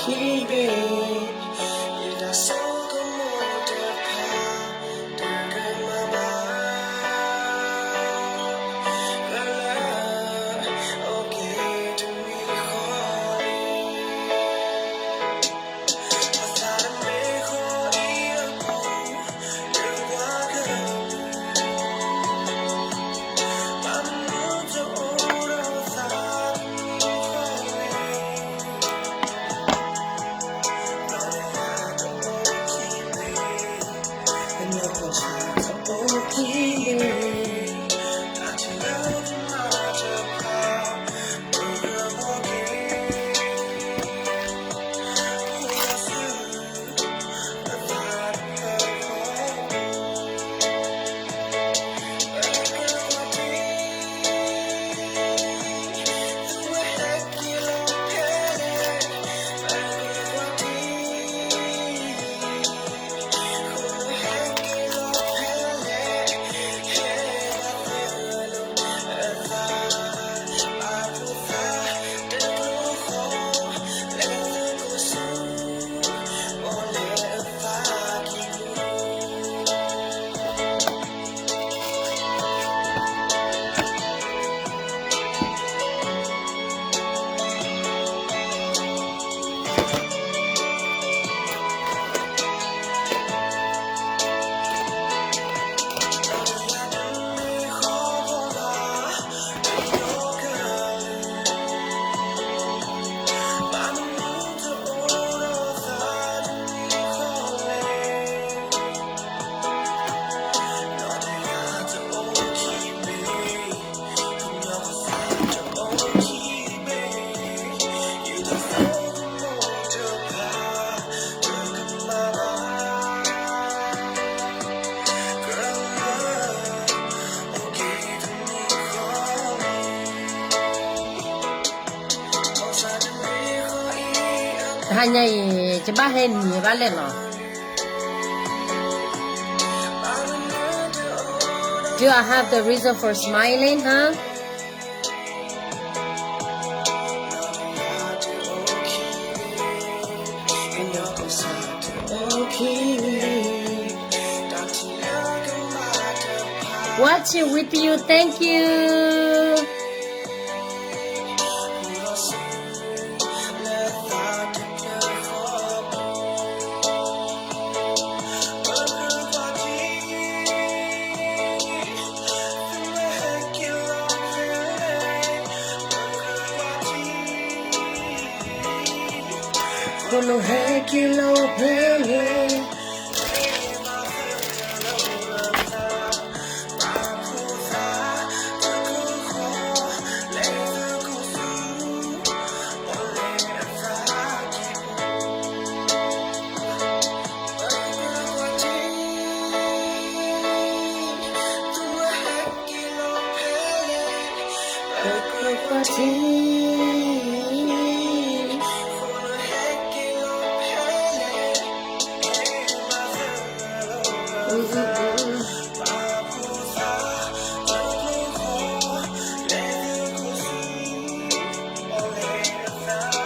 ခံဘ့ၣ်, ယတၢ်ဆိကမိၣ်တဖၣ် တကမၤဘၣ် လၢ အိၣ်က့ၤတမံၤဃီလံ ပသးတမ့ၢ်ဃီအံၤအပူၤ ယပှၤကလုာ် ဘၣ်မနုၤတအိၣ်ဒီးသးတမံၤဃီလံ တဟါညါအံၤ ယဘၣ်ဟဲနံၤဘၣ်လဲၣ်နီၤ. Do I have the reason for smiling, huh? Watching with you, thank you.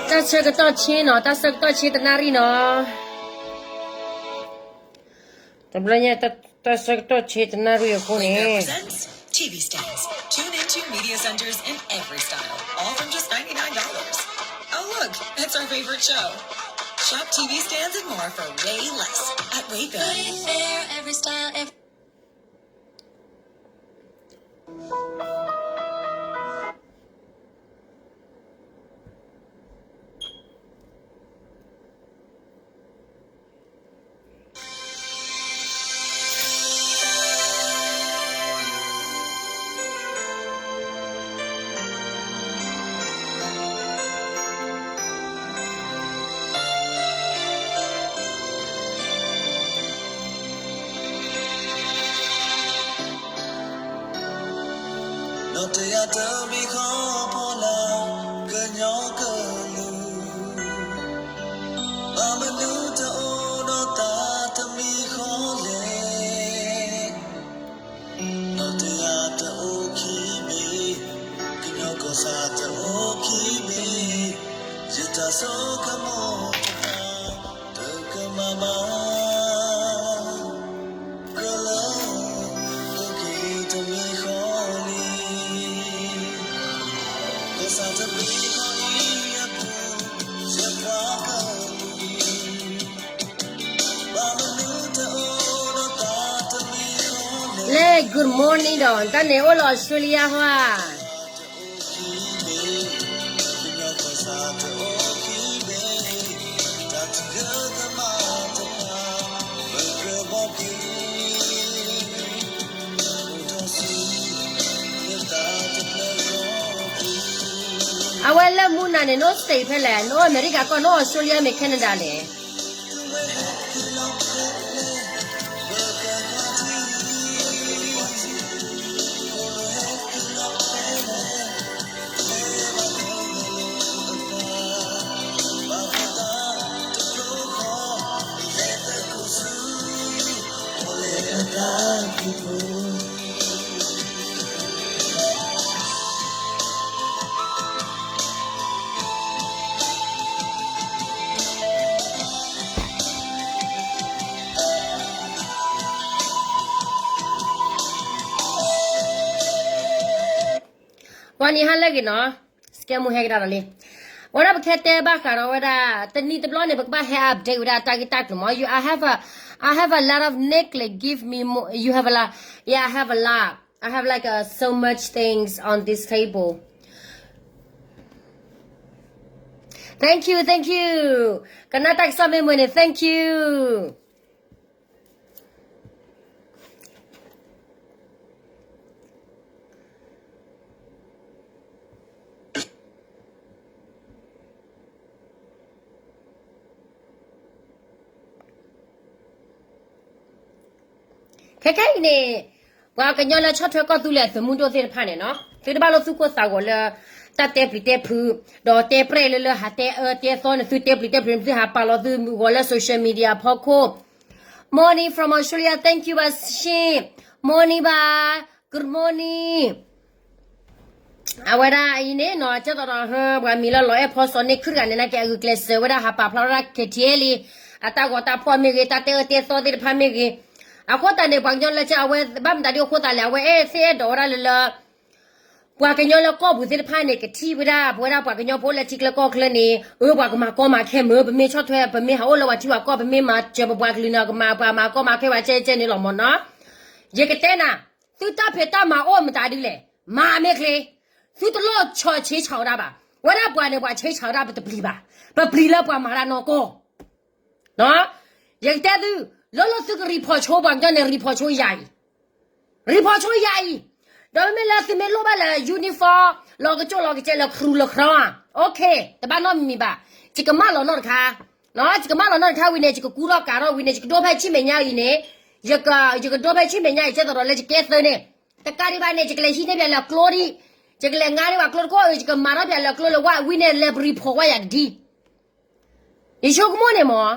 တၢ်ဆၢကတီၢ်ဆ့နီၤ, တၢ်ဆၢကတီၢ်ဆ့တနၣ်ရံၣ်နီၤ. တဘျီညါ တၢ်ဆၢကတီၢ်ဆ့တနၣ်ရံၣ်အဃိန့ၣ် Wayfair presents T V stands. Tune into media centers in every style, all from just ninety-nine dollars. Oh, look, it's our favorite show. Shop T V stands and more for way less at Wayfair. Wayfair, every style, every နီၢ်တယၢ်တမံၤဃီဖီလာ် ကညီကလုာ် ဘၣ်မနုၤတအိၣ်ဒီးသးတမံၤဃီလဲၣ်. နီၢ်တယၢ်တအိၣ်ခံဘ့ၣ်, ကညီကီၢ်ဆၣ်တအိၣ်ခံဘ့ၣ်, ယတၢ်ဆိကမိၣ် Good morning ဒီး တၢ်န့ၣ်အိၣ်လၢ Australia ဟီဧါ. အဝဲလၢမူနၤန့ၣ် နအိၣ် state ဖဲလဲၣ်, နအိၣ်အမဲရကၤကီၢ်, နအိၣ် Australia မ့ၢ် Canada လဲၣ်. ပှၤနံၤဟါလၢအဂ့ၤနီၤ, စကဲမူဟဲကဒါဒီးလံ. ဝဲဒၣ်ပကဟဲတဲဘၣ်ဃးဒီးဝဲဒၣ် တနံၤတဘျီန့ၣ် ပကဘၣ်ဟဲ update ဝဲဒၣ်တၢ်ဂ့ၢ်တၢ်ကျိၤမး. You, I have a, I have a lot of necklace, give me more, you have a lot, yeah, I have a lot, I have like uh, so much things on this table. Thank you, thank you. ကနၣ်တၢ်ကစီၣ်မ့ၢ်မုာ်န့ၣ် thank you. ခဲခဲအံၤန့ၣ် ပှၤကညီလၢဆီၣ်ထွဲကီၢ်သူလ့ၤအသုးမုၢ်ဒိၣ်သ့ၣ်တဖၣ်န့ၣ်နီၤ, သုတဘၣ်လိၣ်သူၣ်ကိၢ်သးဂီၤလၢ တၢ်တဲပျံၤတဲဖုး, ဒီးတဲပြဲၢ်လၢလၢဟးတဲအၢတဲသီန့ၣ် သုတဲပျံၤတဲဖုးန့ၣ် သုဟးပာ်လီၤသုဂီၤလၢ social media ဖီခိၣ်. Morning from Australia, thank you ဘၣ်ရှ့ၣ်, morning ဘၣ်, good morning. အဝဲဒၣ်အံၤန့ၣ်နီၤ ကဲသိးဒီး ပှၤမံၤလၢလီၤအဲၣ်ဖီစီၤန့ၣ် ခုတဂၤန့ၣ် နာ်က့အဂုာ်ကျဲးစၢးဝဲဒၣ် ဟးပာ်ဖျါဝဲဒၣ် KTLA အတၢ်ဂီၤတၢ်ဖီၣ်မ့ၢ်ဂ့ၤ, တၢ်တဲအၢတဲသီသ့ၣ်တဖၣ်မ့ၢ်ဂ့ၤ. အဃိသတးန့ၣ် ပှၤကညီလၢကဲ အဝဲဘၣ်မတၤဒ်အဃိသတးလဲၣ်, အဝဲအဲၣ်သ့ၣ်အဲၣ်ဒိးဝဲဒၣ်လၢလၢ ပှၤကညီလၢကီၢ်ပူၤသ့ၣ်တဖၣ်န့ၣ် ကထံၣ်ဝဲဒၣ် ပဝဲဒၣ်ပှၤကညီဖိလၢထံချၢကီၢ်ချၢန့ၣ် အၢ ပှၤကမၤကီမၤခဲမ့ၢ် ပမ့ၢ်ဆီၣ်ထွဲ ပမ့ၢ်ဟးအိၣ်လၢပှၤထံပှၤကီၢ် ပမ့ၢ်မၤစၢၤပပှၤကလုာ်န့ၣ် ကမၤပှၤမၤကီမၤခဲဝဲကဲကဲန့ၣ်လီၤမ့ၢ်နီၤ. ယကတဲနၤ, သုတၢ်ဖံးတၢ်မၤအိၣ်မတၤဒ်လဲၣ်, မၤမ့ၢ်ချ့, သုတလိၣ်ဆီၣ်ဆ့ဆၣ်ဝဲဒၣ်ဘၣ်. ဝဲဒၣ်ပှၤန့ၣ် ပှၤဆ့ဆၣ်ဝဲဒၣ်ပတပျံၤဘၣ်, ပပျံၤလၢပှၤမၤတၢ်နီၢ်ကီၢ် ယကတဲသု, လၢလၢသုက report ဆိပှၤကညီန့ၣ် report ဆိယၤအံၤ, report ဆိယၤအံၤ, ဒီးမ့မ့ၢ်လၢသုမ့ၢ်လိၣ်ဘၣ်လၢ uniform လီၤကကၠိၣ်လီၤကစဲးလၢ crew လၢ crew ဧါ, okay တဘၣ်နီတမံၤဘၣ်, ယကမၢလီၤနီၢ်တခါ, ယကမၢလီၤနီၢ်တခါဝံၤန့ၣ် ယကကူထီၣ်ကးထီၣ်ဝံၤန့ၣ် ယကဒိဖဲဆံမဲာ်ညါအံၤန့ၣ်, ယကဒိဖဲဆံမဲာ်ညါအံၤ ကဲသိးဒီးလၢယကဲသၢန့ၣ်, တကးဒံးဘၣ်န့ၣ် ယကလဲၤဟံးန့ၢ်ပှၤလၢကျိဒံး, ယကလဲၤငါန့ၢ်ပှၤကျိတခိၣ် ယကမၤထီၣ်ပှၤလၢကျိလၢဝဲဝံၤန့ၣ် လဲၤ report ဝဲယၤတဒံး ယဆိကမိၣ်န့ၣ်မ့ၢ်,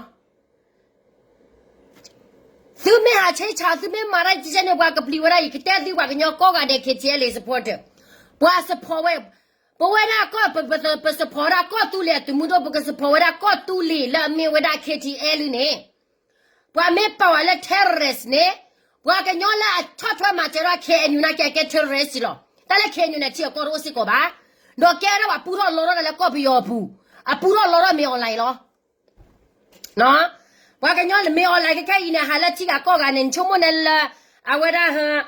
သုမ့ၢ်ဟးဆ့ဆၣ် သုမ့ၢ်မၤတၢ်ကဲကဲန့ၣ် ပှၤကပျံၤဝဲဒၣ်အံၤ ကတဲသုပှၤကညီကိးဂၤဒဲး KTLA supporter, ပှၤ support ဝဲ, ပဝဲဒၣ်ကီၢ် ပ ပ ပ support ဝဲဒၣ်ကီၢ်သူလ့ၤအသုးမုၢ်ဒိၣ် ပက support ဝဲဒၣ်ကီၢ်သူလ့ၤလၢအမ့ၢ်ဝဲဒၣ် KTLA န့ၣ် ပှၤမ့ၢ်ပာ်ဝဲလၢ terrorist န့ၣ်, ပှၤကညီလၢအဆီၣ်ထွဲမၤစၢၤဝဲဒၣ် KNU နာ်က့ ကဲ terrorist လီၤ. တၢ်လၢ KNU န့ၣ် ထံအကီၢ်တအိၣ်စ့ၢ်ကီးဘၣ်. ဒီးကဲဝဲဒၣ်ပှၤပူထီၣ်လီထီၣ်တၢ်လၢကီၢ်ပယီၤအပူၤ, အပူထီၣ်လီထီၣ်မ့ၢ် online လီၤ. ပှၤကညီန့ၣ်မ့ၢ် online ခဲခဲအံၤန့ၣ် ဟးလၢထံဂၤကီၢ်ဂၤန့ၣ် နဆိကမိၣ်န့ၣ်လၢ အဝဲဒၣ်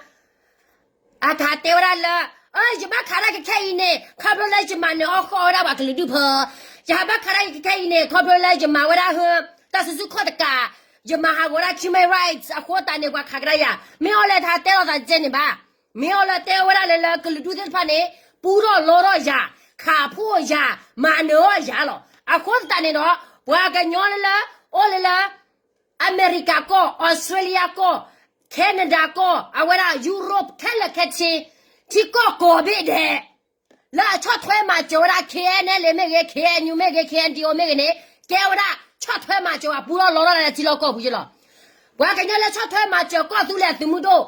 အတၢ်တဲဝဲဒၣ်လၢ ယဘၣ်ခးတၢ်ခဲခဲအံၤန့ၣ် ခီဖျိလၢယမၤနၢၤအီၣ်ဃီၣ်ဝဲဒၣ်ပှၤကလုာ်ဒူၣ်ဖၢ, ယဟးဘၣ်ခးတၢ်ခဲခဲအံၤန့ၣ် ခီဖျိလၢယမၤဝဲဒၣ် တၢ်စုဆူၣ်ခီၣ်တကး, ယမၤဟးဂီၤဒၣ် human rights အဃိသတးန့ၣ် ပှၤခးကဒါယၤ, မ့ၢ် online တၢ်တဲလီၤသးကဲန့ၣ်ဘၣ်. မ့ၢ် online တဲဝဲဒၣ်လၢလၢကလုာ်ဒူၣ်သ့ၣ်တဖၣ်န့ၣ် ပူထီၣ်လီထီၣ်ယၤ, ခးဖှိၣ်ယၤ, မၤနၢၤအီၣ်ယၤလီၤ. အဃိသတးန့ၣ်ဒီး ပှၤကညီလၢလၢ အိၣ်လၢလၢ အမဲရကၤကီၢ်, အီစထြ့လယါကီၢ်, Canada ကီၢ်, အဝဲဒၣ် Europe ခဲလၢာ်ခဲဆ့, ထံကီၢ်ကိးဘ့ၣ်ဒဲး လၢအဆီၣ်ထွဲမၤစၢၤဝဲဒၣ် KNLA မ့ၢ်ဂ့ၤ, KNU မ့ၢ်ဂ့ၤ, KNDO မ့ၢ်ဂ့ၤန့ၣ် ကဲဝဲဒၣ်ဆီၣ်ထွဲမၤစၢၤဝဲ ပူထီၣ်လီထီၣ်ဒၣ်လၢထံလီၢ်ကီၢ်ပူၤယ့လီၤ. ပှၤကညီလၢဆီၣ်ထွဲမၤစၢၤကီၢ်သူလ့ၤအသုးမုၢ်ဒိၣ်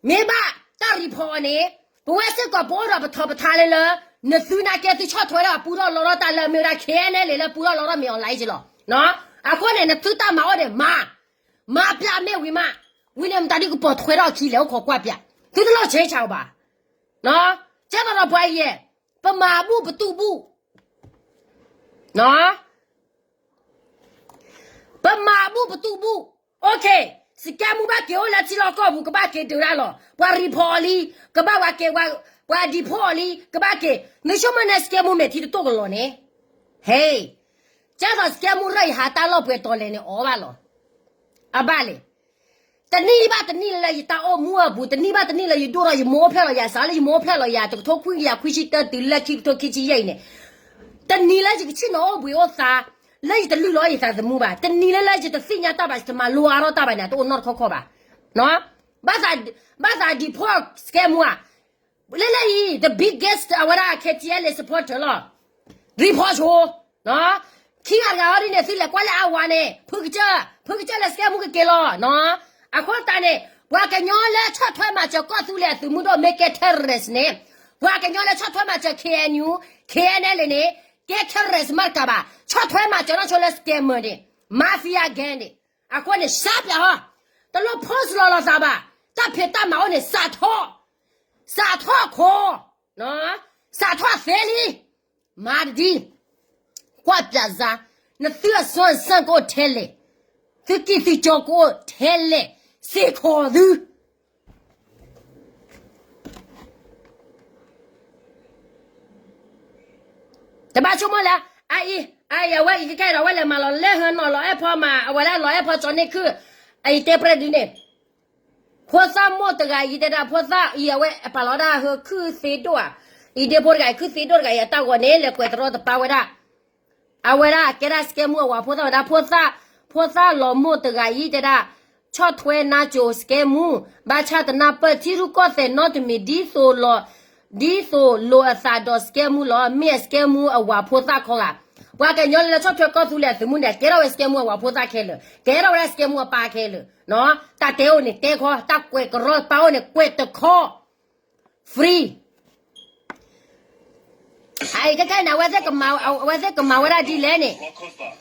မ့ၢ်ဘၣ်တၢ် report အီၤန့ၣ် ပဝဲစ့ၢ်ကီးပအိၣ်ဒီးပထီၣ်ပထါလၢလၢ နသုနာ်က့သုဆီၣ်ထွဲဒၣ်ပူထီၣ်လီထီၣ်တၢ်လၢအမ့ၢ်ဝဲဒၣ် KNLA လၢပူထီၣ်လီထီၣ်မ့ၢ် online ယ့လီၤ. အဃိန့ၣ် နသုတၢ်မၤအိၣ်န့ၣ်မၤ, မၤပျးမ့ၢ်ဝံၤမး, ဝံၤန့ၣ်မတၤဒုးကပိာ်ထွဲထီၣ်အခံလဲၣ် အိၣ်ခိးကွၢ်ပျး, သုတလိၣ်ဆ့ဆၣ်အီၤဘၣ်. ကဲသိးဒီးပှၤအံၤ, ပမၤဘူၣ်ပတူၢ်ဘူၣ် ပမၤဘူၣ်ပတူၢ်ဘူၣ်, okay, စကဲမူဘၣ်က့ၤအိၣ်လၢထံလီၢ်ကီၢ်ပူၤ ကဘၣ်က့ၤဒုးဒၣ်လီၤ. ပှၤ report အီၤလံ ကဘၣ်ဝဲက့ၤ, ပှၤ deport အီၤလံ ကဘၣ်က့ၤ. နဆိကမိၣ်န့ၣ် စကဲမူမဲာ်ထံတတိၢ်ကလီၤန့ၣ်, ဟဲ, ကဲသိးစကဲမူရၢၢ် ယဟးတၢ်လီၢ်ပှဲၤတီၤလဲၣ်န့ၣ် အီၣ်ဘၣ်လီၤ. အဘၣ်လဲၣ်. တနံၣ်ဘၣ်တနံၣ်လၢယတၢ်အိၣ်မူအပူၤ, တနံၣ်ဘၣ်တနံၣ်လၢယဒိၣ်ထီၣ် ယမိၢ်အိၣ်ဖျဲၣ်လီၤယၤ, စးလၢယမိၢ်အိၣ်ဖျဲၣ်လီၤယၤ တကထိခွံကယၤခွံဆံတၢတုၤလၢခံကထိခံဆံယဲၢ်အံၤန့ၣ်, တနံၤလၢယကဆ့ၣ်နီၤအိၣ်ဘှံးအိၣ်သါ, လၢယတလုၢ်လီၤယသးသမူဘၣ်, တနံၤလၢလၢယတသ့ၣ်ညါတၢ်ဘၣ် ယတမၤလိအါထီၣ်တၢ်ဘၣ်န့ၣ် တအိၣ်နီတခီခီဘၣ်. ဘၣ်သး, ဘၣ်သး deport စကဲမူဧါ. လၢလၢအံၤ the biggest အဝဲဒၣ် K T L supporter လီၤ. Report ဆိ ခံဂၤတဂၤအီၤဒ်န့ၣ် သုလဲၤကွၢ်လၢအဝၤန့ၣ် ဖုကစၢၢ်, ဖုကစၢၢ်လၢစကဲမူကက့ၤလီၤ. အဃိသတးန့ၣ် ပှၤကညီလၢဆီၣ်ထွဲမၤစၢၤကီၢ်သူလ့ၤအသုးမုၢ်ဒိၣ်မ့ၢ်ကဲ terrorist န့ၣ်, ပှၤကညီလၢဆီၣ်ထွဲမၤစၢၤ K N U, K N L A န့ၣ် ကဲ terrorist မးတကးဘၣ်, ဆီၣ်ထွဲမၤစၢၤနီၢ်ဆိလၢ scammer န့ၣ် mafia gang န့ၣ်, အဃိန့ၣ် ရှါပၠးဟီ, တလိၣ် post လီၤလိာ်သးဘၣ်, တၢ်ဖံးတၢ်မၤအိၣ်န့ၣ် စးထီၣ်, စးထီၣ်ခိ, စးထီၣ်သ့လံ, မၤတဒ်, ကွၢ်ပၠးစါ, နသုအစွမ်းအစမ်းကအိၣ်ထဲလဲၣ်, သုကံၢ်သုကၠီကအိၣ်ထဲလဲၣ်, စ့ၢ်ကီးသု တဘၣ်ဆိကမိၣ်လၢ အအံၤ, အအံၤ အဝဲအံၤခဲခဲဒီး အဝဲလဲၤမၤလီၤလၢဟၢနီၤလီၤအဲၣ်ဖီမး အဝဲလၢလီၤအဲၣ်ဖီကၠီန့ၢ်ခုၣ်, အအံၤတဲပြဲၢ်ဒ်န့ၣ်, ဖိသၣ်မိၢ်တဂၤအံၤတဲဒၣ် ဖိသၣ်အံၤ အဝဲအပာ်လီၤဒၣ်ဟၢခုၣ်သ့ဒိၣ်ဧါ, အံၤဒ့ဖိတဂၤအံၤ ခုၣ်သ့ဒိၣ်တဂၤအံၤ အတၢ်ဂီၤန့ၣ် လဲၤကွဲးတရီတပါဝဲဒၣ် အဝဲဒၣ်ကဲဒၣ် scam မူအဝၤဖိသၣ်ဝဲဒၣ် ဖိသၣ်, ဖိသၣ်လီၤမိၢ်တဂၤအံၤတဲဒၣ်, ဆီၣ်ထွဲနါစိၤ scam မူ, ဘၣ်ဆၣ်တနၢ်ပၢၢ်ထံရူၢ်ကီၢ်သဲးနီတမံၤ ဒ်သိးလိာ်, ဒ်သိးလိာ်အသးဒီး scam မူလီၤ. မ့ၢ်အ scam မူအဝၤဖိသၣ်ခီဂာ်, ပှၤကညီလၢလၢဆီၣ်ထွဲကီၢ်သူလ့ၤအသုးမုၢ်န့ၣ် ကဲထီၣ်ဝဲ scam မူအဝၤဖိသၣ်ခဲလၢာ်, ကဲထီၣ်ဝဲဒၣ် scam မူအပၢ်ခဲလၢာ်, တၢ်တဲအိၣ်န့ၣ်တဲခီ, တၢ်ကွဲးကရီတပါအိၣ်န့ၣ် ကွဲးတခီ free အအံၤခဲခဲအံၤန့ၣ် အဝဲသ့ၣ်ကမၤဝဲဒၣ်ဒ်လဲၣ်န့ၣ်,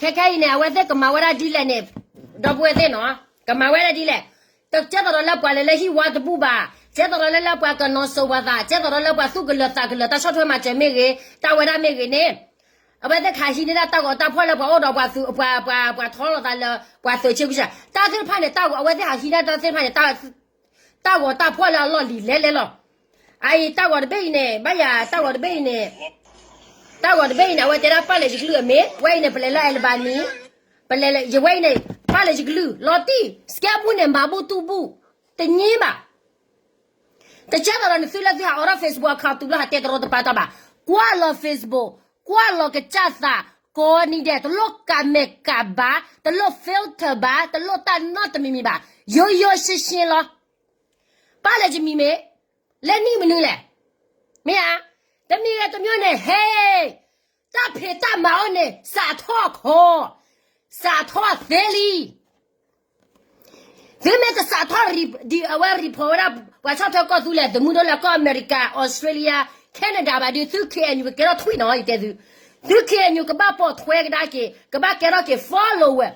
ခဲခဲအံၤန့ၣ် အဝဲသ့ၣ်ကမၤဝဲဒၣ်ဒ်လဲၣ်န့ၣ်, ဒီပုၢ်ဝဲၢ်သ့ၣ်နီၤ, ကမၤဝဲဒၣ်ဒ်လဲၣ်, ကဲသိးဒီးလၢပှၤလဲၤလၢဟံၣ်ဝါတဘူၣ်ဘၣ်, ကဲသိးဒီးလၢလၢပှၤကနီၤစိးပှၤသး, ကဲသိးဒီးလၢပှၤသူၣ်ကလၢၤသးကလၢၤ တၢ်ဆီၣ်ထွဲမၤစၢၤမ့ၢ်ဂ့ၤ, တၢ်ဝဲဒၣ်မ့ၢ်ဂ့ၤန့ၣ်, အဝဲသ့ၣ်ကဟးဟံးန့ၢ်ဒၣ်တၢ်ဂီၤတၢ်ဖီၣ်လၢပှၤအိၣ်ဒီးပှၤ, ပှၤထီလိာ်သးလၢ ပှၤသုးဆ့ကူစ့, တၢ်သ့ၣ်တဖၣ်န့ၣ် တၢ်ဂီၤအဝဲသ့ၣ်ဟးဟံးဒၣ်တၢ်သ့ၣ်တဖၣ်န့ၣ် တၢ်ဂီၤတၢ်ဖီၣ်လၢအလီၢ်လံၤလဲၤလဲၤလီၤ. အအံၤတၢ်ဂီၤတဘ့ၣ်အံၤန့ၣ် ဘၣ်ယၤတၢ်ဂီၤတဘ့ၣ်အံၤန့ၣ်, တၢ်ဂီၤတဘ့ၣ်အံၤန့ၣ် အဝဲတဲဒၣ်ပာ်လၢယကလုၢ်အမ့ၢ်, ဝဲအံၤန့ၣ် ပလဲၤလၢ Albany, ပလဲၤလၢ ယဝဲအံၤန့ၣ် ပာ်လၢယကလုၢ် လီၤတံၢ်, scam မူန့ၣ် မၤဘူၣ်တူၢ်ဘူၣ်, တညံဘၣ် တကဲသိးဒီးနသုလၢသုဟးအိးထီၣ် Facebook account တုၤလၢဟးတဲတရီတပါတၢ်ဘၣ်, ကွၢ်လီၤ Facebook, ကွၢ်လီၤကစၢ်သး, ကိးနံၤဒဲး တလိၣ်ကးမဲာ်ကးဘါ, တလိၣ် filter ဘၣ်, တလိၣ်တၢ်နီတမံၤမံၤဘၣ်, ရိုးရိုးရှင်းရှင်းလီၤ. ပာ်လၢယမံၤမ့ၢ်, လၢနံၣ်မနုၤလဲၣ်, မ့ၢ်ဧါ, တမံၤဂ့ၤတမံၤန့ၣ် ဟဲ တၢ်ဖံးတၢ်မၤအိၣ်န့ၣ် စးထီၣ်ခီ, စးထီၣ်သ့လံ. သုမ့ၢ်တစးထီၣ် ဒ်အဝဲ report ဝဲဒၣ် ပှၤဆီၣ်ထွဲကီၢ်သူလ့ၤသုးမုၢ်ဒိၣ်လၢကီၢ်အမဲရကၤ, Australia, Canada ဘၣ်ဒီး သု K N U ကကဲထီၣ်ထွံၣ်နီၤ ယတဲသု, သု K N U ကဘၣ်ပိာ်ထွဲကဒါက့ၤ, ကဘၣ်ကဲထီၣ်က့ၤ follower,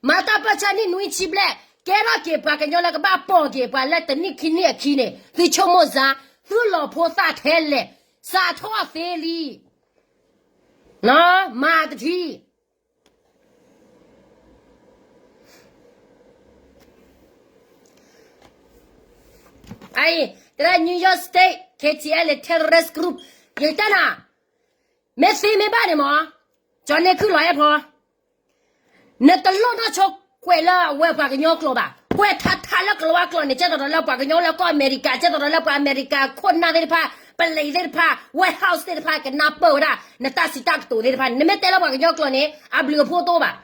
မၤတၢ်ပၢၢ်ဆၢနံၣ်နွံဆံဘျဲၣ်, ကဲထီၣ်က့ၤပှၤကညီလၢကဘၣ်ပိာ်က့ၤပှၤလၢတနံၣ်ခံနံၣ်အခံန့ၣ် သုဆိကမိၣ်စၢ်, သုလီၤဖိသၣ်ထဲလဲၣ်, စးထီၣ်သ့လံ. မၤတထံၣ် အအံၤ တဲဒၣ် New York State K T L terrorist group, ယတဲနၤ, မ့ၢ်သ့မ့ၢ်ဘၣ်န့ၣ်မး, ကၠီၤန့ၢ်ခုၣ်လီၤအဲၣ်ဖီ, နတလိၣ်နီၢ်ဆိကွဲးလၢအဝဲပှၤကညီကျိာ်ဘၣ်, ကွဲးထးထးလၢကလၤဝါကျိာ်န့ၣ် ကဲသိးဒီးလၢပှၤကညီလၢကီၢ်အမဲရကၤ, ကဲသိးဒီးလၢပှၤအမဲရကၤခိၣ်နၢ်သ့ၣ်တဖၣ်, ပလံးသ့ၣ်တဖၣ်, White House သ့ၣ်တဖၣ် ကနၢ်ပၢၢ်ဝဲဒၣ် နတၢ်စံးတၢ်ကတိၤသ့ၣ်တဖၣ်န့ၣ်, နမ့ၢ်တဲလၢပှၤကညီကျိာ်န့ၣ် အဘျုးအဖှိၣ်တအိၣ်ဘၣ်.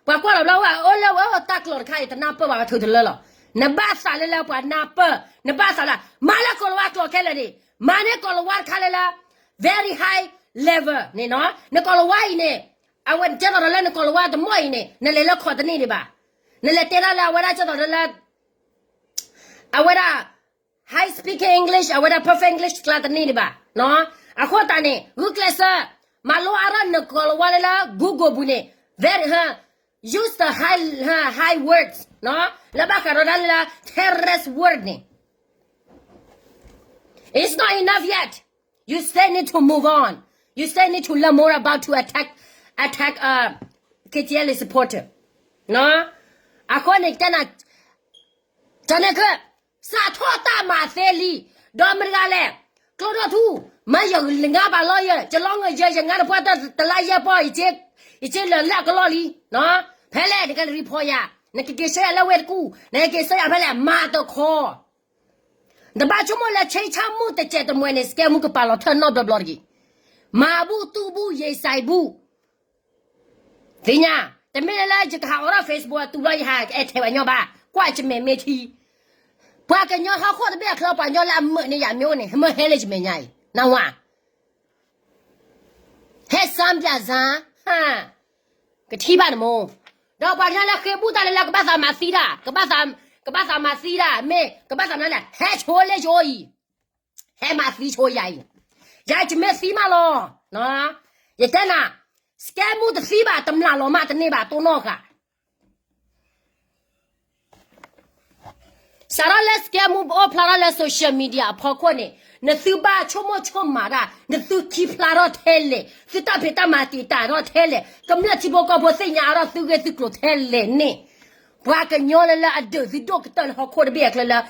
ပှၤကွၢ်လီၤဘျီဝဲ အိၣ်လၢဝဲတၢ်ကျိာ်တခါအံၤ တနၢ်ပၢၢ်ဘၣ်ဝဲထုးတလၢလီၤ. နဘၣ်သးလၢလၢပှၤနၢ်ပၢၢ်, နဘၣ်သးလၢမၤလၢကီၤလၤဝါကျိာ်ခဲလၢာ်န့ၣ်, မၤန့ၢ်ကီၤလၤဝါတခါလၢလၢ very high level န့ၣ်နီၤ, နကီၤလၤဝါအံၤန့ၣ်, အဝဲကဲသိးဒီးလၢနကီၤလၤဝါတမီၢ်အံၤန့ၣ် နလဲၤလၢခီၣ်တန့ၢ်ဒံးဘၣ်. နလဲၤတဲဒၣ်လၢအဝဲဒၣ်ကဲသိးဒီးလၢ အဝဲဒၣ် high speaking English, အဝဲဒၣ် perfect English ကျါတန့ၢ်ဒံးဘၣ်. အဃိသတးန့ၣ် ဂုာ်ကျဲးစၢး မၤလိအါထီၣ်နကီၤလၤဝါလၢလၢ Google ပူၤန့ၣ်, very, use the high, high words လၢဘၣ်ဃးဒီးဒၣ်လၢ terrorist word န့ၣ်, it's not enough yet, you still need to move on, you still need to learn more about to attack, attack KTLA supporter. အဃိန့ၣ်တဲနၤ ကန့ၣ်က စးထီၣ်တၢ်မၤသ့လံ, ဒီးမတၤတဂၤလဲၣ်, ကျိဒီးထူ, မ့ၢ်ယငါဘၣ်လီၤယဲ, ယလီၤငါယဲ ယငါတပှၢ်တလါယဲၢ်ပီၢ်, ယက့လၢာ်လၢအကလီၢ်လံ, ဖဲလဲၣ် နက report ယၤ, နကက့ၤဆှၢယၤလၢဝ့ၢ်တကူၣ်, နကက့ၤဆှၢယၤဖဲလဲၣ် မၤတခီ နဘၣ်ဆိကမိၣ်လၢ ဆ့ဆၣ်မူၣ်တစဲးတမှဲးန့ၣ် စကဲမူၣ်ကပာ်လီၤထၢၣ်နီတဘျီဘျီတဂ့ၤ, မၤဘူၣ်တူၢ်ဘူၣ် ယ့စဲးဘူၣ် သ့ၣ်ညါ, တမ့ၢ်လၢယကဟးအိးထီၣ် Facebook အတူၢ်ဘျီယဟးအဲၣ်ထဲးပှၤညီဘၣ်, ကွၢ်ယမဲာ်မ့ၢ်ထံ, ပှၤကညီဟီၣ်ခိၣ်တဘ့ၣ်အချၢ ပှၤညီလၢအမုာ်န့ၢ်ယၤမ့ၢ်အိၣ်န့ၣ် မ့ၢ်ဟဲလၢယမဲာ်ညါအံၤ, နဝၤ ဟဲစၢပၠးစၢ, ကထံၣ်ဘၣ်နမိၢ်, ဒီးပှၤကညီလၢဃ့ဘူၣ်တၢ်လၢလၢကဘၣ်သးမၤသံတၢ်, ကဘၣ်သးမၤသံတၢ်, မ့ၢ်ကဘၣ်သးမၤလဲၣ် ဟဲဆိလၢယအိၣ်အံၤ, ဟဲမၤသံဆိယၤအံၤ, ယၤယမ့ၢ်သံမးလီၤ, ယတဲနၤ, စကဲမူၣ်တသံဘၣ် တမျာ်လီၤမးတန့ၢ်ဘၣ် တိၢ်နီၣ်ဃာ် စးထီၣ်လၢစကဲမူၣ်အိၣ်ဖျါထီၣ်လၢ social media အဖီခိၣ်န့ၣ်, နသုဘၣ်ဆိကမိၣ်ဆိကမးတၢ်, နသုခံဖျါထီၣ်ထဲလဲၣ်, သုတၢ်ဖံးတၢ်မၤတံာ်တာ်ထီၣ်ထဲလဲၣ်, ကမျၢၢ်ထံဖိကီၢ်ဖိသ့ၣ်ညါအါထီၣ်သုဂ့ၢ်သုကျိၤထဲလဲၣ်န့ၣ်, ပှၤကညီလၢလၢအဒုးသုဒိၣ်ကတၢၢ်လၢဟီၣ်ခိၣ်တဘ့ၣ်အချၢလၢ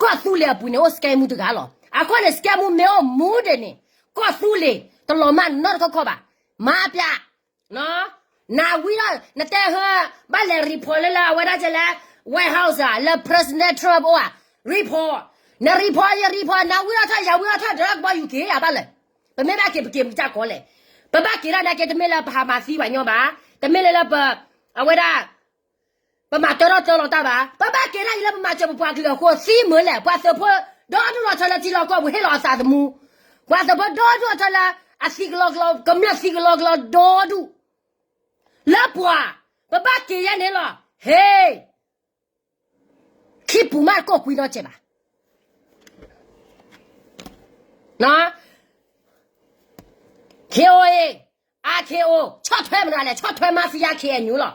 ကီၢ်သူလ့ၤအပူၤန့ၣ် အိၣ်စကဲမူၣ်တဂၤလီၤ. အဃိန့ၣ် စကဲမူၣ်မ့ၢ်အိၣ်မူဒဲးန့ၣ်, ကီၢ်သူလ့ၤ တလီၤမၢ်နီတခီခီဘၣ်. မၤပျး နဝံၤဒီး နတဲဟၢ ဘၣ်လဲၤ report လၢလၢအဝဲဒၣ်ကဲလၢ White House ဧါ, လၢ President Trump အိၣ်ဧါ, report, န report ယ report, နဝံၤထီၣ်ထီၣ် ယဝံၤထီၣ်ထီၣ် ဒီးကဘီယူၤက့ၤယၤဘၣ်လဲၣ်. ပမ့ၢ်ဘၣ်က့ၤ ပက့ၤမုၢ်ကၢ်ကီလဲၣ်. ပဘၣ်က့ၤဒၣ်နာ်က့ တမ့ၢ်လၢပဟးမၤသံပှၤညီဘၣ်, တမ့ၢ်လၢလၢပ အဝဲဒၣ် ပမၤတၢထီၣ်တၢလီၤတၢ်ဘၣ်. ပဘၣ်က့ၤဒၣ်အံၤလၢပမၤစၢၤပပှၤကလုာ်အဃိ သံမုာ်လဲၣ်. ပှၤသုးဖိ ဒီဒူၣ်လီၤထၢလၢထံလီၢ်ကီၢ်ပူၤ ဟ့ၣ်လီၤအသးသမူ, ပှၤသုးဖိ ဒီဒူၣ်လီၤထၢလၢ အသံကလီကလီ ကမျၢၢ်သံကလီကလီ ဒီဒူၣ် လၢပှၤ ပဘၣ်က့ၤယဲန့ၣ်လီၤ. ဟ့ၣ် ခံပူၤမးတကိးကွံနီတစဲးဘၣ်. KOA, RKO ဆီၣ်ထွဲမတၤလဲၣ်, ဆီၣ်ထွဲ mafia KNU လီၤ.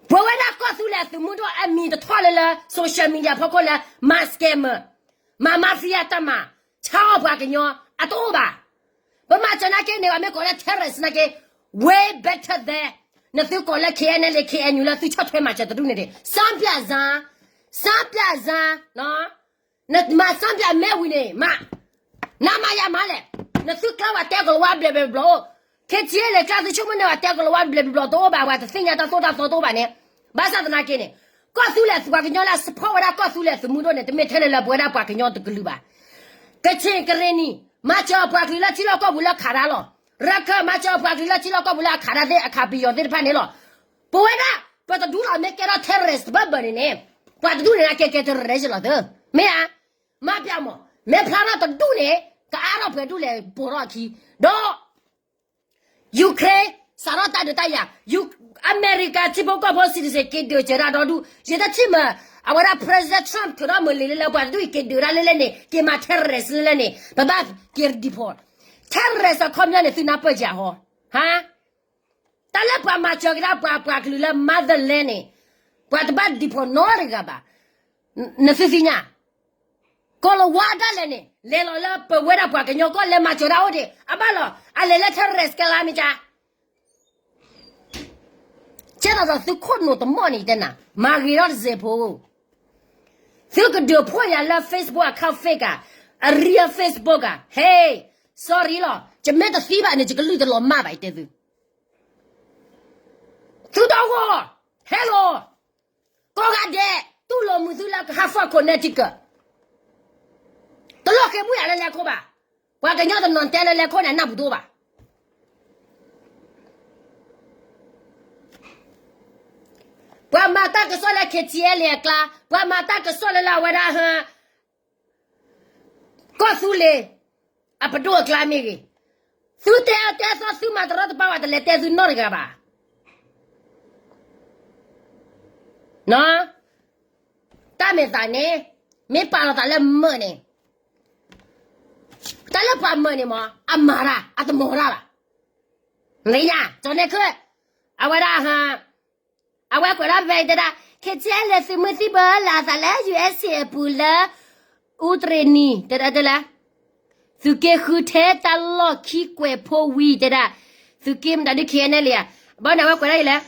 ပဝဲဒၣ်ကီၢ်သူလ့ၤအသုးမုၢ်ဒိၣ်အမံၤတထီၣ်လၢလၢ social media ဖီခိၣ်လၢ မၤ scammer, မၤ mafia တၢ်မၤ, ဆါအီၣ်ပှၤကညီ အတအိၣ်ဘၣ်. ပမၤစၢၤနာ်က့န့ၣ် ပမ့ၢ်ကိးလၢ terrorist နာ်က့ way better than နသုကိးလၢ KNLA KNU လၢသုဆီၣ်ထွဲမၤစၢၤတဒူၣ်န့ၣ်ဒံး စၢပၠးစၢ, စၢပၠးစၢ, နမၤစၢပၠးမဲဝံၤန့ၣ်မး, နမၤယၤမးလဲၣ်. နသုကျါဝဲတဲကလၤဝါဘျဲးဘျဲးဘျီဘျီ, KTLA ကျါသုဆိကမိၣ်န့ၢ်ဝဲတဲကလၤဝါဘျဲးဘျဲးဘျီဘျီတအိၣ်ဘၣ်, ပှၤတသ့ၣ်ညါတၢ်သိၣ်တၢ်သီတအိၣ်ဘၣ်န့ၣ်, ဘၣ်ဆၣ်သနာ်က့န့ၣ်, ကီၢ်သူလ့ၤသုးပှၤကညီလၢအ support ဝဲဒၣ်ကီၢ်သူလ့ၤအသုးမုၢ်ဒိၣ်န့ၣ် တမ့ၢ်ထဲလၢလၢပဝဲဒၣ်ပှၤကညီတကလုာ်ဘၣ်. ကချ့ၣ်ကရ့ၣ်နံၤ မၤစၢၤအပှၤကလုာ်လၢထံလီၢ်ကီၢ်ပူၤလၢခးတၢ်လီၤ. ရခၢၣ် မၤစၢၤအပှၤကလုာ်လၢထံလီၢ်ကီၢ်ပူၤလၢအခးတၢ်သ့ၣ် အခးပယီၤသ့ၣ်တဖၣ်န့ၣ်လီၤ. ပဝဲဒၣ် ပတဒူလီၤမ့ၢ်ကဲထီၣ် terrorist တဘၢဘၢန့ၣ်န့ၣ်, ပှၤတဒူန့ၣ် အကဲကဲ terrorist လီၤသၢ, မ့ၢ်ဧါ. မၤပျးမး, မ့ၢ်ဖျါထီၣ်တဒူန့ၣ် ကအါထီၣ်ပှဲၤဒူလဲၣ် ပိာ်ထီၣ်အခံ, ဒီး Ukraine စးထီၣ်တၢ်ဒုးတၢ်ယၤ, အမဲရကၤထံဖိကီၢ်ဖိ citizen က့ၤဒုးစၢၤတၢ်ဒီဒူၣ်, ယတထံၣ်မး, အဝဲဒၣ် President Trump ထုးထီၣ်မုာ်လံၤလၢလၢပှၤတဒူၣ်အံၤက့ၤဒုးတၢ်လၢလဲၣ်န့ၣ် က့ၤမၤ terrorist လၢလဲၣ်န့ၣ် ပဘၣ်က့ၤ deport, terrorist အခီပညီန့ၣ် သုနၢ်ပၢၢ်က့ၤအဟီ, ဟါ တၢ်လၢပှၤမၤစၢၤကဒါပှၤ ပှၤကလုာ်လၢ motherland န့ၣ်, ပှၤတဘၣ် deport နီတဂၤဘၣ်. နသုသ့ၣ်ညါ, ကီၢ်လၤဝါဒၣ်လဲာ်န့ၣ် လဲၤလီၤလၢပဝဲဒၣ်ပှၤကညီကီၢ် လဲၤမၤစၢၤဒၣ်အိၣ်ဒံး, အဘၣ်လီၤ, အလဲၤလၢ terrorist ကဲလၢမ့ၢ်ကါ ကဲသိးဒီးသုခိၣ်နူာ်တမီၢ်န့ၣ် ယတဲနၤ, မၤဂ့ၤထီၣ်တစဲးဖိ, သုကဒုးဖှိၣ်ယၤလၢ Facebook account fake ဧါ, အ real Facebook ဧါ, ဟ့ၣ်, sorry လီၤ, ယမ့ၢ်တသံဘၣ်န့ၣ် ယကလုၢ်တလီၤမၢ်ဘၣ် ယတဲသု, သုတဂီၢ်, ဟဲလီၤ, ကိးဂၤဒဲး, တူၢ်လိာ်မုာ်သုလၢကဟး Hartford Connecticut, တလိၣ်ဃ့ၢ်မှံဟးလၢလဲၤခိၣ်ဘၣ်, ပှၤကညီတနီၤတဲလၢလဲၤခိၣ်န့ၣ် အနၢ်ပူၤတအိၣ်ဘၣ်. ပှၤမၤတၢ်ကစီၣ်လၢ KTLA အကျါ, ပှၤမၤတၢ်ကစီၣ်လၢလၢအဝဲဒၣ်ဟၢ ကီၢ်သူလ့ၤ အပဒိၣ်အကျါမ့ၢ်ဂ့ၤ, သုတဲအတဲသီ သုမၤတရီတပါ ပှၤတလဲၤတဲသုနီတဂၤဘၣ်. တၢ်မဲာ်သးန့ၣ် မ့ၢ်ပာ်လီၤသးလၢမၢၢ်န့ၣ်, တၢ်လၢပှၤမၢၢ်န့ၣ်မး အမၤတၢ် အတမၤတၢ်ဘၣ်. နသ့ၣ်ညါ ကၠီၤနဲၣ်ခုၣ် အဝဲဒၣ် အဝဲကွဲးဒၣ်ဖဲတဲဒၣ် KTLA သုးမုၢ်သံၣ်ဘိလၢအသးလၢ USA အပူၤလၢ အူတရ့နံၤ တဲဒၣ်တဲလၢ သုးက့ဃုထဲတၢ်လီၢ်ခံကွဲးဖိဝံၤတဲဒၣ်, သုးက့မတၤဒုး KNLA ဧါ, ဘၣ်န့ၣ်အဝဲကွဲးဒၣ်အံၤလဲၣ်,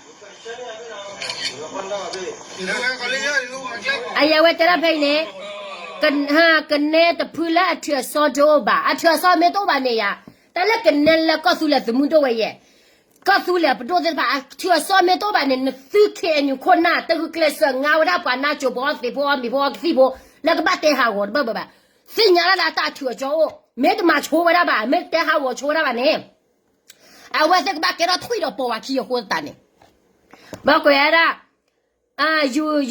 အယဝဲတဲဒၣ်ဖဲအံၤန့ၣ်, ကနဲတဖုလၢအထုးအစီတအိၣ်ဘၣ်, အထုးအစီမ့ၢ်တအိၣ်ဘၣ်န့ၣ်ယၤ, တၢ်လၢကနဲလၢကီၢ်သူလ့ၤသုးမုၢ်ဒိၣ်ဝဲယဲၢ်, ကီၢ်သူလ့ၤပဒိၣ်သ့ၣ်တဖၣ် အထုးအစီမ့ၢ်တအိၣ်ဘၣ်န့ၣ် နသု ခ့ၣ်အဲၣ်ယူၣ် ခိၣ်နၢ် တဂုာ်ကျဲးစၢးငါဝဲဒၣ်ပှၤနါစိၤ ပှၤအီသံးဖိ အီမံၤဖိ အီကသံၣ်ဖိ လၢကဘၣ်တဲဟးဂီၤတဘၢဘၢဘၣ်. သ့ၣ်ညါလၢအတၢ်ထုးအစီအိၣ်, မ့ၢ်တမၤဆိဝဲဒၣ်ဘၣ်, မ့ၢ်တတဲဟးဂီၤဆိဝဲဒၣ်ဘၣ်န့ၣ် အဝဲသ့ၣ်ကဘၣ်ကဲထီၣ်ထွံၣ်ဒီးပိာ်ဝဲခံအဃိသတးန့ၣ်, ဘၣ်ကွဲးဝဲဒၣ်,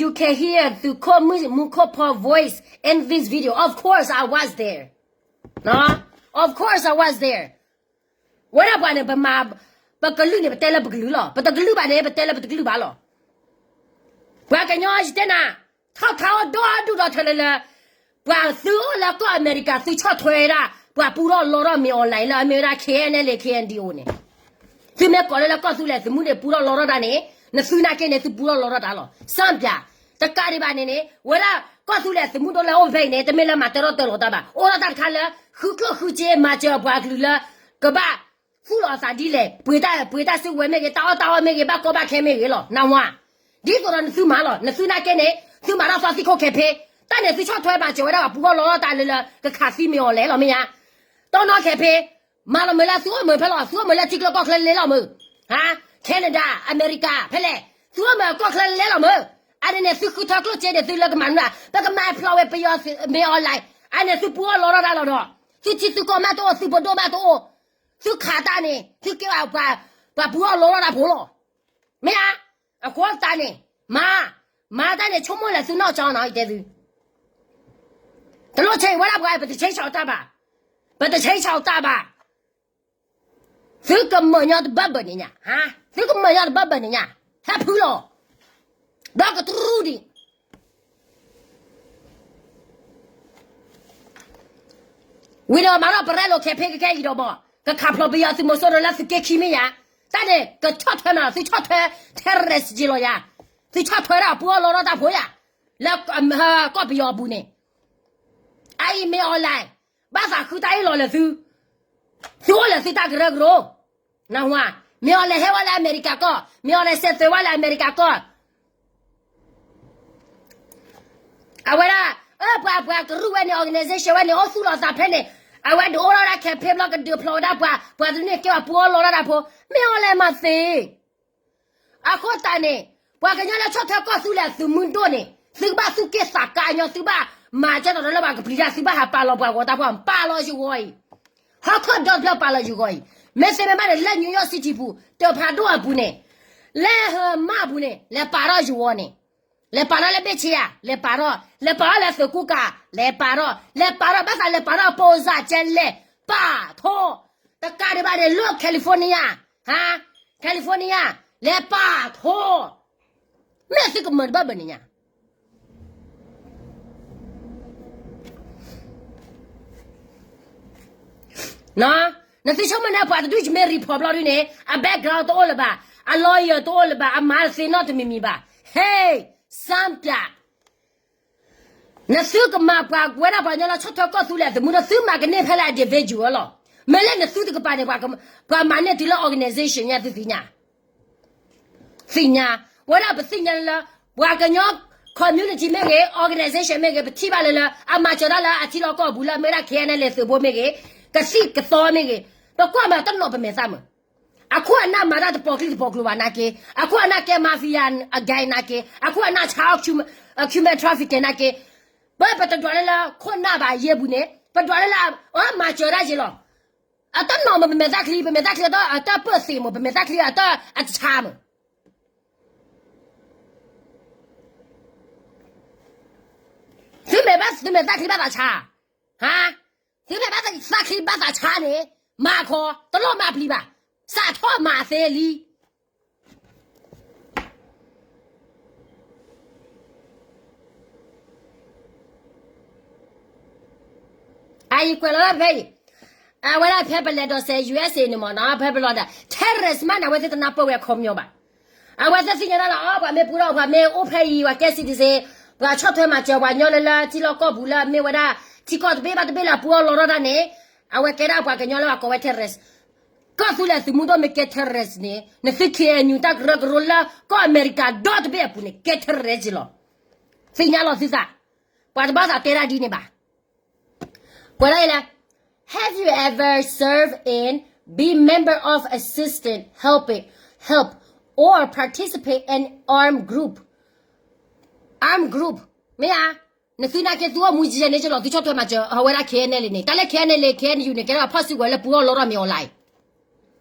you can hear သုးခိၣ်မူခိၣ်ဖီ voice in this video. Of course I was there. Of course I was there. ဝဲဒၣ်ပှၤန့ၣ် ပမၤ, ပကလုၢ်န့ၣ် ပတဲလၢပကလုၢ်လီၤ. ပတကလုၢ်ဘၣ်န့ၣ် ပတဲလၢပတကလုၢ်ဘၣ်လီၤ. ပှၤကညီယတဲနၤ, ထီၣ်ထါအီၤဒီဒူၣ်ဒီထၢလၢလၢ, ပှၤသုအိၣ်လၢကီၢ်အမဲရကၤ သုဆီၣ်ထွဲဝဲဒၣ် ပှၤပူထီၣ်လီထီၣ်မ့ၢ် online လၢအမ့ၢ်ဝဲဒၣ် K N L A K N D O န့ၣ်, သုမ့ၢ်ကိးလၢလၢကီၢ်သူလ့ၤသုးမုၢ်ဒိၣ်ပူထီၣ်လီထီၣ်တၢ်န့ၣ်, နသုနာ်က့န့ၣ် သုပူထီၣ်လီထီၣ်တၢ်လီၤ. စၢ်ပၠး, တကးဒံးဘၣ်န့ၣ်န့ၣ် ဝဲဒၣ်ကီၢ်သူလ့ၤသုးမုၢ်ဒိၣ်လၢအိၣ်ဖဲအံၤန့ၣ် တမ့ၢ်လၢမၤတၢထီၣ်တၢလီၤတၢ်ဘၣ်. အိၣ်ထီၣ်တၢ်တခါလၢ ဃုကျိၣ်ဃုစ့မၤစၢၤပှၤကလုာ်လၢ ကဘၣ်သူၣ်လီၤအသးဒ်လဲၣ်, ပှ့ၤတၢ်, ပှ့ၤတၢ်စုကဝဲၤမ့ၢ်ဂ့ၤ, တၢ်အီၣ်တၢ်အီမ့ၢ်ဂ့ၤ, ဘၣ်ကီဘၣ်ခဲမ့ၢ်ဂ့ၤလီၤ. နၢ်ဟူဧါ. ဒ်သိးဒီးနသုမၤလီၤ. နသုနာ်က့န့ၣ် သုမၤထီၣ်သီသံခိၣ် campaign, တၢ်န့ၣ်သုဆီၣ်ထွဲမၤစၢၤဝဲဒၣ်ပှၤပူထီၣ်လီထီၣ်တၢ်လၢလၢ ကခးသံမ့ၢ် online လီၤ မ့ၢ်ဧါ. တီနီ campaign, မၤလီၤမုာ်လၢသုအိၣ်မုာ်ဖဲလဲၣ်, သုအိၣ်မုာ်လၢထံကျိကီၢ်ချၢလဲၤလီၤမုာ်, ဟါ, Canada, America ဖဲလဲၣ်, သုအိၣ်မုာ်ကီၢ်ချၢလဲၤလီၤမုာ်. အန့ၣ်န့ၣ် သုဃုထၢကျိၣ်စ့န့ၣ် သုလၢကမၤနုၤ, ပကမၤဖျိးဝဲပယီၤမ့ၢ် online, အန့ၣ်သုပူထီၣ်လီထီၣ်တၢ်လီၤဒီး, သုထံသုကီၢ်မ့ၢ်တအိၣ်, သုပဒိၣ်မ့ၢ်တအိၣ်, သုခးတၢ်န့ၣ် သုကဲဘၣ်ပှၤပူထီၣ်လီထီၣ်တၢ်ဖိလီၤ. မ့ၢ်ဧါ. အဃိသတးန့ၣ် မၤ, မၤတၢ်န့ၣ် ဆိကမိၣ်လဲၤသုနီၢ်ကၠီနီၤ ယတဲသု, တလိၣ်ဆဲးဝဲဒၣ်ပှၤ ပတဆဲးဆၢတၢ်ဘၣ်, ပတဆဲးဆၢတၢ်ဘၣ်. သုကမၢညီတဘၢဘၢန့ၣ်ညါ, သုကမၢညီတဘၢဘၢန့ၣ်ညါ, ဟဲဖုလီၤ. ဒီးကတြူဒံး ဝံၤဒီးမၤထီၣ်ပရဲလိာ် campaign ကကဲအံၤဒီးဘၣ်, ကခးဖျိးပယီၤသုးမီၤစိရိၤလၢသုးက့ခံမ့ၢ်ယါ, တၢ်န့ၣ်ကဆီၣ်ထွဲမးလီၤ, သုဆီၣ်ထွဲ terrorist က့လီၤယါ, သုဆီၣ်ထွဲဒၣ်ပူထီၣ်လီထီၣ်တၢ်ဖိယါ, လၢကီၢ်ပယီၤအပူၤန့ၣ်, အအံၤမ့ၢ် online, ဘၣ်သးဃုတၢ်အ့ၣ်လိာ်လၢသု, သုအိၣ်လၢသုတၢ်ကရၢကရိ နၢ်ဟူဧါ, မ့ၢ် online ဟဲဝဲလၢအမဲရကၤကီၢ်, မ့ၢ် online စဲးသွဲးဝဲလၢအမဲရကၤကီၢ် အဝဲဒၣ်, အၢ ပှၤပှၤကရူၢ်ဝဲန့ၣ် organization ဝဲန့ၣ် အိၣ်သူၣ်လီၤသးဖဲန့ၣ်, အဝဲဒုးအိၣ်ထီၣ်ဒၣ် campaign ဘျီ ကဒုးဖျိးဝဲဒၣ်ပှၤ, ပှၤတန့ၢ်ကဲဘၣ်ပူထီၣ်လီထီၣ်တၢ်ဖိ, မ့ၢ် online မၤသ့ အဃိသတးန့ၣ်, ပှၤကညီလၢဆီၣ်ထွဲကီၢ်သူလ့ၤအသုးမုၢ်ဒိၣ်န့ၣ် သုကဘၣ်သူၣ်က့ၣ်သးကါညီ, သုဘၣ်မၤကဲထီၣ်လၢဘၣ်ကပျံၤတၢ်, သုဘၣ်ဟးပာ်လီၤပှၤဂီၤတၢ်ဖိ, ပာ်လီၤယဂီၤအံၤ, ဟီၣ်ခိၣ်ဒီတဖျၢၣ်ပာ်လီၤယဂီၤအံၤ, မ့ၢ်သ့မ့ၢ်ဘၣ်န့ၣ် လၢ New York City ပူၤ, တၢ်ဖးဒိၣ်အပူၤန့ၣ်, လၢဟၢမၢ်ပူၤန့ၣ် လဲၤပာ်ထီၣ်ယဂီၤန့ၣ်, လဲၤပာ်ထီၣ်လၢဘ့ၣ်ဆ့ဧါ, လဲၤပာ်ထီၣ်, လဲၤပာ်ထီၣ်လၢသုးကူကၤ, လဲၤပာ်ထီၣ်, လဲၤပာ်ထီၣ်ဘၣ်သးလဲၤပာ်ထီၣ်ပိၢ်စးကဲလဲၣ်, ပာ်ထီၣ်, တကးဒံးဘၣ်န့ၣ် လၢ California, ဟါ, California, လဲၤပာ်ထီၣ်, မ့ၢ်သုကမၢတဘၢဘၢန့ၣ်ညါ နသုဆိကမိၣ်န့ၣ် ပှၤတဒူၣ်ယမ့ၢ် report ဘျီဒုန့ၣ် အ background တအိၣ်လၢၤဘၣ်, အ lawyer တအိၣ်လၢၤဘၣ်, အမၤသ့နီတမံၤမံၤဘၣ်. ဟဲ, စၢ်ပၠး, နသုကမၤပှၤဝဲဒၣ်ပှၤကညီလၢဆီၣ်ထွဲကီၢ်သူလ့ၤအသုးမုၢ်ဒိၣ် သုမၤကန့ၢ်ဖဲလၢ individual လီၤ. မ့ၢ်လၢနသုတကပၤန့ၣ် ပှၤမၤန့ၢ်တုၤလၢ organization ညါ သုသ့ၣ်ညါ သ့ၣ်ညါ, ဝဲဒၣ်ပသ့ၣ်ညါလၢလၢ ပှၤကညီ community မ့ၢ်ဂ့ၤ, organization မ့ၢ်ဂ့ၤ, ပထံၣ်ဘၣ်လၢလၢ အမၤစၢၤတၢ်လၢအထံလီၢ်ကီၢ်ပူၤလၢအမ့ၢ်ဒၣ် K N L A သုးဖိမ့ၢ်ဂ့ၤ, ကသံၣ်ကသီမ့ၢ်ဂ့ၤ, ပကွၢ်မးတနီၤပမဲာ်သၣ်မုာ်. အခိၣ်အနၢ်မၤတၢ်တပီၤချံတပီၤကျိၤဘၣ်နာ်က့, အခိၣ်အနၢ်ကဲ mafia အ gang နာ်က့, အခိၣ်အနၢ်ဆါအီၣ် human trafficking နာ်က့, ပပတဒွးလၢလၢခိၣ်နၢ်ဘၣ်ယဲၢ်ပူၤန့ၣ်, ပဒွးလၢလၢ အမၤစၢၤတၢ်က့လီၤ. အတနီၤမ့ၢ်ပမဲာ်သၣ်ချံ, ပမဲာ်သၣ်ချံအတၢ်အပၢၢ်သ့ၣ်မ့ၢ်, ပမဲာ်သၣ်ချံအတၢ်အတဆါမ့ၢ်, သုမ့ၢ်ဘၣ်သုမဲာ်သၣ်ချံဘၣ်သးဆါ, ဟါ, သုမ့ၢ်ဘၣ်သးချံဘၣ်သးဆါန့ၣ်, မၤခီ, တလိၣ်မၤပျံၤဘၣ်, စးထီၣ်မၤသ့လံ. အအံၤကွဲးလီၤလၢဖဲအံၤ, အဝဲဒၣ်ဖဲပလဲၤဒိးစဲး U S A န့ၣ်မ့ၢ်နီၤ, ဖဲပလီၤဒၣ် terrorist မးန့ၣ် အဝဲသ့ၣ်တနၢ်ပၢၢ်ဝဲအခီပညီဘၣ်. အဝဲသ့ၣ်သ့ၣ်ညါဒၣ်လီၤ, အီ ပှၤမ့ၢ်ပူထီၣ် ပှၤမ့ၢ်အိၣ်ဖဲအံၤ ပှၤကဲ citizen, ပှၤဆီၣ်ထွဲမၤစၢၤပှၤကညီလၢလၢထံလီၢ်ကီၢ်ပူၤလၢအမ့ၢ်ဝဲဒၣ် ထံကီၢ်တဘ့ၣ်ဘၣ်တဘ့ၣ်လၢအပူထီၣ်လီထီၣ်တၢ်န့ၣ်, အဝဲကဲဒၣ်ပှၤကညီလၢပှၤကိးဝဲ terrorist. ကီၢ်သူလ့ၤသုးမုၢ်ဒိၣ်မ့ၢ်ကဲ terrorist န့ၣ် နသု K N U တၢ်ကရၢကရိလၢကီၢ်အမဲရကၤဒီတဘ့ၣ်အပူၤန့ၣ် ကဲ terrorist လီၤ. သ့ၣ်ညါလီၤသုသး, ပှၤတဘၣ်သးတဲတၢ်ဒ်န့ၣ်ဘၣ်. ကွဲးဒၣ်အံၤလဲၣ်, Have you ever served in, be member of assistance, help it, help, or participate in armed group, armed group, မ့ၢ်ဧါ. နသုနာ်က့သုအိၣ်မူယဲၢ်န့ၣ်ကလီၤ သုဆီၣ်ထွဲမၤစၢၤအဝဲဒၣ် K N L A န့ၣ် တၢ်လၢ K N L A K N U န့ၣ် ကဲထီၣ်ဖီၣ်စုကဝဲၤလၢပူထီၣ်လီထီၣ်မ့ၢ်အီၤလၢအံၤ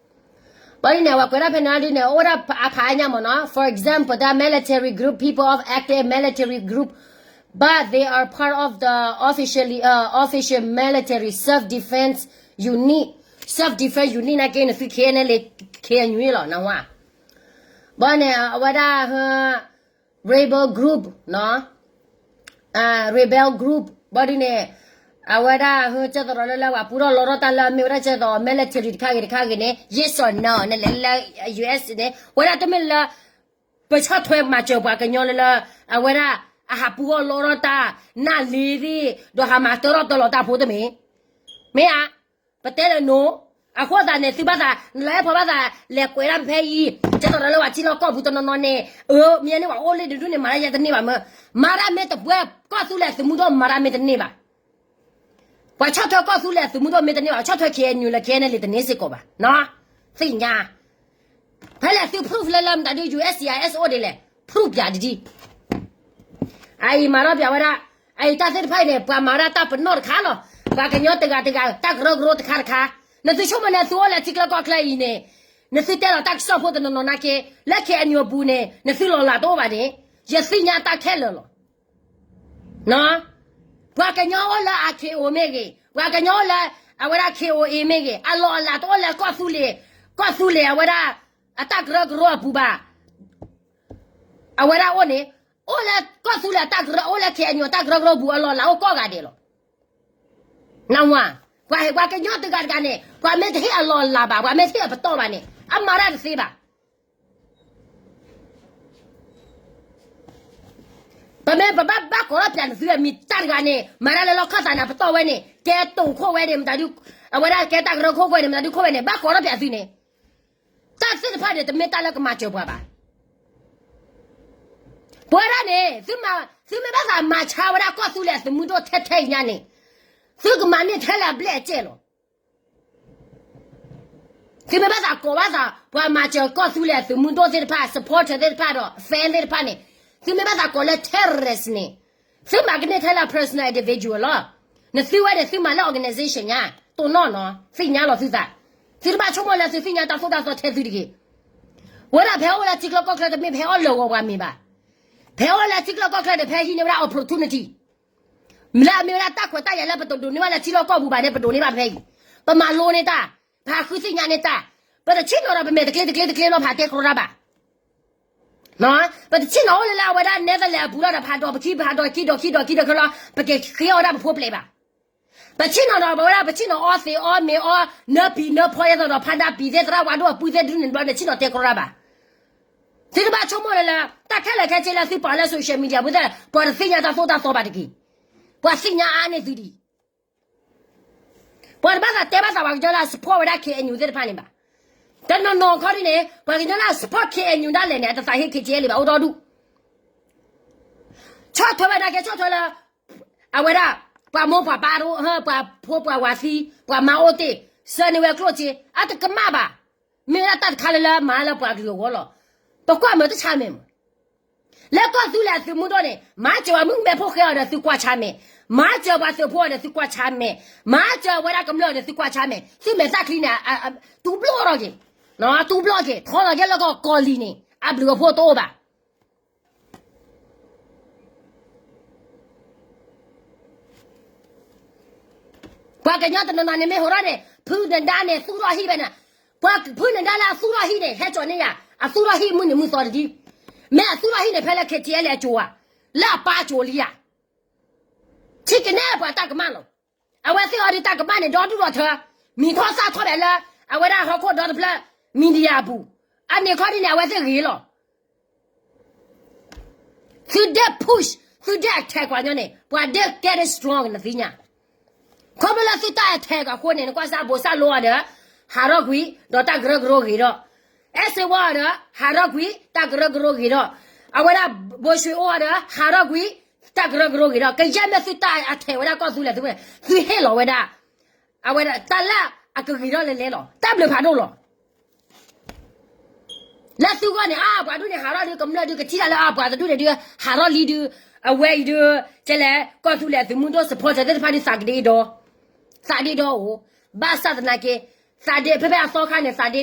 ဘၣ်ဒ်န့ၣ် အဝဲကွဲးဒၣ်ဖဲန့ၣ်ဒ်န့ၣ် အိၣ်ဒၣ်အဖးအညါမ့ၢ်နီၤ for example the military group, people of active military group, but they are part of the officially, uh, official military self defense unit, self defense unit နာ်က့ နသု K N L A K N U လီၤ နဝါ. ဘၣ်န့ၣ် အဝဲဒၣ် rebel group, rebel group ဘၣ်ဒ်န့ၣ် အဝဲဒၣ် ကဲသိးဒီးလၢလၢပှၤပူထီၣ်လီထီၣ်တၢ်လၢအမ့ၢ်ဝဲဒၣ်ကဲသိး military တခါဂ့ၤတခါဂ့ၤန့ၣ် yes or no နလဲၤလၢ U S န့ၣ် ဝဲဒၣ်တမ့ၢ်လၢ ပဆီၣ်ထွဲမၤစၢၤပှၤကညီလၢလၢ အဝဲဒၣ် အဟးပူထီၣ်လီထီၣ်တၢ် နၢ်လ့သ့ၣ် ဒီးဟးမၤတၢထီၣ်တၢလီၤတၢ်ဖိတမ့ၢ် မ့ၢ်ဧါ. ပတဲလၢ no. အဃိသတးန့ၣ် သုဘၣ်သး နလၢဟဲဖီၣ်ဘၣ်သး လဲၤကွဲးဒၣ်ဖဲအံၤ ကဲသိးဒီးလၢပှၤထံလီၢ်ကီၢ်ပူၤတနီၤနီၤန့ၣ် အၢ မ့ၢ်န့ၢ်ပှၤအိၣ်လၢဒုဒူၣ်န့ၣ် မၤတၢ်ယဲတန့ၢ်ဘၣ်မ့ၢ် မၤတၢ်မ့ၢ်တပှဲၤ ကီၢ်သူလ့ၤသုးမုၢ်ဒိၣ်မၤတၢ်မ့ၢ်တန့ၢ်ဘၣ်. ပှၤဆီၣ်ထွဲကီၢ်သူလ့ၤသုးမုၢ်ဒိၣ်မ့ၢ်တန့ၢ်ဘၣ် ပှၤဆီၣ်ထွဲ K N U လၢ K N L A တန့ၢ်စ့ၢ်ကီးဘၣ်. သ့ၣ်ညါ ဖဲလဲၣ်သု proof လၢလၢမတၤဒု U S C I S အိၣ်ဒ်လဲၣ် proof ပၠးတဒ် အအံၤမၤထီၣ်ပၠးဝဲဒၣ် အအံၤတၢ်သ့ၣ်တဖၣ်အံၤန့ၣ် ပှၤမၤဝဲဒၣ်တၢ်ပနီၣ်တခါလီၤ. ပှၤကညီတဂၤတဂၤ တၢ်ကရၢကရိတခါတခါ နသုဆိကမိၣ်န့ၣ် သုအိၣ်လၢထံချၢကီၢ်ချၢအံၤန့ၣ် နသုတဲလီၤတၢ်ကစီၣ်ဖိတနီၤနီၤနာ်က့ လၢ K N U အပူၤန့ၣ် နသုလီၤလးတအိၣ်ဘၣ်န့ၣ် ယသ့ၣ်ညါတၢ်ခဲလၢာ်လီၤ. ပှၤကညီအိၣ်လၢ R K O မ့ၢ်ဂ့ၤ, ပှၤကညီအိၣ်လၢ အဝဲဒၣ် K O A မ့ၢ်ဂ့ၤ, အလီၢ်အလၤတအိၣ်လၢကီၢ်သူလ့ၤ, ကီၢ်သူလ့ၤအဝဲဒၣ် အတၢ်ကရၢကရိအပူၤဘၣ်. အဝဲဒၣ်အိၣ်န့ၣ် အိၣ်လၢကီၢ်သူလ့ၤအတၢ်ကရၢ, အိၣ်လၢ K N U အတၢ်ကရၢကရိပူၤ အလီၢ်အလၤအိၣ်ကိးဂၤဒဲးလီၤ. နဝၤ, ပှၤဟ့ၣ်ပှၤကညီတဂၤတဂၤန့ၣ် ပှၤမ့ၢ်တဟ့ၣ်အလီၢ်အလၤဘၣ်, ပှၤမ့ၢ်တဟ့ၣ်အပတီၢ်ဘၣ်န့ၣ် အမၤတၢ်တသ့ဘၣ်. ပမ့ၢ်ပဘၣ်ဘၣ်ကိးထီၣ်ပၠးနသုအမံၤတၢ်တဂၤန့ၣ် မၤတၢ်လၢလီၢ်ခၢၣ်သးန့ၣ် ပတီၢ်ဝဲန့ၣ် ကဲတိာ်ခိၣ်ဝဲန့ၣ် မတၤဒု, အဝဲဒၣ်ကဲတၢ်ကရၢခိၣ်ဝဲန့ၣ် မတၤဒုခိၣ်ဝဲန့ၣ် ဘၣ်ကိးထီၣ်ပၠးသုန့ၣ် တၢ်သ့ၣ်တဖၣ်န့ၣ် တမ့ၢ်တၢ်လၢကမၤစၢၤပှၤဘၣ်. ပဝဲဒၣ်န့ၣ် သုမ့ၢ်ဘၣ်သးမၤဆါဝဲဒၣ်ကီၢ်သူလ့ၤအသုးမုၢ်ဒိၣ် ထဲထဲအံၤညါန့ၣ် သုကမၤန့ၢ်ထဲလၢအဘျဲၣ်အကျဲလီၤ. သုမ့ၢ်ဘၣ်သးကိးဘၣ်သး ပှၤမၤစၢၤကီၢ်သူလ့ၤအသုးမုၢ်ဒိၣ်သ့ၣ်တဖၣ် supporter သ့ၣ်တဖၣ်ဒီး fan သ့ၣ်တဖၣ်န့ၣ် သုမ့ၢ်ဘၣ်သးကိးလၢ terrorist န့ၣ် သုမၤကန့ၢ်ထဲလၢ personal individual လီၤ. နသုဝဲန့ၣ် သုမၤလၢ organization ညါ တိၢ်နီၣ်နီၤ သ့ၣ်ညါလီၤသုသး. သုတဘၣ်ဆိကမိၣ်လၢသုသ့ၣ်ညါတၢ်သိၣ်တၢ်သီထဲသုတဂ့ၤ. ဝဲဒၣ်ဖဲအိၣ်လၢထံချၢကီၢ်ချၢတမ့ၢ်ဖဲအီၣ်လၢာ်ဂီၤပှၤမ့ၤဘၣ်. ဖဲအိၣ်လၢထံချၢကီၢ်ချၢန့ၣ် ဖဲဟံးန့ၢ်ဝဲဒၣ် opportunity လၢအမ့ၢ်ဝဲဒၣ်တၢ်ခွဲးတၢ်ယာ်လၢပတဒိးန့ၢ်ဘၣ်လၢထံလီၢ်ကီၢ်ပူၤဘၣ်န့ၣ် ပဒိးန့ၢ်ဘၣ်ဖဲအံၤ. ပမၤလိန့ၢ်တၢ်, ပဟးဃုသ့ၣ်ညါန့ၢ်တၢ်, ပတဆ့ၣ်နီၤဒီးပမဲာ်တကျ့တကျ့တကျ့လီၤ ပဟးတဲကရီတၢ်ဘၣ်. ပတဆ့ၣ်နီၤအိၣ်လၢလၢအဝဲဒၣ် Netherlands အပူၤလီၤဒီး ပဟးဒိးပခံ ပဟးဒိးခံ ဒိးခံ ဒိးခံ ဒိးခံလီၤ ပက့ၤဃ့အီၣ်ဝဲဒၣ်ပဖိပျဲၢ်ဘၣ်. ပဆ့ၣ်နီၤဒီးပဝဲဒၣ် ပဆ့ၣ်နီၤအီသံးအီမ့ၤအီ နၢပံၤနၢဖီ ဒ်သိးဒီးဖါဒၣ်ပံၤသ့ၣ် သရၣ်ဝါဒိၣ်အပုၢ်သ့ၣ်ဒုးန့ၣ်ဘျီန့ၣ် ဆ့ၣ်နီၤတဲကရီတၢ်ဘၣ်. သုတဘၣ်ဆိကမိၣ်လၢလၢ တၢ်ခဲလၢာ်ခဲဆ့လၢသုပာ်လၢ social media ပူၤသ့ၣ် ပှၤတသ့ၣ်ညါတၢ်သိၣ်တၢ်သီဘၣ်တဂ့ၤ. ပှၤသ့ၣ်ညါအါန့ၢ်သုဒံး. ပှၤတဘၣ်သးတဲဘၣ်သးပှၤကညီလၢအ support ဝဲဒၣ် K N U သ့ၣ်တဖၣ်န့ၣ်ဘၣ်. တနီၤနီၤခီဒ်န့ၣ် ပှၤကညီလၢအ support K N U ဒၣ်လဲာ်န့ၣ် အတသးဟ့ K T L ဘၣ်အိၣ်ဒီဒူၣ်. ဆီၣ်ထွဲဝဲဒၣ်ကဲဆီၣ်ထွဲလၢ အဝဲဒၣ် ပှၤမိၢ်ပှၤပၢ်တအိၣ် ပှၤဖိပှၤဝၤသံ ပှၤမါအိၣ်တ့ၢ် ဆှၢန့ၢ်ဝဲကျိၣ်စ့ အတကမၣ်ဘၣ်. မ့ၢ်ဝဲဒၣ်တၢ်တခါလၢလၢမၤလၢပှၤကလုာ်အဂီၢ်လီၤ. ပကွၢ်မ့ၢ်တဆါမဲာ်မး လၢကီၢ်သူလ့ၤအသုးမုၢ်ဒိၣ်န့ၣ် မၤစၢၤပှၤမုၣ်ကမဲဖိဃဲအီၤဒီးသုကွၢ်ဆါမဲာ်, မၤစၢၤပှၤသုးဖိအီၤဒီးသုကွၢ်ဆါမဲာ်, မၤစၢၤဝဲဒၣ်ကမျၢၢ်ဒီးသုကွၢ်ဆါမဲာ်, သုမဲာ်သၣ်ချံန့ၣ် တူဘျီထီၣ်က့ၤ, တူဘျီက့ၤ ထီလီၤက့ၤလၢကီၢ်လံၤန့ၣ် အဘျုးအဖှိၣ်တအိၣ်ဘၣ်. ပှၤကညီတနီၤနီၤန့ၣ်မ့ၢ်ဟိးထီၣ်န့ၣ် ဖုနဒါန့ၣ် သူၣ်ထီၣ်ဟံၣ်ဖဲန့ၣ်, ပှၤဖုနဒါလၢအသူၣ်ထီၣ်ဟံၣ်န့ၣ် ဟဲကၠီၤန့ၢ်ယၤ, အသူၣ်ထီၣ်ဟံၣ်မုၢ်နံၤမုၢ်သီတဒ်, မ့ၢ်အသူၣ်ထီၣ်ဟံၣ်န့ၣ် ဖဲလၢ K T L အကၠိၤဧါ, လၢအပၢ်ကၠိၤလံဧါ, ထံကနဲၣ်ပှၤတၢ်ကမၣ်လီၤ. အဝဲသ့ၣ်အီၤဒ်တၢ်ကမၣ်န့ၣ် ဒီဒူၣ်ဒီထၢ, မံၤထီၣ်သၣ်ထီၣ်ဘၣ်လၢ အဝဲဒၣ်ဟီᣁခိၣ်ဒီတဖျၢၣ် media အပူၤ, အန့ၣ်ခီဒ်န့ၣ် အဝဲသ့ၣ်ဂ့ၤလီၤ. သုဒဲး push, သုဒဲး attack ပှၤကညီန့ၣ် ပှၤဒဲး get it strong နသ့ၣ်ညါ. ခီဖျိလၢသုတၢ် attack အဃိန့ၣ် နကွၢ်စၢ်ဘိးစၢ်လိအီၤဒီး ဟးထီၣ်ကွံာ် ဒီးတၢ်ကရၢကရိဂ့ၤထီၣ်, အဲၣ်စ့ဝါဒီး ဟးထီၣ်ကွံာ် တၢ်ကရၢကရိဂ့ၤထီၣ်, အဝဲဒၣ် ဘိၣ်ၡ့အိၣ်ဒီး ဟးထီၣ်ကွံာ် တၢ်ကရၢကရိဂ့ၤထီၣ်, ကယဲၢ်မ့ၢ်သုတၢ်အထဲးဝဲဒၣ်ကီၢ်သူလ့ၤသုးမုၢ်န့ၣ် သုဟ့ၣ်လီၤဝဲဒၣ်, အဝဲဒၣ်တၢ်လၢအကဂ့ၤထီၣ်လဲၤလဲၤလီၤ တၢ်ဘျုးဖးဒိၣ်လီၤ. လၢသုဂီၢ်န့ၣ် အါ ပှၤဒူၣ်န့ၣ်ဟးထီၣ်ဒုး ကမျၢၢ်ဒုးကထံၣ်တၢ်လၢအါ ပှၤတဒူၣ်န့ၣ်ဒုး ဟးထီၣ်လံဒုး အဝဲအံၤဒုး ကဲလဲၣ် ကီၢ်သူလ့ၤသုးမုၢ်ဒိၣ် support သ့ၣ်တဖၣ်ဒုး သးကဒ့ဒီ သးဒ့ဒီအိၣ်, ဘၣ်ဆၣ်သနာ်က့ သးဒ့ ဖဲဖဲအသီခါန့ၣ် သးဒ့ဒီ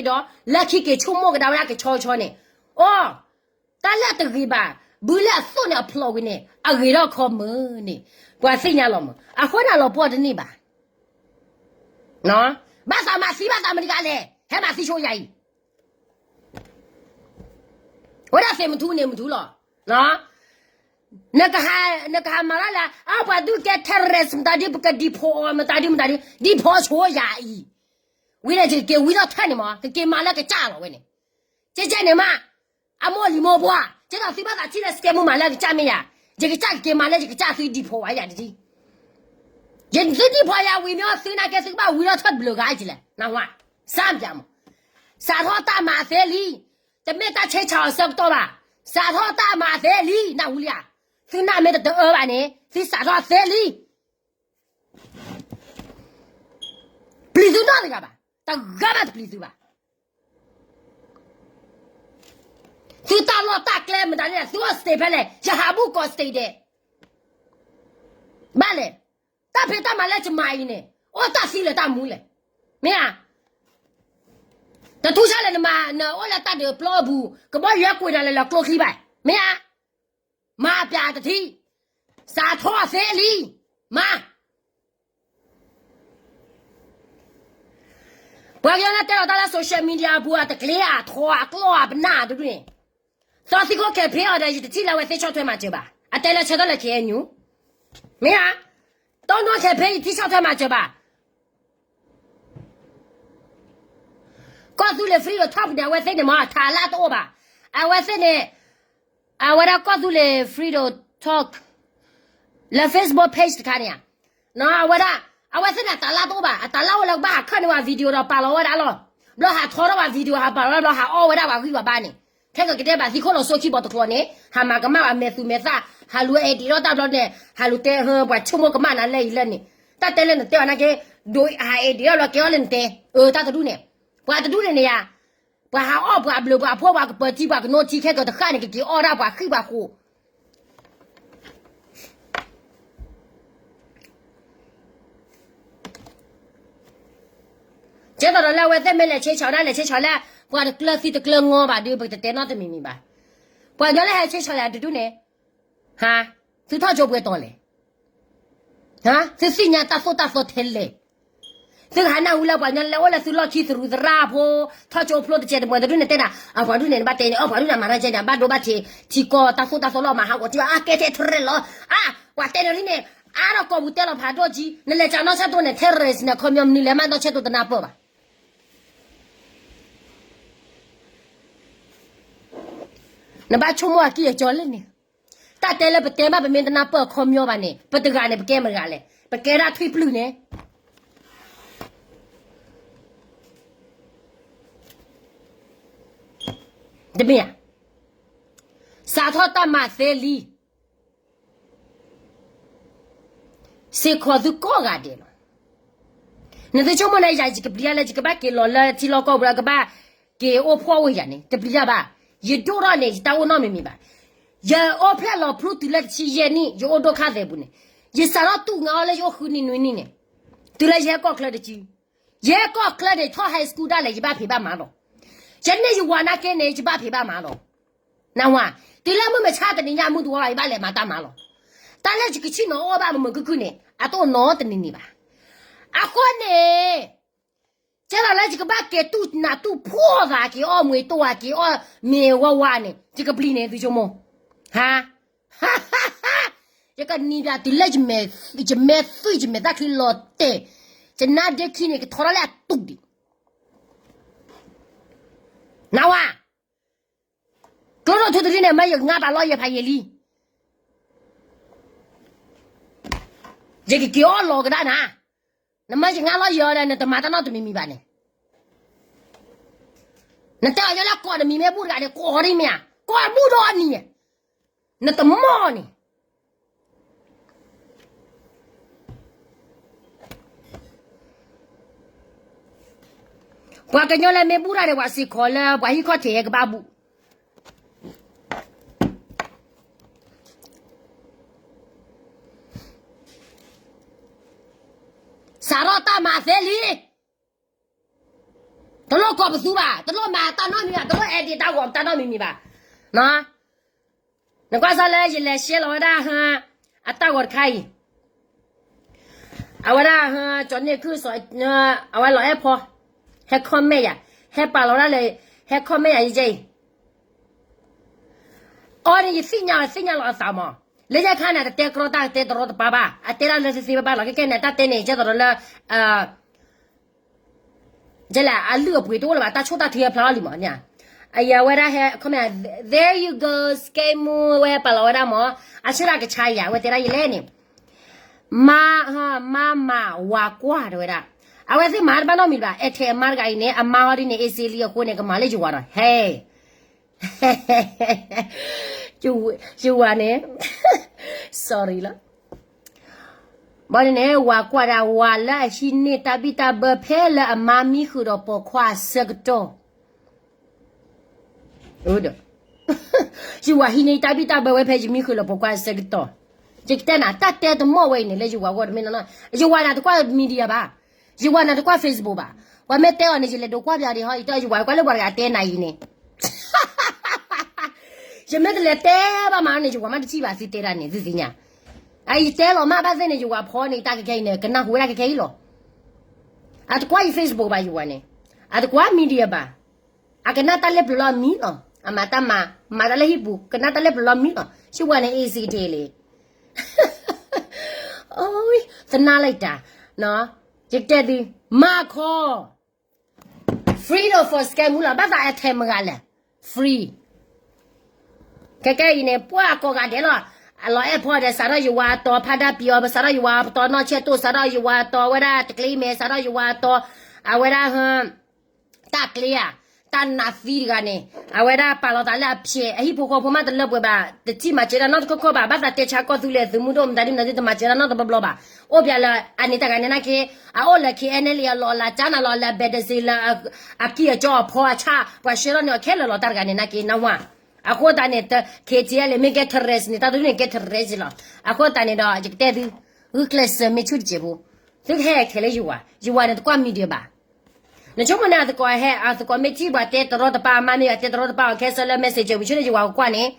လၢခံက့ၤဆိကမိၣ်ကဒါဝဲဒၣ်ကဆီဆီန့ၣ်, အိ တၢ်လၢတဂ့ၤဘၣ်, ဘုလၢအသိၣ်န့ၣ်အဖျိးဝံၤန့ၣ် အဂ့ၤထီၣ်ခီမုၢ်န့ၣ် ပှၤသ့ၣ်ညါလီၤမး, အဃိန့ၣ်လီၤပှီၢ်တန့ၢ်ဘၣ်. ဘၣ်သးမၤသံဘၣ်သးမနုၤဂၤလဲၣ်, ဟဲမၤသံဆိယၤအံၤ ဝဲဒၣ်သ့ၣ်မထူန့ၣ်မထူလီၤ. နကဟးမၤလၢ်လၢ အပှၤဒုးကဲ terrorist မတၤဒုး ပက deport အီၤမတၤဒုးမတၤဒုး deport ဆိယၤအံၤ, ဝံၤန့ၣ် ယကက့ၤဝံထီၣ်ထဲန့ၣ်မး ကက့ၤမၤလၢကစၢ်လီၤဝဲန့ၣ်, ကဲကဲန့ၣ်မး အမိၢ်လံၤမိၢ်ပှၢ် ကဲသိးသုဘၣ်သးထံၣ်လၢ scam မၤလၢကစၢ်မ့ၢ်ယၤ, ယကစၢ်ကက့ၤမၤလၢယကစၢ်သု deport ဝဲယၤတဒ် ယသု deport ယၤဝံၤမ့ၢ်အီၤ သုနာ်က့သုကဘၣ်ဝံထီၣ်ထဲတဘျုးဂၤအံၤလဲၣ်, နဝၤ, စၢ်ပၠးမး, စးထီၣ်တၢ်မၤသ့လံ, တမ့ၢ်တၢ်ဆဲးဆးအီၤဆၢကတီၢ်ဘၣ်, စးထီၣ်တၢ်မၤသ့လံ, နၢ်ဟူလံဧါ, သုနာ်မ့ၢ်တတအၢဘၣ်န့ၣ် သုစးထီၣ်သ့လံ. ပျံၤသုနီတဂၤဘၣ်, တဂၤမးတပျံၤသုဘၣ်. သုတၢ်လီၢ်တၢ်ကျဲမတၤန့ၣ် သုအိၣ် state ဖဲလဲၣ်, ယဟးဘူၣ်ကိး state ဒဲး ဘၣ်လဲၣ်, တၢ်ဖံးတၢ်မၤလၢယမၤအံၤန့ၣ် အိၣ်တၢ်သံလၢတၢ်မူလဲၣ်, မ့ၢ်ဧါ, တထူၣ်ဆါလဲၣ်နမၤ နအိၣ်လၢတၢ်ဒုးပျီအပူၤ ကဘီယူၤကွံာ်နၤလၢလီၤကျိချံဘၣ်, မ့ၢ်ဧါ, မၤပၠးတထံၣ်, စးထီၣ်သ့လံ, မၤ ပှၤကညီလၢတဲလီၤတၢ်လၢ social media အပူၤ အတကျ့ဧါ ထီအကျီၢ်အပနၢ်တဒူၣ်န့ၣ်, သီသံခိၣ် campaign အီၤဒီး ယတထံၣ်လၢအဝဲသ့ၣ်ဆီၣ်ထွဲမၤစၢၤဘၣ်, အတဲလၢဆၢထၢၣ်လၢ K N U, မ့ၢ်ဧါ, တီနီၢ် campaign ယထံၣ်ဆီၣ်ထွဲမၤစၢၤဘၣ်. ကီၢ်သူလ့ၤ Freedom Talk န့ၣ် အဝဲသ့ၣ်န့ၣ်မ့ၢ် ထးလၢတအိၣ်ဘၣ်, အဝဲသ့ၣ်န့ၣ် အဝဲဒၣ်ကီၢ်သူလ့ၤ Freedom Talk လၢ Facebook page တခါန့ၣ်ဧါ, အဝဲဒၣ် အဝဲသ့ၣ်န့ၣ် အတၢ်လၢတအိၣ်ဘၣ်, အတၢ်လၢအိၣ်လၢကဘၣ်ဟးခၢၣ်န့ၢ်ဝဲ video ဒီးပာ်လီၤဝဲဒၣ်လီၤ, ဘျီဟးထီထီၣ်ဝဲ video ဟးပာ်လီၤဝဲဘျီ ဟးအီၣ်ဝဲဒၣ်ပှၤဂံၢ်ပှၤဘါန့ၣ်, ခဲကကတဲဘၣ်သံခိၣ်လီၤစိခံဘီတကျိၤန့ၣ် ဟးမၤကမၣ်ဘၣ်မဲာ်သူမဲာ်သၣ်, ဟးလူၤ edit ထီၣ်တၢ်ဘျီန့ၣ် ဟးလူၤတဲပှၤဆိကမိၣ်ကမၣ်နၤလၢအံၤလၢန့ၣ်, တၢ်တဲလၢနတဲအီၤနာ်က့, ဒိးဟး edit ထီၣ်ဘျီကဲအီၤလၢနတဲ, အၢ တၢ်တဒူၣ်န့ၣ်, ပှၤတဒူၣ်န့ၣ်န့ၣ်ယါ ပှၤဟးအီၣ်ပှၤဘျုးပှၤဖှီၣ်ပှၤကပၢၤထံပှၤကနိထံ ခဲကတဃၣ်န့ၣ် ကက့ၤအီၣ်ဒၣ်ပှၤဃံၣ်ပှၤဃိး, ကဲသိးဒီးလၢအဝဲသ့ၣ်မ့ၢ်လဲၤဆ့ဆီဒၣ်လဲၤဆ့ဆီလၢ ပှၤတကျၢၤသံတကျၢၤငီဘၣ်ဒီး ပကတတဲနီတမံၤမံၤဘၣ်. ပှၤကညီလၢဟဲဆ့ဆီလဲၣ်တဒူၣ်န့ၣ်, ဟါ, သုထီၣ်ကၠိပှဲၤတီၤလဲၣ်, ဟါ, သုသ့ၣ်ညါတၢ်သိၣ်တၢ်သီထဲလဲၣ်. သုကဟးနၢ်ဟူလၢပှၤကညီလၢအိၣ်လၢသုလီၢ်ခံသရူးသရၣ်ဖိ, ထီၣ်ကၠိဖျိတစဲးတမှဲၤတဒူၣ်န့ၣ်တဲဒၣ်, အပှၤဒူၣ်န့ၣ်နဘၣ်တဲန့ၣ် အပှၤဒူၣ်န့ၣ်မၤတၢ်ကဲန့ၣ် အဘၣ်ဒိဘၣ်ထံး, ထံကီၢ်တၢ်သိၣ်တၢ်သီလီၤမၤဟးဂီၤထံဘၣ် အကဲထဲထဲလဲၣ်လီၤ. အါ, ပှၤတဲန့ၣ်လံန့ၣ်, အါထီၣ်ကီၢ်ပူၤတဲလီၤဖးဒိၣ်ကံ, နလဲၤကၢနီၢ်ဆၢတိၢ်န့ၣ် terrorist န့ၣ် ခီပညီမနုၤလဲၣ်မးနီၢ်ဆၢတိၢ်တနၢ်ပၢၢ်ဘၣ်. နဘၣ်ဆိကမိၣ်အကံၢ်အကီလၢန့ၣ်, တၢ်တဲလၢပတဲဘၣ်ပမ့ၢ်တနၢ်ပၢၢ်အခီပညီဘၣ်န့ၣ် ပတဂၤန့ၣ် ပကဲမတၤတဂၤလဲၣ်, ပကဲဒၣ်ထွံၣ်ပျုၢ်န့ၣ် တမ့ၢ်ဧါ. စးထီၣ်တၢ်မၤသ့လံ, စ့ၢ်ကီးသုကိးဂၤဒဲးလီၤ. နသုဆိကမိၣ်န့ၣ် ယၤယကပျံၤတၢ်လၢ ယကဘၣ်က့ၤလီၤလၢထံလီၢ်ကီၢ်ပူၤ ကဘၣ်က့ၤအိၣ်ဖှီၣ်အိၣ်ယာ်န့ၣ် တပျံၤတၢ်ဘၣ်. ယဒိၣ်ထီၣ်န့ၣ် ယတၢ်အိၣ်နီတမံၤမံၤဘၣ်. ယအိၣ်ဖျဲၣ်လီၤဖျူတုၤလၢတဆံယဲၢ်နံၣ် ယအိၣ်ဒိၣ်ခါသဲးပူၤန့ၣ်, ယစးထီၣ်တူၢ်ငါအီၤလၢယအိၣ်ဃုနံၣ်နွံနံၣ်န့ၣ်, တုၤလၢယဟဲကီၢ်ချၢတစု, ယဟဲကီၢ်ချၢန့ၣ် ထီၣ် high school ဒၣ်လဲာ် ယဘၣ်ဖံးဘၣ်မၤလီၤ. ယန့ၢ်ယဝၤနာ်က့န့ၣ် ယဘၣ်ဖံးဘၣ်မၤလီၤ. နဝၤ, တုၤလၢမုၢ်မဆါတနံၤညါမုၢ်တဝီဘၣ် ယဘၣ်လဲၤမၤတၢ်မၤလီၤ. တၢ်လၢယကဆ့ၣ်နီၤအီၣ်ဘၣ်မုာ်မုာ်ခုၣ်ခုၣ်န့ၣ် အတအိၣ်နီတနံၤနံၤဘၣ်. အဃိန့ၣ် ကဲသိးလၢယကဘၣ်က့ၤတူၢ်နးတူၢ်ဖှီၣ်သး က့ၤအီၣ်မှ့ၤတိၢ်ဧါ က့ၤအီၣ်မ့ၤဝါဝါန့ၣ် ယကပျံၤန့ၣ် သုဆိကမိၣ်, ဟါ, ယကနံၤပျးတုၤလၢ ယမဲာ်သွံၣ် ယမဲာ်သၣ်ချံလီၤတဲာ်, ယနါဒ့ခံန့ၣ် ကထီထီၣ်လၢအတူၢ်ဒံး, နဝၤ, ကျိဒိၣ်ထူတရံန့ၣ် မၢယငါပာ်လီၢ်ယဲဖးယံာ်လံ, ယကက့ၤအီၣ်လီၤကဒါနၤ, နမၢယငါလီၤယဲအီၤဒီး နတမၤတၢ်နီတမံၤမံၤဘၣ်န့ၣ်, နတဲအီၤညီလၢကိးနမံၤမ့ၢ်ဘူၣ်တဂၤန့ၣ် ကိးဒ်မ့ၢ်ဧါ, ကိးဘူၣ်ဒီးနံၤ, နတမီၢ်န့ၣ် ပှၤကညီလၢမ့ၢ်ဘူၣ်တၢ်န့ၣ် ပှၤစ့ၢ်ကီးလၢပှၤဟံၣ်ခီၣ်ထံးဟဲကဘၣ်ဘူၣ်. စးထီၣ်တၢ်မၤသ့လံ. တလိၣ်ကိးပသူဘၣ်, တလိၣ်မၤတၢ်နီတမံၤဘၣ်, တလိၣ် edit တၢ်ဂီၤတၢ်နီတမံၤမံၤဘၣ်. နကွၢ်စၢ်လၢယလဲၤ share လီၤဝဲဒၣ် အတၢ်ဂီၤတခါအံၤ, အဝဲဒၣ် ကၠီၤန့ၢ်ခုၣ်စီၤ အဝဲလီၤအဲၣ်ဖီ, ဟဲ comment ယၤ, ဟဲပာ်လီၤဝဲဒၣ်လၢ ဟဲ comment ယၤယဲအံၤ အီၤန့ၣ် ယသ့ၣ်ညါ သ့ၣ်ညါလီၤအသးမး, လၢညါခါန့ၣ် တတဲကြီတၢ် တဲတရီတပါဘၣ်, အတဲဒၣ်လၢသ့သ့ဘၣ်ဘၣ်လီၤ. ခဲကဲန့ၣ် တၢ်တဲန့ၣ် ကဲသိးဒီးလၢ ကဲလဲၣ် အလုၢ်အပှ့ၤတအိၣ်လၢၤဘၣ်, တၢ်ဆိၣ်တၢ်ထုဟဲဖျါလီၤလံမးန့ၣ်, အဝဲဒၣ်ဟဲ comment, there you go, စကဲမူ ဝဲပာ်လီၤဝဲဒၣ်မး, အဆၢဒၣ်ကဆါယၤ အဝဲတဲဒၣ်ယလဲၣ်န့ၣ်, မါ မါမၤဝၤကွၢ်တဲဝဲဒၣ်, အဝဲသ့ၣ်မၤတဘၣ်နီတမံၤဘၣ်, အဲထဲအမါတဂၤအံၤန့ၣ် အမါအီၤဒ်န့ၣ် အ့စ့လံအဃိန့ၣ် ကမၤလၢယဝၤဒီး ဟဲ ယဝၤန့ၣ် sorry လီၤ. ဘၣ်န့ၣ်န့ၣ် ဝၤကွၢ်ဒၣ်ဝၤလၢအဟံးန့ၢ်တၢ်ဘံၣ်တၢ်ဘၢဖဲလၢအမါမံဃုာ်ဒီးပိာ်ခွါအဆၢကတီၢ်, ယဝၤဟံးန့ၢ်တၢ်ဘံၣ်တၢ်ဘၢဝဲဖဲယမံဃုာ်လၢပိာ်ခွါအဆၢကတီၢ်, ယကတဲနၤ တၢ်တဲတမီၢ်ဝဲအံၤန့ၣ် လၢယဝၤဂီၢ်တမ့ၢ်နီၤ, ယဝၤနၤတကွၢ် media ဘၣ်, ယဝၤနၤတကွၢ် Facebook ဘၣ်, ပှၤမ့ၢ်တဲအီၤန့ၣ် ယလဲၤဒိးကွၢ်ပၠးဒံးဟီ, ယတဲယဝၤကွၢ်လၢပှၤတဂၤတဲနၤအံၤန့ၣ် ယမ့ၢ်တလဲၤတဲဘၣ်မးန့ၣ် ယဝၤမ့ၢ်တထံၣ်ဘၣ်သုတဲဒၣ်န့ၣ် သုသ့ၣ်ညါ, အအံၤတဲလီၤမးဘၣ်သ့ၣ်န့ၣ် ယဝၤဖီန့ၣ် တၢ်ခဲခဲအံၤန့ၣ် ကနၢ်ဟူဝဲဒၣ်ခဲခဲအံၤလီၤ. အတကွၢ်ယ Facebook ဘၣ် ယဝၤန့ၣ်, အတကွၢ် media ဘၣ်, အကနၣ်တၢ်လၢပျၢၤလီၤမံလီၤ, အမၤတၢ်မၤ မၤတၢ်လၢဟံၣ်ပူၤ ကနၣ်တၢ်လၢပျၢၤလီၤမံလီၤ, ယဝၤန့ၣ် အ့စ့ကတ့ၢ်လံ သနာ်လၢတၢ်, ယကတဲသု, မၤခီ free ဒီး for scam မူလီၤ ဘၣ်သးအထဲမဂၤလဲၣ်, free. ခဲကဲအံၤန့ၣ် ပှၤကိးဂၤဒဲးလီၤ, အလီၤအဲၣ်ဖီဒီး စးထီၣ်ယဝၤအတီၤ ဖါဒၣ်ပံၤအီၤ စးထီၣ်ယဝၤအတီၤ နီၢ်ဆဲးတိၣ် စးထီၣ်ယဝၤအတီၤ ဝဲဒၣ်တကျ့မဲ စးထီၣ်ယဝၤအတီၤ အဝဲဒၣ် တၢ်ကျ့ဧါ, တၢ်နးသံတဂၤန့ၣ် အဝဲဒၣ်ပာ်လီၤသးလၢအဖျဲး အဟံၣ်ဖိဃီဖိမးတလၢပှဲၤဘၣ်, တထံၣ်မၤစၢၤတၢ်နီတခီခီဘၣ်, ဘၣ်သးတဲဆါကီၢ်သူလ့ၤသုးမုၢ်ဒိၣ်မတၤဒ်မတၤဒ်တမၤစၢၤတၢ်နီတဘျီဘျီဘၣ်, အိၣ်ပၠးလၢအန့ၣ်တဂၤန့ၣ်နာ်က့, အအိၣ်လၢ KNLA အလီၢ်အလၤ ကၠါနၤလီၤလၢ ဘဲးဒစ့လၢ အကံၢ်အကီအဖီအဆၣ် ပှၤဆှၢထီၣ်န့ၢ်အီၤခဲလၢာ်လီၤ တၢ်တဂၤန့ၣ်နာ်က့ နၢ်ဟူဧါ, အဃိသတးန့ၣ် KTLA မ့ၢ်ကဲ terrorist န့ၣ် တၢ်တဒူၣ်န့ၣ်ကဲ terrorist လီၤ, အဃိသတးန့ၣ်ဒီး ယကတဲသု, ဂုာ်ကျဲးစၢးမ့ၢ်ဆူၣ်တစဲးဖိ, သုကဟဲထဲလၢယဝၤ, ယဝၤန့ၣ်တကွၢ် media ဘၣ် နဆိကမိၣ်န့ၣ် အသကိးဟဲ အသကိးမ့ၢ်ထံၣ်ပှၤတဲတရီတပါ အမါမ့ၢ်တဲတရီတပါအီၤခဲစၢလၢ messenger ပူၤဆိန့ၣ် ယဝၤကကွၢ်န့ၣ်,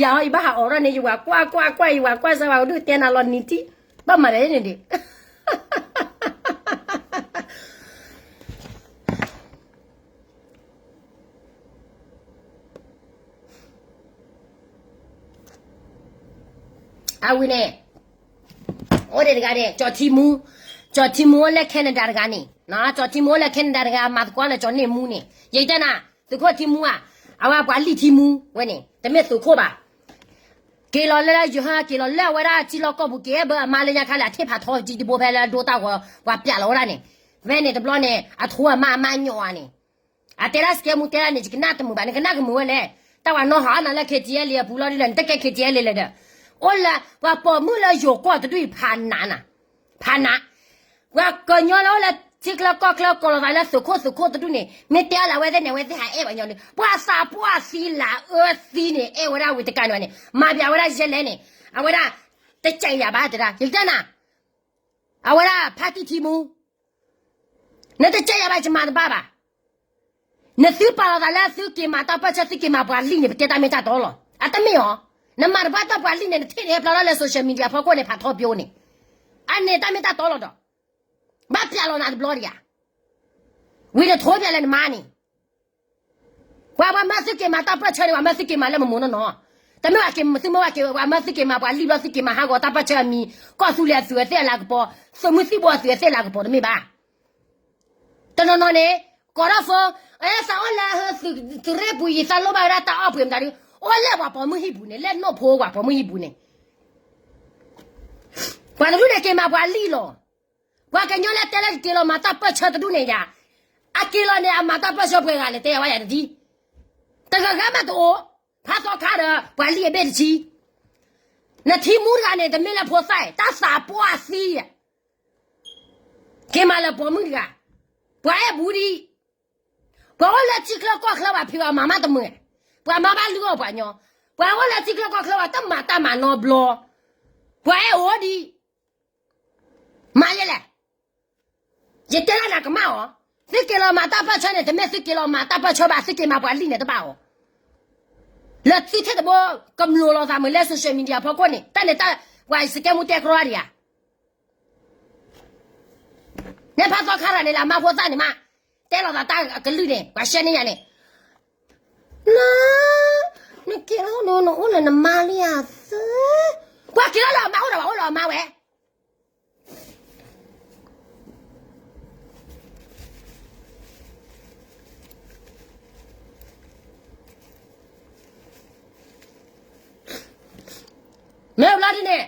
ယၤဟီ ယဘၣ်ဟးအိးထီၣ်န့ၣ် ယဝၤကွၢ်ကွၢ်ကွၢ် ယဝၤကွၢ်စၢၤဝဲဒိၣ်တဲနၤလီၤနံၤတံၢ်, ဘၣ်မၤဒ်န့ၣ်ဒံး အဝံၤန့ၣ် အိၣ်ဒံးတဂၤန့ၣ် ကၠီၤထံမူ, ကၠီၤထံမူအိၣ်လၢ Canada တဂၤန့ၣ်, ကၠီၤထံမူအိၣ်လၢ Canada တဂၤ မၤသကိးလၢကၠီၤန့ၢ်မူန့ၣ် ယတဲနၤ, သုးခိၣ်ထံမူဧါ, အဝဲပှၤလံၣ်ထံမူဝဲန့ၣ် တမ့ၢ်သုးခိၣ်ဘၣ်, က့ၤလီၤလၢယဟၢက့ၤလီၤလၢအဝဲဒၣ်ထံလီၢ်ကီၢ်ပူၤ က့ၤအဲၣ်ဘၢအမါလၢညါခါလၢအထံၣ်ဖးထီတံတဘိဖဲလၢအဒိတၢ်ဂီၤ ပှၤပျးလီၤဝဲဒၣ်န့ၣ်, ဖဲန့ၣ်တဘျီန့ၣ် အထိအမါအမါညီၣ်ဧါန့ၣ် အတဲဒၣ် စကဲမူ တဲဒၣ်န့ၣ် ယကနၣ်တမုာ်ဘၣ် နကနၣ်ကမုာ်ဝဲလဲၣ်, တၢ်ဝဲနီၢ်ဟးအါနၤလၢ KTLA အပူၤလီၤဒ်လဲၣ် နတကဲ KTLA လဲၣ်ဒီး, အိၣ်လၢ ပှၤပိာ်မုၣ်လၢယိၤကီၢ်တဒူၣ်အံၤ ဖးနးနၤ, ဖးနး, ပှၤကညီလၢအိၣ်လၢထံချၢကီၢ်ချၢ ကိးလီၤသးလၢသုးခိၣ်သုးခိၣ်တဒူၣ်န့ၣ် မ့ၢ်တဲအီၤလၢအဝဲသ့ၣ်န့ၣ် အဝဲသ့ၣ်ဟးအဲၣ်ပှၤကညီလၢ ပှၤသးပှၢ်သံလၢအအၢသံန့ၣ် အဲၣ်ဝဲဒၣ်ဝံၤတကးန့ၣ်ဘၣ်န့ၣ် မၤပၠးဝဲဒၣ်ယဲလဲၣ်န့ၣ်, အဝဲဒၣ် တကဲယၤဘၣ်တဲဒၣ် ယကတဲနၤ အဝဲဒၣ်ဖါတံၢ်ထံမူ, နတကဲယၤဘၣ် ယမၤတဘၣ်ဘၣ်. နသုပာ်လီၤသးလၢသုက့ၤမၤတၢ်ပၢၢ်ဆၢ သုက့ၤမၤပှၤလံၣ်န့ၣ် ပတဲတၢ်မ့ၢ်တၢ်တီလီၤ. အတမ့ၢ်အီၤ, နမၤတဘၣ်တၢ်ပှၤလံၣ်န့ၣ် နထံၣ်န့ၣ်ဖျါထီၣ်လၢ social media ဖီခိၣ်န့ၣ် ဖးထီပၠိန့ၣ်, အန့ၣ်တၢ်မ့ၢ်တၢ်တီလီၤဒီး ဘၣ်ပျးလီၤနၤတဘျီဒံးဧါ. ဝံၤနထိပၠးလၢနမါန့ၣ် ပှၤပှၤမၢသုက့ၤမၤတၢ်ပၢၢ်ဆၢန့ၣ် ပှၤမၢသုက့ၤမၤလၢမမိၢ်နီၢ်နီၢ်, တမ့ၢ်ပှၤက့ၤသုမ့ၢ်ပှၤက့ၤ ပှၤမၢသုက့ၤမၤပှၤလံၣ်ဘျီ သုက့ၤမၤဟးဂီၤတၢ်ပၢၢ်ဆၢအမံၤ ကီၢ်သူလ့ၤအသုးအသ့ၣ်အလၤကပီၤ သုးမုၢ်သံၣ်ဘိအသုးအသ့ၣ်အလၤကပီၤတမ့ၢ်ဘၣ်. တနီၤနီၤန့ၣ် ကိးထီၣ်ဖိ, အဲ သးအိၣ်လၢသုးရ့ၣ်ပူၤယံၤ သးလိၣ်ဘၣ်ဝဲဒၣ်တၢ်အီၣ်ပှ့ၤမတၤဒု, အိၣ်လၢပှၤပိာ်မုၣ်ဟံၣ်ပူၤန့ၣ် လၢနီၢ်ဖိပှၤပိာ်မုၣ်ဟံၣ်ပူၤန့ၣ် ပှၤတဒူၣ်န့ၣ်က့ၤမၤပှၤလံၣ်လီၤ. ပှၤကညီလၢတဲလၢကက့ၤလီၤမၤတၢ်ပၢၢ်ဆၢတဒူၣ်န့ၣ်ယၤ, အက့ၤလီၤန့ၣ် အမၤတၢ်ပၢၢ်ဆၢပှဲၤဂၤလဲၣ် တဲဝဲယၤတဒ်, တဂၤဂၤမးတအိၣ်, ဖးသီခါဒီး ပှၤလံၣ်အဘ့ၣ်တဆံ, နထံမူတဂၤန့ၣ် တမ့ၢ်လၢဖိသၣ်, တၢ်သးပှၢ်သံ, က့ၤမၤလၢပိာ်မုၣ်တဂၤ, ပှၤအဲၣ်ဘူးဒံး, ပှၤအိၣ်လၢထံချၢကီၢ်ချၢ ပှၤဖံးပှၤမၤမးတမုာ်, ပှၤမၤဘၣ်လုၢ်အီၣ်ပှၤညီ, ပှၤအိၣ်လၢထံချၢကီၢ်ချၢ ပှၤတမၤတၢ်မၤနီတဘျီ, ပှၤအဲၣ်အိၣ်ဒံး, မၤယဲလဲၣ် ယတဲလၢနၤကမၣ်အီၤ, သုက့ၤလီၤမၤတၢ်ပၢၢ်ဆၢန့ၣ် တမ့ၢ်သုက့ၤလီၤမၤတၢ်ပၢၢ်ဆၢဘၣ်, သုက့ၤမၤပှၤလံၣ်န့ၣ်တဘၣ်အီၤ, လၢသုထဲတဘိ ကမျိာ်လီၤသးမုာ်လၢ social media ဖီခိၣ်န့ၣ် တၢ်န့ၣ်တၢ် ပှၤစကဲမူတဲကြီဒံးဧါ, နဲဖးသီခါရၤန့ၣ်လၢအမါဖိသၣ်န့ၣ်မး, တဲလီၤသးတၢ်အကလုၢ်န့ၣ် ပှၤရှဲန့ၢ်ယၤန့ၣ်, န နက့ၤလီၤဒီး နအိၣ်လၢနမါလံဧါသၢ, ပှၤက့ၤလီၤလၢအမါအိၣ်ဒီး ပှၤအိၣ်လၢအမါဝဲ မ့ၢ်ဘျီဒ်န့ၣ်,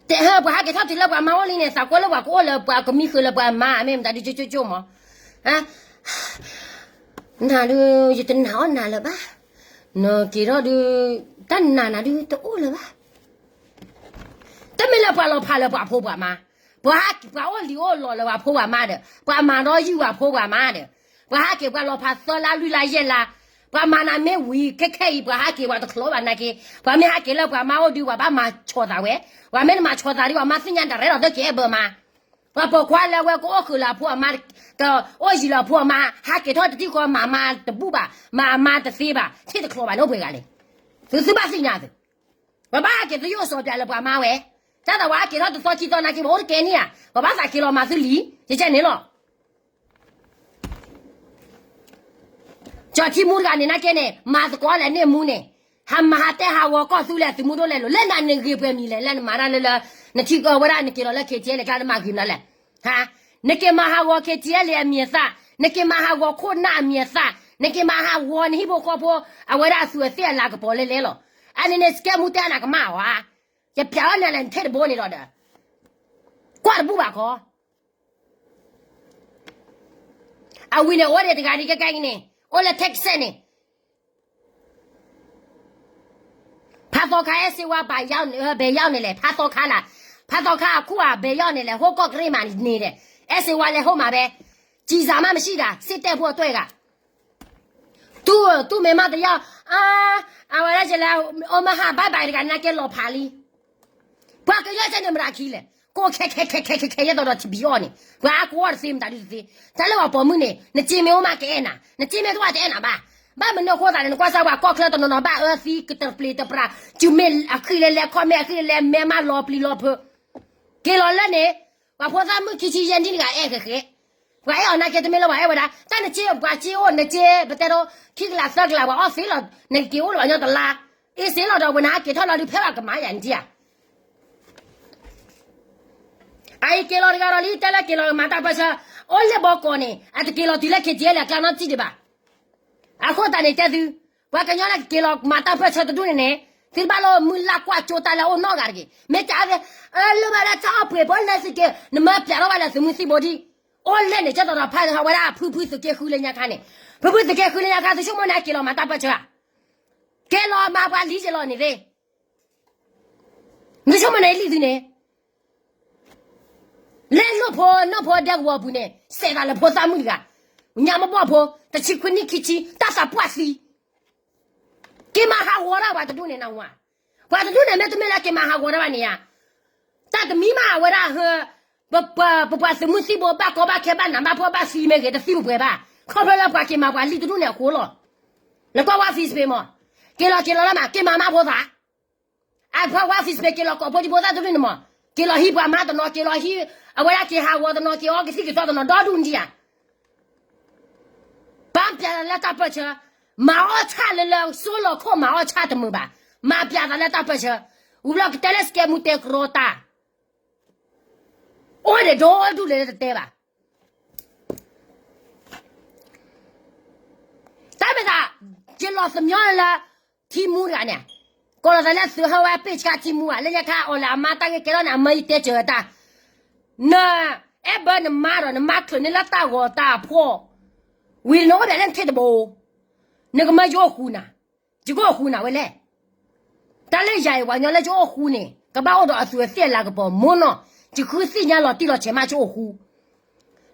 တဲဟဲပှၤဟးက့ၤထီၣ်တုၤလၢပှၤမါအိၣ်လံန့ၣ် သးကွၢ်လၢပှၤကအိၣ်လၢပှၤကမံဃုာ်လၢပှၤမါ မ့ၢ်မတၤဒုကၠိကၠိကၠိမး, နၤဒုး ယတနာ်အီၣ်နၤလၢၤဘၣ်, နက့ၤထီၣ်ဒုး တၢ်နာ်နၤဒုးတအိၣ်လၢၤဘၣ် တမ့ၢ်လၢပှၤလီၤဖးလၢပှၤဖိပှၤမါ, ပှၤဟးက့ၤပှၤအိၣ်လံၤအိၣ်လီၤလၢပှၤဖိပှၤမါဒီး ပှၤမၤဒီးယုၢ်ပှၤဖိပှၤမါဒီး, ပှၤဟးက့ၤပှၤလီၤဖးသၢလါလွံၢ်လါယဲၢ်လါ, ပှၤမၤနၤမ့ၢ်ဝံၤခဲခဲအံၤ ပှၤဟးက့ၤပှၤတချီဘၣ်နာ်က့, ပှၤမ့ၢ်ဟးက့ၤလၢပှၤမါအိၣ်ဒုး ပှၤဘၣ်မၤဆီၣ်သးဝဲ, ပှၤမ့ၢ်တမၤဆီၣ်သးဒုး ပှၤမါသ့ၣ်ညါတရဲၣ်လီၤသၢက့ၤအဲၣ်ဘၢမါ, ပှၤပိာ်ခွါလၢအဝဲကအိၣ်ဃုာ်လၢအဖိအမါ, ကအိၣ်ယံၤလၢအဖိအမါ, ဟးက့ၤထီၣ်တထံၣ်ဃီမၤမါတဘူၣ်ဘၣ်, မၤအမါတသ့ဘၣ်, ထံၣ်တချီဘၣ်န့ၣ်အိၣ်ပှဲၤဂၤလဲၣ်, သုသုဘၣ်သ့ၣ်ညါသု ပှၤဘၣ်ဟးက့ၤသုယိၣ်စီၤပျးလၢပှၤမါဝဲ, တၢ်သးပှၤဟးက့ၤထီၣ်တသီခံသီနာ်က့ ပှၤအိၣ်တကဲန့ၣ်ဧါ, ပှၤဘၣ်သးက့ၤလီၤမၤသုလံ, ယကဲန့ၣ်လီၤ. ကၠီထံမူတဂၤန့ၣ်နာ်က့န့ၣ် မၤသကိးလဲၣ်န့ၢ်မူန့ၣ်, ဟးမၤဟးတဲဟးဂီၤကီၢ်သူလ့ၤသုးမုၢ်ဒိၣ်လဲၤလိၤ လၢနၤနဂ့ၤပှဲၤမံၤလဲၣ် လၢနမၤတၢ်လၢလၢ, နထံကီၢ်ဝဲဒၣ်နက့ၤလီၤလၢ KTLA ကျါနမၤဂ့ၤမနုၤလဲၣ်, ဟါ, နက့ၤမၤဟးဂီၤ KTLA အမံၤအသၣ်, နက့ၤမၤဟးဂီၤခိၣ်နၢ်အမံၤအသၣ်, နက့ၤမၤဟးဂီၤနဟံၣ်ဖိဃီဖိ, အဝဲဒၣ်အသူးအသ့ၣ်အလၤကပီၤလဲလဲလီၤ. အန့ၣ်န့ၣ် စကဲမူတဲနၤကမၣ်အီၤဧါ, ယပျးအီၤနၤလဲၣ်နထဲတဘိန့ၣ်ဒီး, ကွၢ်တဘူၣ်ဘၣ်ခီ အဝံၤန့ၣ် အိၣ်ဒံးတဂၤဒ်ကဲကဲအံၤန့ၣ် အိၣ်လၢ Texas န့ၣ်, ဖးသီခါ အဲၣ်စ့ဝါ ဘဲရောက်န့ၣ်လဲၣ်, ဖးသီခါလၢ, ဖးသီခါအခိၣ်ဧါ ဘဲရောက်န့ၣ်လဲၣ်, ဟိၣ်ကီၢ်ကရ့ၣ်မးန့ၣ်ဒီး, အဲၣ်စ့ဝါလဲၤဟိၣ်မးဝဲ, ကျည်ဆံမးမရှိတာ, စစ်တပ်ဖိအသွဲၣ်ဂၤ သူ့, သူ့မိန်းမတရား, အဝဲဒၣ်ကလဲၤ, အိၣ်မဟါဘၣ်ဘၣ်တဂၤန့ၣ်ကဲလီၤဖးလံ ပှၤကညီကဲန့ၣ်မတၤခံလဲၣ်, ကိးခဲခဲခဲခဲခဲခဲယဲၢ်သီဒီးထံဘံအီၣ်န့ၣ် ပှၤအါကိးအီၣ်တသ့မတၤဒုတသ့, တၢ်လၢပှၤပိာ်မုၣ်န့ၣ် နစ့မ့ၢ်အိၣ်မးကအဲၣ်နၤ, နစ့မ့ၢ်တအိၣ်တအဲၣ်နၤဘၣ်. ဘၣ်မနုၤအဃိသတးန့ၣ် နကွၢ်စၢ်ပှၤကီၢ်ချၢတနီၤနီၤဘၣ်အၢသံကတပျ့ၤတပြး, စုမ့ၢ်အဃံလဲၤလဲၤခီၣ်မ့ၢ်အဃံလဲၤလဲၤမဲမးလီၤပျံၤလီၤဖုး က့ၤလီၤလၢန့ၣ်, ပှၤဖိသၣ်မုၣ်ခံဆံယဲၢ်နံၣ်တဂၤအဲၣ်ဃဲဃဲ, ပှၤအဲၣ်အီၤနာ်က့တမ့ၢ်လၢပှၤအဲၣ်ဝဲဒၣ်, တၢ်နစ့ပှၤစ့အိၣ်နစ့ ပတဲဒိ, ခံကလးသၢကလးပှၤအီၣ်သ့လီၤ, နက့ၤအိၣ်လၢပှၤကညီတလါ, အ့ၣ်စ့လီၤဒီးဝဲနဟးက့ၤထီၣ်လီၤဒုးဖဲပှၤကမၤယၤနထံၣ်ဧါ အအံၤက့ၤလီၤတဂၤဒီးလံ တဲလၢက့ၤလီၤကမၤတၢ်ပၢၢ်ဆၢ, အိၣ်လၢဘီကီးန့ၣ် အတက့ၤလီၤတုၤလၢ KTLA အကျါနီတစံးဒံးဘၣ်. အဃိသတးန့ၣ်တဲသု, ပှၤကညီလၢကက့ၤလီၤမၤတၢ်ပၢၢ်ဆၢတဒူၣ်န့ၣ်န့ၣ်, သုတဘၣ်လၢမုၢ်လၢ်ကွၢ်ကၠိတၢ်လၢအအိၣ်နီတဂၤတဂ့ၤ. မ့ၢ်တၢ်အဝဲ, လၢဘၣ်လၢတၢ်အီၣ်ပှဲၤဖိလၢသုးက့, နမၢပျးထီၣ်ဘၣ်လၢသုးမုၢ်သံၣ်ဘိဒံး, အိၣ်လဲၣ်န့ၣ် ကၠီသီဒီးဖးဝဲဒၣ်ဖုဖုသုးက့ဃုလၢညါခါန့ၣ်, ဖုဖုသုးက့ဃုလၢညါခါ သုဆိကမိၣ်န့ၣ်က့ၤလီၤမၤတၢ်ပၢၢ်ဆၢဧါ ကဲလီၤမၤပှၤလံက့ၤလီၤန့ၣ်သ့, နဆိကမိၣ်န့ၣ်လံသုန့ၣ်, လၢလိၣ်ဖိနီၢ်ဖိဒဲကဝီၤပူၤန့ၣ် စဲးသးလၢဖိသၣ်မုၣ်တဂၤ, ညါမ့ၢ်ဘီၣ်ဖိ, တဆံခွံနံၣ်ခံဆံ, တၢ်သးပှၢ်သံ က့ၤမၤဟးဂီၤတၢ်ပှၤတဒူၣ်န့ၣ်နဝၤ, ပှၤတဒူၣ်န့ၣ် မ့တမ့ၢ်လၢက့ၤမၤဟးဂီၤတၢ်ဘၣ်န့ၣ်ဧါ, တၢ်တမံၤမးအဝဲဒၣ်ဟၢ, ပပှၤသုးမုၢ်သံၣ်ဘိဘၣ်ကီဘၣ်ခဲဘၣ်နးဘၣ်ဖှီၣ်ဘၣ်သံမ့ၢ်ဂ့ၤ တသံပှဲၤဘၣ်, ခီဖျိလၢပှၤက့ၤမၤပှၤလံတဒူၣ်န့ၣ်အဃိလီၤ. နကွၢ်ဝဲ Facebook မး, က့ၤလီၤက့ၤလီၤလၢမး က့ၤမၤမးဖိသၣ် အဖီဝါ Facebook က့ၤလီၤကိးဖိဒံဖိသၣ်တဒူၣ်န့ၣ်မး, က့ၤလီၤဟံးပှၤမါတနီၤ က့ၤလီၤဟံး, အဝဲဒၣ်က့ၤဟးဂီၤတနီၤ က့ၤအီကသံၣ်ကသီတနီၤ ဒီဒူၣ်နဒံဧါ, ပာ်ပျးသးလၢတၢ်ပၢၢ်ဆၢ, မၤအီၣ်ဆၣ်လၢလၢ စိလီၤခိၣ်မၤအီၣ်ဆၣ်တမုာ်ဘၣ်, မၤပျးသးလၢတၢ်ပၢၢ်ဆၢ, ဝံၤဘျီကတဲလၢစကဲမူတဲကရီတၢ် အိၣ်ဒံးဒီဒူၣ်လဲၣ်လၢတတဲဘၣ် တၢ်မ့ၢ်သး, ယလီၤသမညီလၢ ထံမူတဂၤန့ၣ်, ကိးလီၤသးလၢသုးဟဲဝဲပ့ၢ်ဆှါထံမူဧါ, လၢညါခါအီၤလၢအမါတၢ်ဂ့ၢ်ကဲထီၣ်န့ၣ် အမၢယတဲစၢၤတၢ်, န အဲၣ်ဘၢနမါဒီး နမါချုးန့ၢ်လၢတၢ်ဂီၤတၢ်ဖှီၣ်, ဝံၤနအိၣ်ဒၣ်လၢနထံၣ်တဘိ, နကမၢယအိၣ်ဃူနၤ, ယကအိၣ်ဃူနၤဝဲလဲၣ်. တၢ်လၢယၤအံၤ ပှၤကညီလၢယအိၣ်ဃူန့ၣ် ကဘၣ်အိၣ်ဒီးအသူးအသ့ၣ်အလၤကပီၤမိၢ်နီၢ်, ယဃုသ့ၣ်ညါလီၤတံၢ်လီၤဆဲးမးယအိၣ်ဃူ,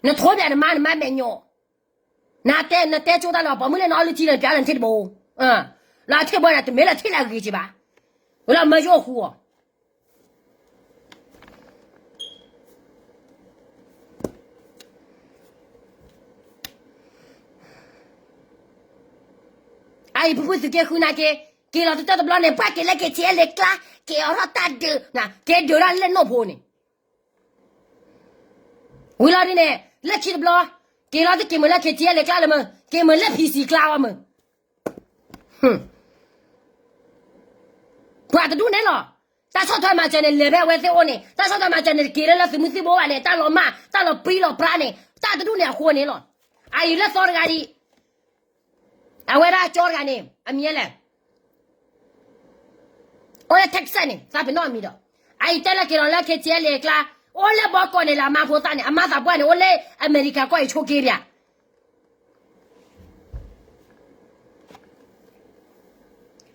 နထိးဘၣ်နမါ နမါမဲာ်ညိး, နတဲ နတဲကၠိတၢ်လၢပှၤမုၢ်လၢ်နအီလုၢ်ထံလၢနပျးလၢနထံၣ်တဘိ, လၢအထံၣ်ဘိန့ၣ် တမ့ၢ်လၢထံၣ်လၢအဂ့ၤက့ဘၣ်, ဝဲလၢမၢယအိၣ်ဃူအီၤ အအံၤ ဖုဖုသုးက့ဃုနၤက့, က့ၤလီၤတတၢၢ်တဘျီန့ၣ် ပှၤက့ၤလၢ KTLA ကျါ, က့ၤအိးထီၣ်တၢ်ဒုး, က့ၤဒုးတၢ်လၢနိၣ်ဖိန့ၣ်, ဝံၤလီၤဒ်န့ၣ် လၢခံတဘျီ, က့ၤလီၤတက့ၤမုာ်လၢ KTLA ကျါလၢမုာ်, က့ၤမုာ်လၢ PC ကျါအီၤမုာ် ပှၤတဒူၣ်န့ၣ်လီၤ. တၢ်ဆီၣ်ထွဲမၤစၢၤန့ၣ် လဲၤဖဲအဝဲသ့ၣ်အိၣ်န့ၣ်, တၢ်ဆီၣ်ထွဲမၤစၢၤန့ၣ် တက့ၤလၢလၢသုးမုၢ်သံၣ်ဘိဘၣ်န့ၣ်, တၢ်လီၤမၢ် တၢ်လီၤပြံလီၤပြါန့ၣ် တၢ်တဒူၣ်န့ၣ်အဃိန့ၣ်လီၤ. အအံၤလၢသီတဂၤဒံး, အဝဲဒၣ်ကၠီတဂၤန့ၣ် အမံၤလဲၣ်, အိၣ်လၢ Texas န့ၣ် သးပ့ၤနီၣ်အမံၤဒီး, အအံၤတဲလၢက့ၤလီၤလၢ KTLA အကျါ, အိၣ်လၢဘီကီးန့ၣ်လၢအမါဖိသၣ်န့ၣ်, အမါသးပှၢ်န့ၣ် အိၣ်လၢအမဲရကၤကီၢ်အံၤဆိးက့ဘၣ်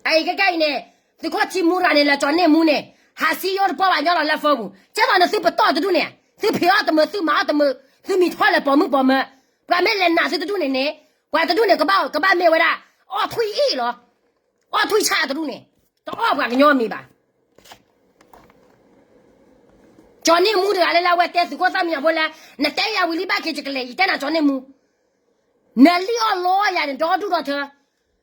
အအံၤကဲကဲအံၤန့ၣ်, သုးခိၣ်ထံမူရၤန့ၣ် လၢကၠီၤန့ၢ်မူန့ၣ်, ဟးစံယိၣ်တပီၢ်ဘၣ်ညီလီၤလၢ phone ပူၤ, ကဲသိးနသုပတီၢ်တဒူၣ်န့ၣ်, သုဖံးအီၣ်တမုာ် သုမၤအီၣ်တမုာ်, သုမံၤထီၣ်လဲၤပိာ်မုၣ်ပိာ်မၢၤ, ပှၤမ့ၢ်လဲၤနာ်သုတဒူၣ်န့ၣ်န့ၣ်, ပှၤတဒူၣ်န့ၣ် ကဘၣ် ကဘၣ်မ့ၢ်ဝဲဒၣ် အီၣ်ထွံၣ်အ့ၣ်လီၤ, အီၣ်ထွံၣ်ဆၣ်တဒူၣ်န့ၣ်, တအီၣ်ပှၤကညီမံၤဘၣ် ကၠီၤန့ၢ်မူတဂၤလၢ လၢအဝဲတဲသုးခိၣ်သၣ်မံညီၤဖိလၢ, နတဲယၤဝံၤလံဘၣ်က့ၤယကလဲၤ ယတဲနၤကၠီၤန့ၢ်မူ, နလံၣ်အီၣ်လီယၤန့ၣ် ဒီဒူၣ်ဒီထၢ,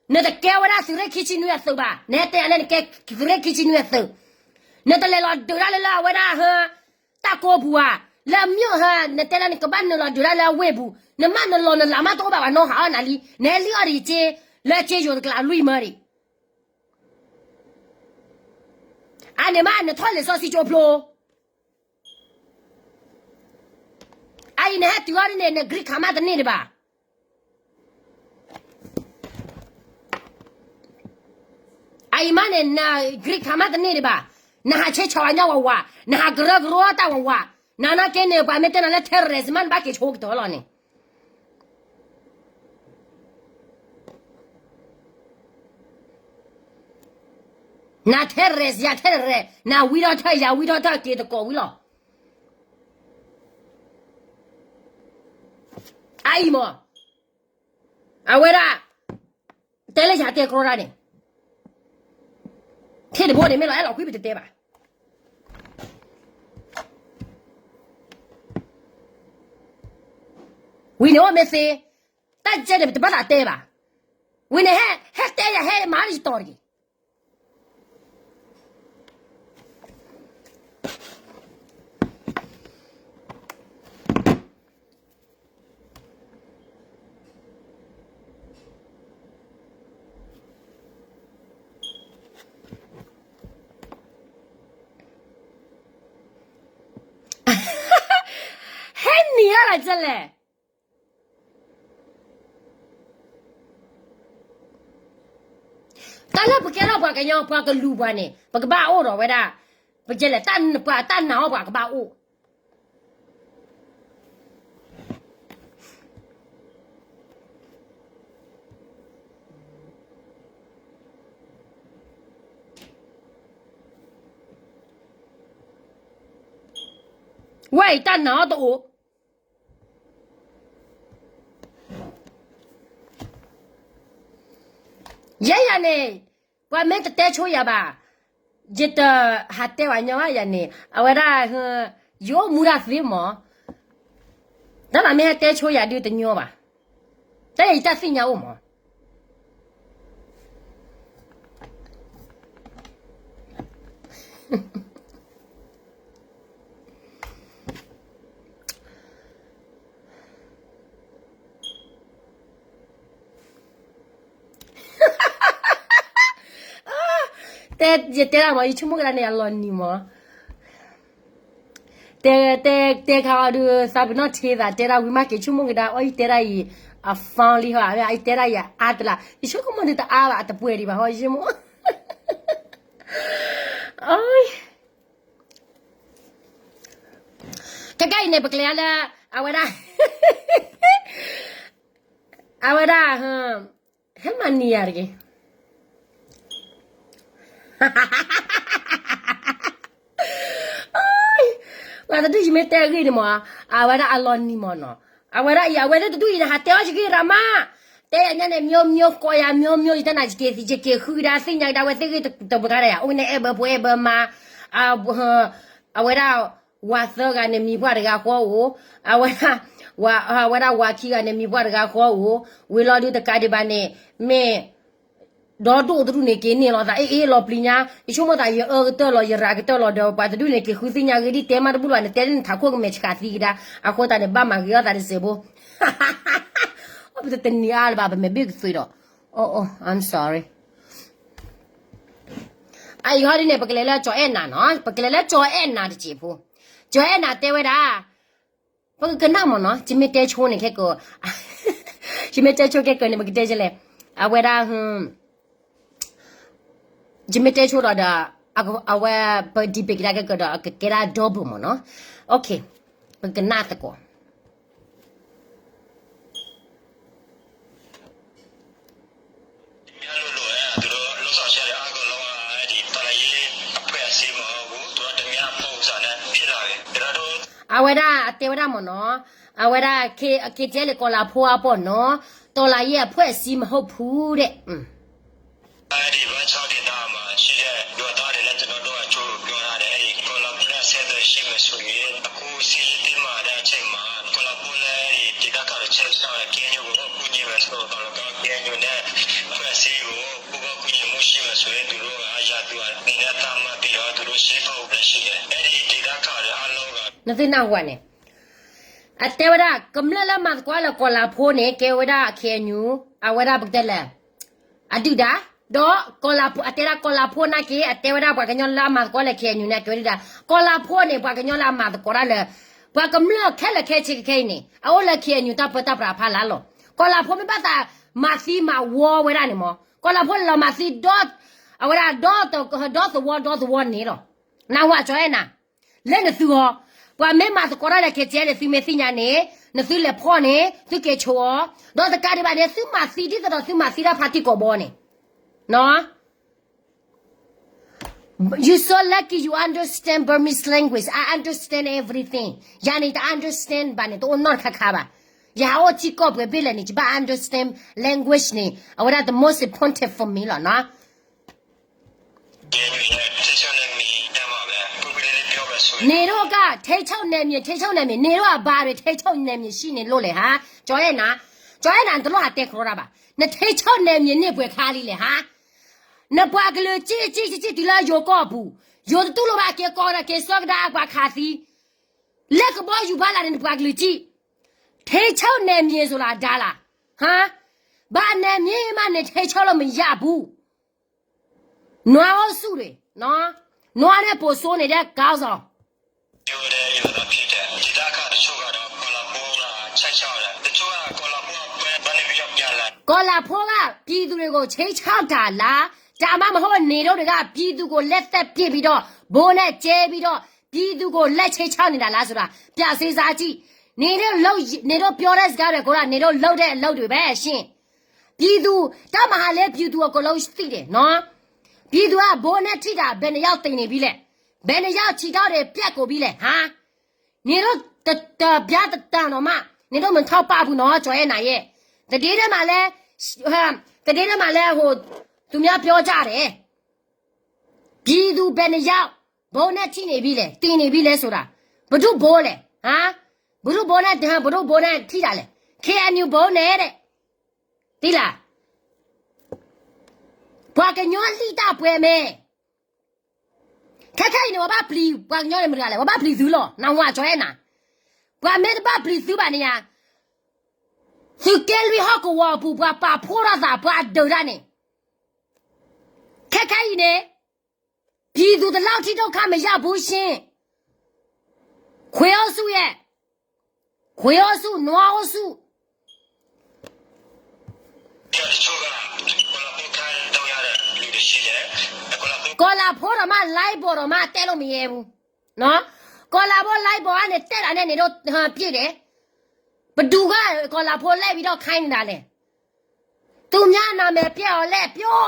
နတကဲဝဲဒၣ်သုးရ့ၣ်ခံဆံနွံအသုးဘၣ်, နဟဲတဲယၤလၢနကဲသုးရ့ၣ်ခံဆံနွံအသုး, နတလဲၤလီၤဒုးတၢ်လၢလၢအဝဲဒၣ်ဟၢ, တၢ်ကိးပူၤဧါ, လၢအမျိာ်ဟၢ, နတဲလၢနကဘၣ်နုာ်လီၤဒုးတၢ်လၢအဝ့ၢ်ပူၤ, နမ့ၢ်နလီၤနလးမးတအိၣ်ဘၣ်ဘၣ်နီၢ်ဟးအီၣ်နၤလံ, နဟဲလံၣ်အီၣ်ဒံးက့, လၢက့ယိၤတကျးအလွံၢ်မၢဒံး အန့ၣ်မး နထီၣ်လံာ်စီဆှံကၠိဖျိ, အအံၤနဟဲတုၤအီၤဒ်န့ၣ် န green card မးတန့ၢ်ဒံးဘၣ်, အအံၤမးန့ၣ် န green card မးတန့ၢ်ဒံးဘၣ်, နဟးဆ့ဆီၣ်ဝဲညီဝးဝး, နဟးကရၢကရိတၢ်ဝးဝး, နနာ်က့န့ၣ် ပှၤမ့ၢ်တဲနၤလၢ terrorist မး နဘၣ်က့ၤဆိကတၢၢ်လီၤန့ၣ် န terrorist ယၤ terrorist, နဝံထီၣ်ထၢၣ် ယၤဝံထီၣ်ထၢၣ် က့ၤတကိးဝံၤလီၤ. အအံၤမး, အဝဲဒၣ်, တဲလၢယၤတဲကြီဒၣ်န့ၣ်, ထံၣ်တဘိန့ၣ် မ့ၢ်လီၤအဲၣ်လီၤကွံပတတဲဘၣ်. ဝံၤန့ၣ်အိၣ်မ့ၢ်သ့, တၢ်ကဲန့ၣ် ပတဘၣ်သးတဲဘၣ်. ဝံၤန့ၣ် ဟဲတဲယၤ ဟဲမၤလၢယတီၤတဂ့ၤ. ဟဲနံၤအါလၢကလဲၣ်. တၢ်လၢပကဲထီၣ်ပှၤကညီ ပှၤကလူၤပှၤန့ၣ် ပကဘၣ်အိၣ်ဒီးဝဲဒၣ်, ပကဲလဲၣ်, ပှၤတၢ်နာ်အီၤပှၤကဘၣ်အိၣ် ဝဲအံၤတၢ်နာ်အီၤတအိၣ်. ယဲယၤန့ၣ်, ပှၤမ့ၢ်တတဲဆိယၤဘၣ်, ယတဟးတဲဘၣ်ညီဘၣ်ယၤန့ၣ်, အဝဲဒၣ်, ယအိၣ်မူဒၣ်သ့မး, တၢ်မၤမ့ၢ်ဟဲတဲဆိယၤဒုးတညီဘၣ်, တၢ်ယၤယတၢ်သ့ၣ်ညါအိၣ်မး. တဲ, ယတဲဒၣ်မး ယဆိကမိၣ်ကဒါန့ၣ် အလီၤနံၤမး, တဲ, တဲ, တဲခါအီၤဒုး သးပ့ၤနီၣ်ထံသး တဲဒၣ်ဝံၤမးက့ၤဆိကမိၣ်ကဒါ အီၣ်ယတဲဒၣ်အံၤ, အ fun လံဟီ, အယတဲဒၣ်အံၤအါတလး, ယဆိကမိၣ်ဒုးတအါဘၣ် အတပှဲၤဒံးဘၣ်ဟီ ယဆိကမိၣ် အီ, ခဲခဲအံၤန့ၣ် ပကလဲၤလၢ အဝဲဒၣ် အဝဲဒၣ် ဟဲမၤနံၤယၤတက့ၢ်. ပှၤတဒူၣ်ယမ့ၢ်တဲဂ့ၢ်န့ၣ်မး, အဝဲဒၣ်အလီၤနံၤမးနီၤ. အဝဲဒၣ်အံၤ အဝဲသ့ၣ်တဒူၣ်အံၤန့ၣ် ဟးတဲအီၤယဂ့ၢ်ရၣ်မး, တဲယၤညါန့ၣ် မျိုးမျိုး ကိးယၤ မျိုးမျိုး ယတနာ်ယက့ၤ ယက့ၤဃုကဒါ သ့ၣ်ညါကဒါ အဝဲသ့ၣ်ဂ့ၢ်တဘူးတခါဒီးယၤ အိၣ်န့ၣ် အဲၣ်ဘၢဖိအဲၣ်ဘၢမါ, အဝဲဒၣ် ဝၤသၢဂၤန့ၣ် မံၤပှၢ်တဂၤဃီအိၣ်, အဝဲဒၣ် အဝဲဒၣ်ဝၤခံဂၤန့ၣ် မံၤပှၢ်တဂၤဃီအိၣ်, ဝံၤလီၤဒုးတကးဒံးဘၣ်န့ၣ် မ့ၢ် ဒီဒိၣ်တဒူၣ်န့ၣ် က့ၤန့ၢ်လိာ်သး အ့ၣ်အ့ၣ်လီၤပျံၤညါ, ယဆိကမိၣ်သး ယအၢကတၢၢ်လီၤ ယရၤကတၢၢ်လီၤဒီး ပှၤတဒူၣ်န့ၣ် က့ၤဃုသ့ၣ်ညါဂ့ၤဒ်တဲမးတဘူၣ်လီၤ နတဲဒ်နထးခိၣ်ကမဲာ်ဆှးသံကဒါ, အဃိသတးန့ၣ် ဘၣ်မၤဂ့ၤအီၣ်သးတစဲးဖိ အိၣ်ပတတနံၤအါလၢၤဘၣ် ပမဲာ်ဘ့ၣ်ကသွံးဒီး, အိၣ်အိၣ် I'm sorry. အအံၤဟီဒ်န့ၣ် ပကလဲၤလၢကၠီၤအဲၣ်နၤနီၤ, ပကလဲၤလၢကၠီၤအဲၣ်နၤတစဲးဖိ, ကၠီၤအဲၣ်နၤတဲဝဲဒၣ် ပကကနၣ်မ့ၢ်နီၤ, ယမ့ၢ်တဲဆိန့ၣ်ခဲကၢ, ယမ့ၢ်တဲဆိခဲကၢန့ၣ် ပကတဲကလဲၣ်, အဝဲဒၣ် ယမ့ၢ်တဲဆိဒီးဒီး အဝဲ ပဒံးပ့ၤကဒါကဲကၢဒီး အကကဲဒၣ် double မ့ၢ်နီၤ, ပကကနၣ်သကိး အဝဲဒၣ်အတဲဝဲဒၣ်မ့ၢ်နီၤ, အဝဲဒၣ် KTLA ကီၤလၤဖိအပီၢ်နီၤ, တော်လှန်ရေးအဖွဲ့အစည်းမဟုတ်ဘူးတဲ့ နသုနၢ်ဟူဧါန့ၣ်, အတဲဝဲဒၣ် ကမျၢၢ်လၢမၤသကိးလၢကီၤလၤဖိန့ၣ် ကဲဝဲဒၣ် KNU, အဝဲဒၣ်ပကတဲလဲၣ်, အဒုၣ်ဒါ, ဒီးကီၤလၤဖိ အတဲဒၣ်ကီၤလၤဖိနာ်က့ အတဲဝဲဒၣ်ပှၤကညီလၢအမၤသကိးလၢ KNU န့ၣ် အကဲဝဲဒၣ်ဒုၣ်ဒါ, ကီၤလၤဖိန့ၣ် ပှၤကညီလၢအမၤသကိးတၢ်လၢ ပှၤကမျၢၢ်ခဲလၢာ်ခဲဆ့ခဲခဲအံၤန့ၣ် အအိၣ်လၢ KNU တၢ်ပၢတၢ်ပြးဖးလၢ်လီၤ. ကီၤလၤဖိမ့ၢ်ဘၣ်သးမၤသံမၤဝီဝဲဒၣ်န့ၣ်မ့ၢ် ကီၤလၤဖိလီၤမၤသံဒီ အဝဲဒၣ် ဒီသဝီဒီသဝီန့ၣ်လီၤ. နၢ်ဟူဧါ ကၠီၤအဲၣ်နၤ, လၢနသုဂီၢ်, ပှၤမ့ၢ်မၤသကိးတၢ်လၢ KTLA န့ၣ် သုမ့ၢ်သ့ၣ်ညါန့ၣ် နသုလဲၤဖီၣ်န့ၣ် သုက့ၤဆိးအီၤ, ဒီးတကးဒံးဘၣ်န့ၣ် သုမၤသံဒ်သိးဒီးသုမၤသံတၢ်ဖါတံၢ်ကိးဘီန့ၣ် You so lucky you understand Burmese language. I understand everything. ယၤန့ၣ် တ understand ဘၣ်န့ၣ် တအိၣ်နီတခါခါဘၣ်. ယဟးအိၣ်ထံကီၢ်ပှဲၤဘ့ၣ်လဲၣ်န့ၣ် ယဘၣ် understand language န့ၣ် အဝဲဒၣ် the most important for me လီၤနီၤ. န့ၣ်ဒိၣ်က ထိန်းချုပ်နယ်မြေ ထိန်းချုပ်နယ်မြေ န့ၣ်ဒိၣ်အဘါရ့ ထိန်းချုပ်နယ်မြေ ရှိနေလို့လဲဟါ. ကၠီၤအဲၣ်နၤ, ကၠီၤအဲၣ်နၤ နတလိၣ်ဟးတဲကရီတၢ်ဘၣ်. န ထိန်းချုပ်နယ်မြေ န့ၢ်ပှဲၤခါလံလဲၣ်ဟါ. နပှၤကလုာ်ကံၣ်ကံၣ်ကံၣ်ကံၣ်တုၤလၢယိၤကီၢ်အပူၤ, ယိၤတတူၢ်လိာ်ဘၣ်က့ၤကီၢ်ဒီးက့ၤဆှၢကဒါပှၤခးသံ, လၢကဘီယူၤဖီလာ်န့ၣ် နပှၤကလုာ်ကံၣ်, ထိန်းချုပ်နယ်မြေ ဆိုတာ ဒါလီၤ, ဟါ, ဘာနယ်မြေမှ နထိန်းချုပ်လို့မရဘူး. နွားအိုးစုတွေနော်, နွားနဲ့ပိုဆိုးနေတဲ့ခေါင်းဆောင်. ကီၤလၤဖိက ပြည်သူတွေကို ခြိမ်းခြောက်တာလား, ဒါမှမဟုတ် နေတို့တွေက ပြည်သူကို လက်သပ်ပစ်ပြီးတော့ ဘိုးနဲ့ကျဲပြီးတော့ ပြည်သူကို လက်ခြေခြောက်နေတာလားဆိုတာ ပြန်စဉ်းစားကြည့်. နေတို့လုပ်, နေတို့ပြောတဲ့စကားတွေ ကိုယ်က နေတို့လုပ်တဲ့အလုပ်တွေပဲရှင့်. ပြည်သူ, တပ်မဟာလေး ပြည်သူအကုန်လုံးသိတယ်နော်. ပြည်သူက ဘိုးနဲ့ထိတာ ဘယ်နှစ်ယောက်သေနေပြီလဲ, ဘယ်နှစ်ယောက်ခြေထောက်တွေပြတ်ကုန်ပြီလဲ, ဟာ. နေတို့တ, တပြားတတန်တော့မှ နေတို့မထောက်ပံ့ဘူးနော်, ကျော်အဲနာရဲ့. သတင်းထဲမှာလဲ, ဟမ်, သတင်းထဲမှာလဲ ဟို, သူများပြောကြတယ်. ပြည်သူဘယ်နှစ်ယောက် ဘိုးနဲ့ထိနေပြီလဲ, သေနေပြီလဲဆိုတာ. ဘယ်သူ့ဘိုးလဲ, ဟာ? ဘယ်သူ့ဘိုးနဲ့, ဘယ်သူ့ဘိုးနဲ့ထိတာလဲ. ခ့ဢၣ်ယူၣ်ဘိုးနဲ့တဲ့. သိလား. ပှၤကညီလံတၢ်ပှဲၤမဲ ခဲခဲအံၤန့ၣ် ပှၤဘၣ်ပျံၤပှၤကညီန့ၣ်မတၤတဂၤလဲၣ်, ပှၤဘၣ်ပျံၤသုလီၤ, နဝၤကၠီၤအဲၣ်နၤ. ပှၤမ့ၢ်တဘၣ်ပျံၤသုဘၣ်န့ၣ်ယါ, သုးက့လွံၢ်ဟီၣ်ကဝီၤအပူၤ ပှၤပာ်ဖှိၣ်ထီၣ်သး ပှၤဒုးတၢ်န့ၣ်, ခဲခဲအံၤန့ၣ် ပြည်သူတစ်လောက်ထိဒုက္ခမရောက်ဘူးရှင့်. ခွေးအုပ်စုရဲ့, ခွေးအုပ်စု, နွားအုပ်စု. ကီၤလၤဖိဒီးမး live ပေါ်ဒီးမး တဲလို့မရဲဘူးနော်. ကီၤလၤဖိ live ပေါ်ကနေ တက်တာနဲ့ နင်တို့ ဟ ပြစ်တယ်. ဘယ်သူက ကီၤလၤဖိ လိုက်ပြီးတော့ ခိုင်းနေတာလဲ. သူများနာမည်ပျက်အောင်လှည့်ပြော,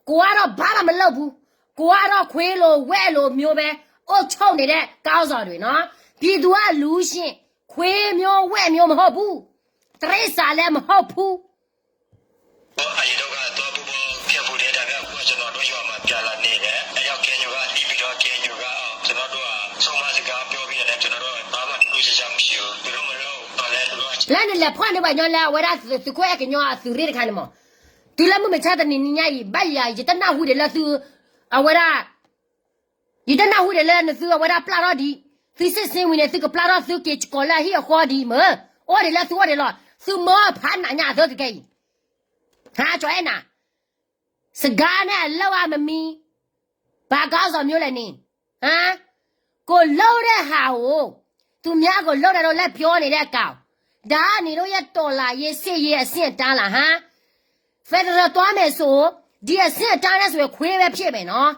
ကိုကတော့ဘာမှမလုပ်ဘူး. ကိုကတော့ခွေးလိုဝက်လိုမျိုးပဲ အုပ်ချုပ်နေတဲ့ ခေါင်းဆောင်တွေနော်. ပြည်သူကလူရှင်, ခွေးမျိုးဝက်မျိုးမဟုတ်ဘူး. တိရစ္ဆာန်လည်းမဟုတ်ဘူး. အရင်တုန်းက သွားပူပေါင်းဖြတ်ဖို့တဲ့ ဒါပေမဲ့ အခုက ကျွန်တော်တို့ရွာမှာ ပြန်လာနေတယ်။ အဲကြောင့် KNU က တီးပြီးတော့ KNU က ကျွန်တော်တို့က ဆုံးမစကားပြောပြီးတာနဲ့ ကျွန်တော်တို့ ဘာမှထူးထူးခြားခြားမရှိဘူး။ သူတို့မလုပ်တော့လည်း သူတို့က လၢနလဲၤဖီၣ်န့ၢ်ပှၤညီလၢအဝဲဒၣ်သုးခိၣ်အဲၣ်ကညီအသုးရ့ၣ်တခါန့ၣ်မး, တုၤလၢမုၢ်မဆါတနံၤညါအံၤ ဘၣ်ယၤ ယတနၢ်ဟူဒံးလၢသု အဝဲဒၣ် ယတနၢ်ဟူဒံးလၢနသုအဝဲဒၣ်ပျၢ်ထီၣ်ဒံး, သုစ့ၣ်စ့ဝံၤန့ၣ် သုကပျၢ်ထီၣ်သုက့ၤကီၤလၢအဟံၣ်အဃီဒံးမ့ၢ်, အိၣ်ဒံးလၢသုအိၣ်ဒံးလီၤ. သုမၢဖးနးညါအသၢကကဲအံၤ, ဟါ ကၠီၤအဲၣ်နၤ, စကားနဲ့အလုပ်ကမမီး, ဘာခေါင်းဆောင်မျိုးလဲန့ၣ်, ဟမ်, ကိုယ်လုပ်တဲ့ဟာကို သူများကိုလုပ်တာတော့ လက်ပြောနေတဲ့ကောင်, ဒါကနင်တို့ရဲ့တော်လှန်ရေးစစ်ရေးအဆင့်အတန်းလား ဟမ်. Federal သွားမယ်ဆို ဒီအဆင့်အတန်းနဲ့ဆိုရင် ခွေးပဲဖြစ်မယ်နော်.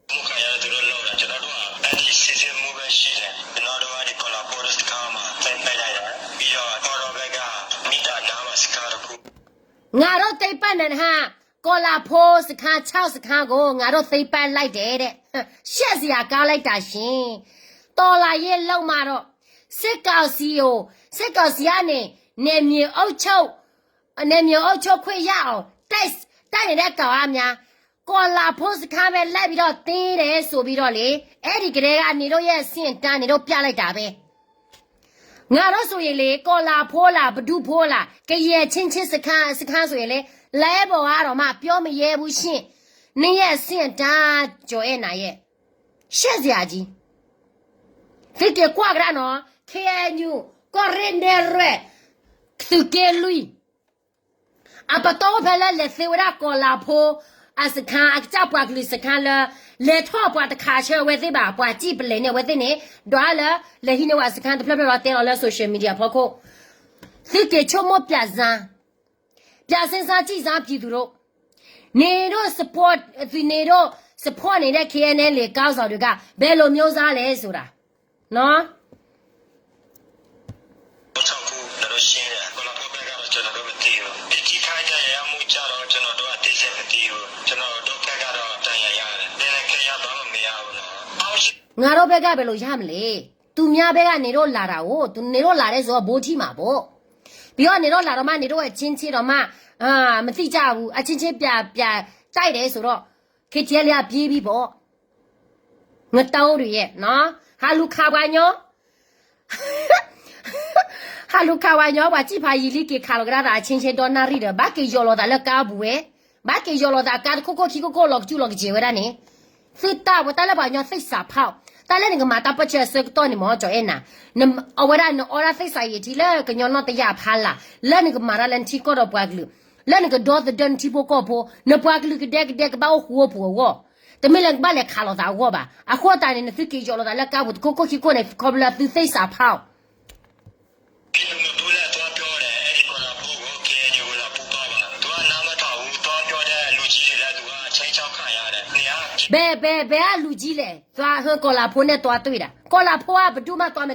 မုခါရသူတို့လောက်တာ ကျွန်တော်တို့က အဲ့ဒီစစ်စစ်မှုပဲရှိတယ်။ ကျွန်တော်တို့က ဒီကော်လာပို့တဲ့စခန်းမှာ သိမ်းပိုက်လိုက်တယ်။ ပြီးတော့ ကော်တော့ဘက်က မီးတာနားမှာစခန်းတစ်ခု ငါတို့သိမ်းပိုက်နိုင်တဲ့ဟာ ကော်လာဖိစခန်း ခြောက်စခန်းကို ငါတို့သိမ်းပိုက်လိုက်တယ်တဲ့. ရှက်စရာကောင်းလိုက်တာရှင်. တော်လှန်ရေးလုပ်မှာတော့ စစ်ကောင်စီကို စစ်ကောင်စီကနေ နယ်မြေအုပ်ချုပ် နယ်မြေအုပ်ချုပ်ခွင့်ရအောင် တိုက် တိုက်နေတဲ့ကောင်ကများ ကော်လာဖိစခန်းပဲလိုက်ပြီးတော့သိမ်းတယ်ဆိုပြီးတော့လေ, အဲ့ဒီကတည်းက နေတို့ရဲ့အဆင့်အတန်း နေတို့ပြလိုက်တာပဲ. ငါတို့ဆိုရင်လေ ကော်လာဖိလား ဘဒူဖိလား ကယဲၢ်ချင်းချင်းစခန်း စခန်းဆိုရင်လေ လဲပေါ်ကတော့မှ ပြောမရဲဘူးရှင့်. နေရဲ့အဆင့်အတန်း ကျော်အဲနာရဲ့ ရှက်စရာကြီး. သုက့ၤကွၢ်ကဒါနော် KNU ကီၢ်ရ့ၣ်နဲၣ်ရွဲၣ် သုးက့လွံၢ် အပတီၢ်ဖဲလၢလဲၤသ့ဝဲဒၣ်ကီၤလၤဖိ အစခန်း အကစၢ်ပှၤကလုာ်စခန်းလၢ လဲၤထီၣ်ပှၤတခါဆၢအဝဲသ့ၣ်ဘၣ် ပှၤစံၣ်ပလဲၤန့ၢ်အဝဲသ့ၣ်န့ၣ် ဒွးလၢ လဲၤဟံးန့ၢ်ဝဲစခန်းတဖျၢၣ်ဖျၢၣ်လီၤ တဲလီၤလၢ social media ဖီခိၣ်, သုက့ၤဆိကမိၣ်ပြစမ်း ပြစင်းစားကြည့်စမ်း ပြည်သူတို့, နေတို့ support သူနေတို့ support နေတဲ့ KNLA ခေါင်းဆောင်တွေက ဘယ်လိုမျိုးစားလဲဆိုတာနော်. ကျွန်တော်တို့ရှင်းတယ်။ ကိုလာဖို့ဘက်ကတော့ ကျွန်တော်တို့မသိဘူး။ ဒီထိခိုက်ဒဏ်ရာရမှုကျတော့ ကျွန်တော်တို့အသေးစိတ်မသိဘူး။ ကျွန်တော်တို့ဘက်ကတော့ဒဏ်ရာရတယ်။ လက်နက်ခဲယမ်းဘာမှမရဘူးနော်။ အောက်ရှိ ငါတို့ဘက်ကဘယ်လိုရမလဲ. သူများဘက်ကနေတို့လာတာကို သူနေတို့လာတဲ့ဆိုတော့ ဘိုးထိမှာပေါ့. ပြီးတော့နေတို့လာတော့မှ နေတို့အချင်းချင်းတော့မှ အာ မသိကြဘူး အချင်းချင်းပြပြတိုက်တယ်ဆိုတော့ KTLA ကပြေးပြီပေါ့. ငတောတွေရဲ့နော် ဟါလူခါပှၤညီ ဟါလူခါပှၤညီ ပှၤစံၣ်ဖးယံာ်လံ က့ၤခးလီၤကဒါသးအချင်းချင်း ဒီနၣ်ရံၣ်ဒီး ဘၣ်က့ၤယီၤလီၤသးလၢကါပူၤဝဲ, ဘၣ်က့ၤယီၤလီၤသးကါတခိၣ်ခိၣ်ခံခိၣ်ခိၣ် လီၤကစူၣ်လီၤကစဲၤဝဲဒၣ်န့ၣ်, သုတၢ်ဝဲတၢ်လၢပှၤကညီသစ္စာဖောက်, တၢ်လၢနကမၤတၢ်ပၢၢ်ဆၢအဆၢကတီၢ်န့ၣ်မ့ၢ် ကၠီၤအဲၣ်နၤ, အဝဲဒၣ်နအီဒၣ်သစ္စာရည်ထီၣ်လၢကညီနီၢ်တယၢ်ဖးလာ် လၢနကမၤတၢ်လၢနထံကီၢ်ဒီးပှၤကလုာ်, လၢနကဒီသဒၢနထံဖိကီၢ်ဖိ, နပှၤကလုာ်ကဒဲကဒဲကဘၣ်အိၣ်ဃူအိၣ်ဖိးအဂီၢ်, တမ့ၢ်လၢနကဘၣ်လဲၤခးလိာ်သးအဂီၢ်ဘၣ်. အဃိသတးန့ၣ် နသုက့ၤယီၤလီၤသးလၢကါပူၤတခိၣ်ခိၣ်ခံခိၣ်န့ၣ် ခီဖျိလၢသုသစ္စာဖောက် ဘယ် ဘယ် ဘယ်ကလူကြီးလဲ သွား ဟို ကော်လၤဖိနဲ့ သွားတွေ့တာ. ကော်လၤဖိက ဘယ်သူမှ သွားမ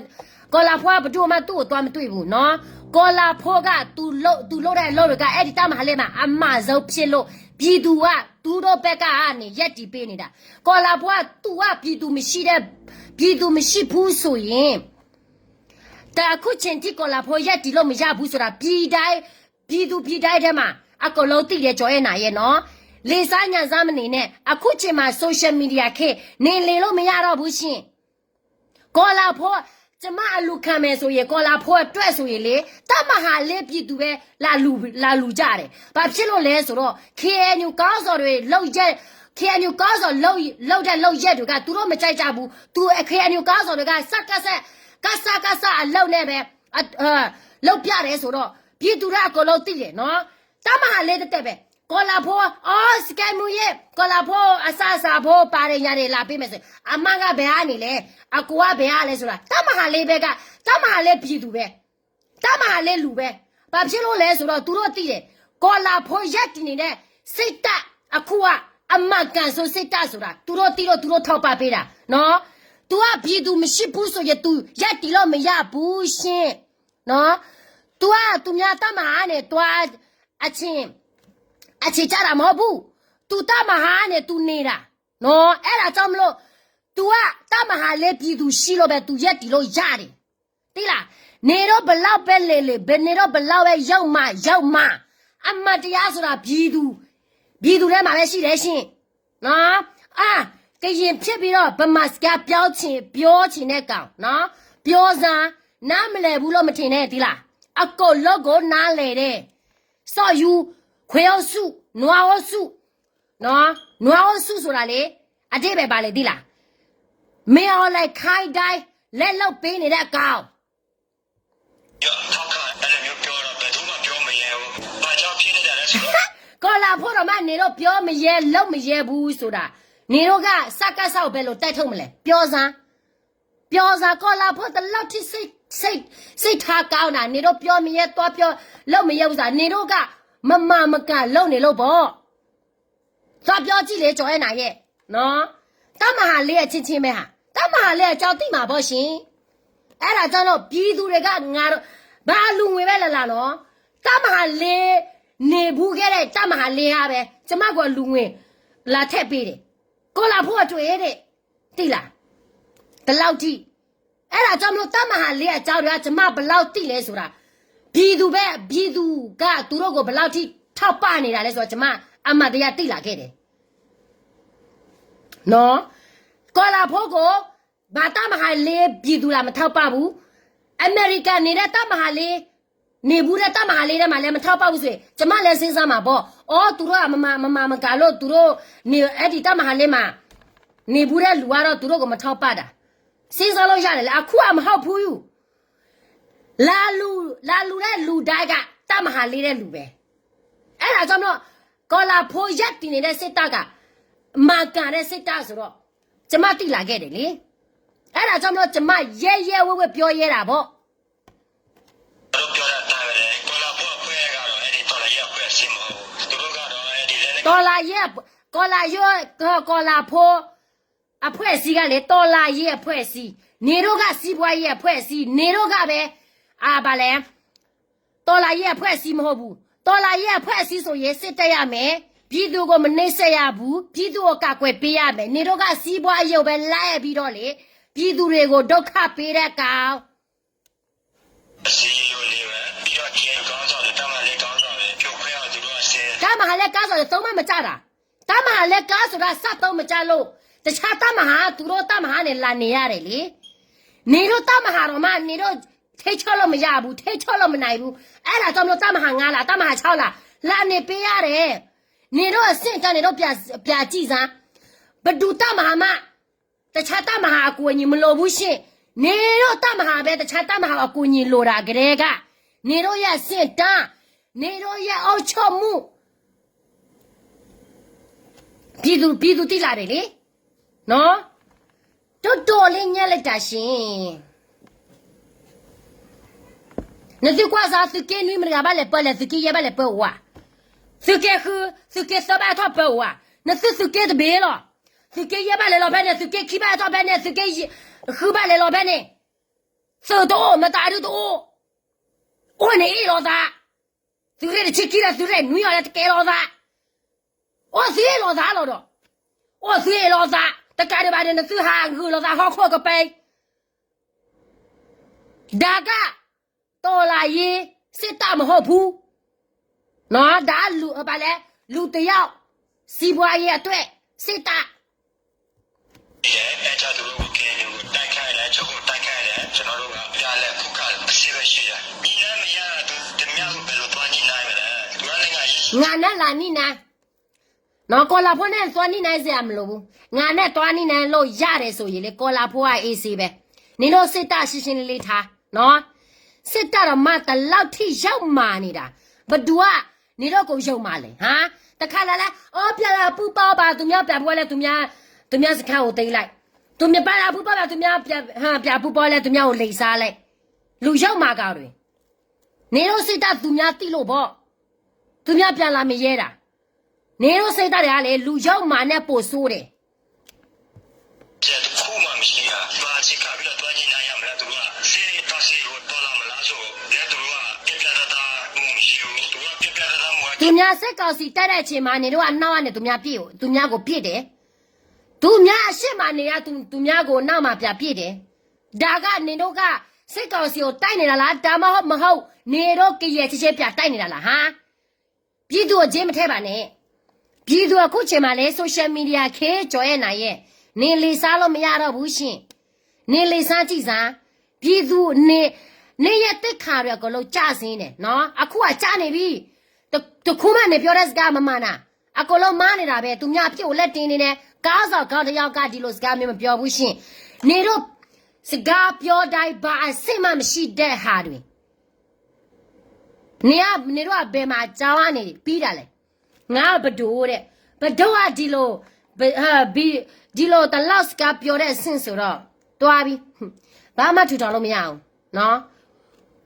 ကော်လၤဖိက ဘယ်သူမှ သူ့ကို သွားမတွေ့ဘူးနော်. ကော်လၤဖိက သူလုပ် သူလုပ်တဲ့အလုပ်တွေက အဲ့ဒီတပ်မဟာလေးမှာ အမှားဆုံးဖြစ်လို့ ပြည်သူက သူတို့ဘက်ကနေ ရပ်တည်ပေးနေတာ. ကော်လၤဖိက သူက ပြည်သူမရှိတဲ့ ပြည်သူမရှိဘူးဆိုရင် တခုချိန်ထိ ကော်လၤဖိ ရပ်တည်လို့မရဘူးဆိုတာ ပြည်တိုင်း ပြည်သူပြည်တိုင်းထဲမှာ အကုန်လုံးသိတယ် ကျော်အဲနာ်ရဲ့နော်. လေဆန်းညါစမ်းမနေနဲ့ အခုချိန်မှာ social media ခေတ် နေလေလို့မရတော့ဘူးရှင်. ကော်လၤဖိ ကျမအလူခံမယ်ဆိုရင် ကော်လၤဖိအတွက်ဆိုရင်လေ တပ်မဟာလေး ပြည်သူပဲ လာလူ လာလူကြတယ်. ဘာဖြစ်လို့လဲဆိုတော့ KNU ခေါင်းဆောင်တွေ လုပ်ရက် KNU ခေါင်းဆောင် လုပ် လုပ်တဲ့ လုပ်ရက်တွေက သူတို့မကြိုက်ကြဘူး. သူ KNU ခေါင်းဆောင်တွေက စကစ ကစကစ အလုပ်နဲ့ပဲ အ လုပ်ပြတယ်ဆိုတော့ ပြည်သူတွေအကုန်လုံးသိတယ်နော်. တပ်မဟာလေး တတဲပဲ ကော်လၤဖိ အော် စကဲမူရဲ့ ကော်လၤဖိ အစအစဖိ ပါတယ်ညာတွေ လာပေးမယ်ဆိုရင် အမက ဘယ်ကနေလဲ အကိုက ဘယ်ကလဲဆိုတာ တပ်မဟာလေး ဘက်က တပ်မဟာလေး ပြည်သူပဲ တပ်မဟာလေး လူပဲ. ဘာဖြစ်လို့လဲဆိုတော့ သူတို့သိတယ် ကော်လၤဖိ ရပ်တည်နေတဲ့ စစ်တပ် အခုက အမှန်ကန်ဆုံး စစ်တပ်ဆိုတာ သူတို့သိလို့ သူတို့ ထောက်ပံ့ပေးတာနော်. သူကပြည်သူမရှိဘူးဆိုရင် သူရပ်တည်လို့မရဘူးရှင့်နော်။ သူကသူများတပ်မဟာနဲ့ သွား အချိန် အချိန်ကျတာ မဟုတ်ဘူး။ သူတပ်မဟာနဲ့ သူနေတာနော်။ အဲ့ဒါကြောင့်မလို့ သူကတပ်မဟာလေးပြည်သူရှိလို့ပဲ သူရပ်တည်လို့ရတယ် သိလား။ နေတော့ဘယ်လောက်ပဲ လှည့်လှည့် ဘယ်နေတော့ဘယ်လောက်ပဲ ရောက်မှ ရောက်မှ အမှန်တရားဆိုတာ ပြည်သူ ပြည်သူထဲမှာပဲရှိတယ်ရှင်နော်။ အာ ကရင်ဖြစ်ပြီးတော့ ဗမာစကားပြောချင် ပြောချင်တဲ့ကောင်နော်။ ပြောစမ်း နားမလည်ဘူးလို့မထင်နဲ့ သိလား။ အကုန်လုံးကိုနားလည်တဲ့ စော့ယူ ခွေးအုပ်စု နွားအုပ်စုနော်။ နွားအုပ်စုဆိုတာလေ အဓိပ္ပာယ်ဘာလဲသိလား။ မင်းအောင်လှိုင်ခိုင်းတိုင်း လက်လုပ်ပေးနေတဲ့ကောင် ကီၤလၤဖိတော့မှ နေတော့ပြောမရဲ လုပ်မရဲဘူးဆိုတာ နေတော့က စကစ ကို ဘယ်လိုတိုက်ထုတ်မလဲ ပြောစမ်း ပြောစမ်း ကီၤလၤဖိ တလောက်ထိ စိတ် စိတ် စိတ်ထားကောင်းတာ နေတော့ပြောမရဲ သွားပြော လုပ်မရဲဘူးဆိုတာ နေတော့က မမမကလုပ်နေလို့ပေါ့ သွားပြောကြည့်လေ ကျော်အဲနာ်ရဲ့နော်။ တပ်မဟာလေးအချင်းချင်းပဲဟာ တပ်မဟာလေးအကြောင်းသိမှာပေါ့ရှင်။ အဲ့ဒါကြောင့်တော့ ပြည်သူတွေက ငါတို့ ဘာအလူငွေပဲလာလာနော်။ တပ်မဟာလေး နေဘူးခဲ့တဲ့ တပ်မဟာလေးဟာပဲ ကျမကိုအလူငွေ လာထည့်ပေးတယ် ကိုလာဖို့အတွေ့အကြုံ သိလား ဒီလောက်ထိ အဲ့ဒါကြောင့်မလို့ တပ်မဟာလေးအကြောင်းတွေက ကျမဘယ်လောက်သိလဲဆိုတာ ပြည်သူပဲ ပြည်သူက သူတို့ကို ဘယ်လောက်ထိ ထောက်ပံ့နေတာလဲဆိုတာ ကျမ အမှန်တရား သိလာခဲ့တယ်နော်။ ကီၤလၤဖိကို ဘာတပ်မဟာလေး ပြည်သူလာမထောက်ပံ့ဘူး။ အမေရိကန်နေတဲ့ တပ်မဟာလေး နေဘူးတဲ့ တပ်မဟာလေးထဲမှာလည်း မထောက်ပံ့ဘူးဆိုရင် ကျမလည်း စဉ်းစားမှာပေါ့။ အော် သူတို့က မမ မမမကလို့ သူတို့ နေ အဲ့ဒီ တပ်မဟာလေးမှာ နေဘူးတဲ့လူကတော့ သူတို့ကို မထောက်ပံ့တာ စဉ်းစားလို့ရတယ်လေ အခုက မဟုတ်ဘူး လာလူ လာလူတဲ့လူတိုင်းက တပ်မဟာလေးထဲလူပဲ အဲ့ဒါကြောင့်မလို့ ကီၤလၤဖိ ရပ်တည်နေတဲ့ စစ်တပ်က မှန်ကန်တဲ့ စစ်တပ်ဆိုတော့ ကျမ သိလာခဲ့တယ်လေ အဲ့ဒါကြောင့်မလို့ ကျမ ရဲရဲဝံ့ဝံ့ ပြောရဲတာပေါ့။ တော်လှန်ရေးအဖွဲ့အစည်းမဟုတ်ဘူး။ သူတို့ကတော့ အဲ့ဒီလက်နက်ကိုင် တော်လှန်ရေး ကီၤလၤယိ ကီၤလၤဖိ အဖွဲ့အစည်းကလေ တော်လှန်ရေးအဖွဲ့အစည်း နေတို့က စီးပွားရေးအဖွဲ့အစည်း နေတို့ကပဲ အာ ဘာလဲ တော်လှန်ရေးအဖွဲ့အစည်းမဟုတ်ဘူး။ တော်လှန်ရေးအဖွဲ့အစည်းဆိုရင် စစ်တပ်ရမယ်။ ပြည်သူကို မနှိပ်စက်ရဘူး။ ပြည်သူကို ကာကွယ်ပေးရမယ်။ နေတို့က စီးပွားရေးကိုပဲ လိုက်ပြီးတော့လေ ပြည်သူတွေကို ဒုက္ခပေးတဲ့ကောင် တပ်မဟာလေး ခေါင်းဆောင်တွေ သုံးမမကျတာ။ တပ်မဟာလေး ခေါင်းဆောင်ဆိုတာ စက်သုံးမကျလို့ တခြားတပ်မဟာ သူတို့တပ်မဟာနဲ့ လာနေရတယ်လေ။ နေတို့တပ်မဟာတောင်မှ နေတို့ ထိန်းချုပ်လို့မရဘူး။ ထိန်းချုပ်လို့မနိုင်ဘူး။ အဲ့ဒါကြောင့်မလို့ တပ်မဟာငါးလား တပ်မဟာခြောက်လား လာနေပေးရတယ်။ နေတို့အဆင့်အတန်း နေတို့ ပြန် ပြန်ကြည့်စမ်း။ ဘယ်သူတပ်မဟာမှ တခြားတပ်မဟာအကူအညီမလိုဘူးရှင့်။ နေတို့တပ်မဟာပဲ တခြားတပ်မဟာအကူအညီလိုတာကတည်းက နေတို့ရဲ့အဆင့်အတန်း နေတို့ရဲ့အုပ်ချုပ်မှု ပြည်သူ ပြည်သူသိလာတယ်လေနော်။ တော်တော်လေးညံ့လိုက်တာရှင်။ နသုကွၢ်စ့ၢ် သုးက့နွံမတဂၤဘၣ်လဲၤပၢလဲၣ် သုးက့ယဲၢ်ဘၣ်လဲၤပၢဝဲ သုးက့ဃု သုးက့သၢဘၣ်ထီၣ်ပၢဝဲ နသုသုးက့တဘ့ၣ်လီၤ. သုးက့ယဲၢ်ဘၣ်လဲၤလီၤဖဲန့ၣ် သုးက့ခံဘၣ်ထီၣ်ဖဲန့ၣ် သုးက့ဃုဘၣ်လဲၤလီၤဖဲန့ၣ် သုးတအိၣ် မတၤဒုတအိၣ် အိၣ်န့ၣ်အ့ၣ်လိာ်သး သုးရ့ၣ်တဆံခံဒီး သုးရ့ၣ်နွံအီၤလၢတကဲလိာ်သး အိၣ်သုအ့ၣ်လိာ်သးလီၤဒီး အိၣ်သုအ့ၣ်လိာ်သး တကးဒံးဘၣ်ဒီး နသုဟးဂုာ်လိာ်သး ဟီၣ်ခိၣ်ကပဲ ဒါက တော်လှန်ရေးစစ်တပ်မဟုတ်ဘူးနော် ဒါလူ ဘာလဲ လူတစ်ယောက် စီးပွားရေးအတွက် စစ်တပ် ငါနဲ့လာညှိနှိုင်း နော် ကီၤလၤဖိနဲ့ သွားညှိနှိုင်းစရာမလိုဘူး ငါနဲ့သွားညှိနှိုင်းလို့ရတယ်ဆိုရင်လေ ကီၤလၤဖိက အေးဆေးပဲ နင်တို့စစ်တပ်ရှင်းရှင်းလင်းလင်းထားနော် စစ်တပ်တောင်မှ ဒီလောက်ထိရောက်မှာနေတာ ဘယ်သူက နင်တို့ကိုယုံမှာလဲ ဟါ တခါလာလဲ အော် ပြန်လာပူပေါင်းပါ သူများပြန်ပွဲလဲ သူများ သူများစခန်းကိုသိမ်းလိုက် သူများပြန်လာပူပေါင်းပါ သူများပြန် ဟမ် ပြန်ပူပေါင်းလဲ သူများကိုလိမ်စားလိုက် လူယုံမှာကောင်တွေ နင်တို့စစ်တပ် သူများသိလို့ပေါ့ သူများပြန်လာမရဲတာ နင်တို့စစ်တပ်တွေကလေ လူယုံမှာနဲ့ပိုဆိုးတယ် တစ်ခုမှမရှိတာ စစ်ကောင်စီက စစ်ကောင်စီကို တော်လှန်မလားဆို လည်း သူတို့က ပြတ်ပြတ်သားသား မူမရှိဘူး။ သူတို့က ပြတ်ပြတ်သားသား မူမရှိဘူး။ သူများ စစ်ကောင်စီ တိုက်တဲ့အချိန်မှာ နင်တို့အနောက်ကနေ သူများပစ် သူများကိုပစ်တယ်။ သူများအရှေ့မှာနေရ သူ သူများကို နောက်မှာ ပြန်ပစ်တယ်။ ဒါက နင်တို့က စစ်ကောင်စီကို တိုက်နေတာလား။ ဒါမှမဟုတ် နင်တို့ ကယဲၢ်ချစ်ချစ် ပြန်တိုက်နေတာလား ဟါ။ ပြည်သူကို ဈေးမထည့်ပါနဲ့။ ပြည်သူ အခုချိန်မှာလည်း social media ခေတ်ကျော်ရဲ့နာရဲ့ နင်လီဆါလို့မရတော့ဘူးရှင်။ နင်လီဆါကြည့်စမ်း။ ပြည်သူ နင် နင်ရဲ့သိက္ခာတွေ အကုန်လုံးကျဆင်းတယ်နော်။ အခုက ကျနေပြီ။ တ တခုမှ နပြောတဲ့စကား မမှန်တာ အကုန်လုံး မှားနေတာပဲ။ သူများအပြစ်ကို လက်တင်နေတယ်။ ခေါင်းဆောင်ကောင်းတစ်ယောက်က ဒီလိုစကားမျိုး မပြောဘူးရှင်။ နင်တို့ စကားပြောတိုင်း ဘာအဆင့်မှ မရှိတဲ့ဟာတွေ နင်က နင်တို့က ဘယ်မှာ ကျောင်းကနေ ပြီးတာလဲ။ ငါက ပဒိုတဲ့ ပဒိုက ဒီလို ပ ဟ ဘီ ဒီလို တလောက်စကားပြောတဲ့ အဆင့်ဆိုတော့ သွားပြီ။ ဘာမှ ထူထောင်လို့မရဘူးနော်။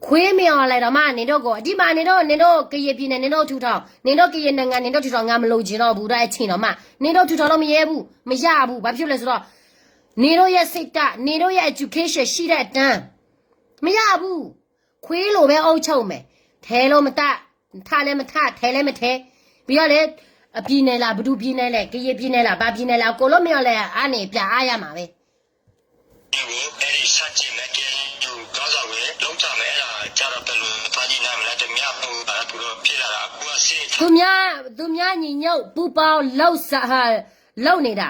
ခွေးမင်းအောင်လှိုင်တောင်မှ နင်တို့ကို ဒီမှာ နင်တို့ နင်တို့ ကရင်ပြည်နယ် နင်တို့ထူထောင် နင်တို့ ကရင်နိုင်ငံ နင်တို့ထူထောင် ငါမလိုချင်တော့ဘူး ဒီအချိန်တောင်မှ နင်တို့ ထူထောင်လို့မရဘူး မရဘူး။ ဘာဖြစ်လို့လဲဆိုတော့ နင်တို့ရဲ့ စိတ်ဓာတ် နင်တို့ရဲ့ education ရှိတဲ့အတန်း မရဘူး။ ခွေးလိုပဲ အုပ်ချုပ်မယ်။ ထဲလို့မတတ် ထလည်းမထ ထဲလည်းမထဲ ပြီးတော့လည်း အပြည်နယ်လား ဘယ်သူပြည်နယ်လဲ ကရင်ပြည်နယ်လား ဘာပြည်နယ်လဲ အကုန်လုံး မင်းအောင်လှိုင် အာနေ ပြန်အားရမှာပဲ။ ကို အဲဒီ ဆန့်ကျင်မယ် KNU ခေါင်းဆောင်တွေ လုပ်ကြမယ် အဲဒါကျတော့ ဘယ်လိုသွားညှိနှိုင်းမလဲ တမရဘူး သူတို့ ဖြစ်လာတာ အခုက စစ် သူများ သူများညီညွတ်ပူးပေါင်းလုပ်စ လုပ်နေတာ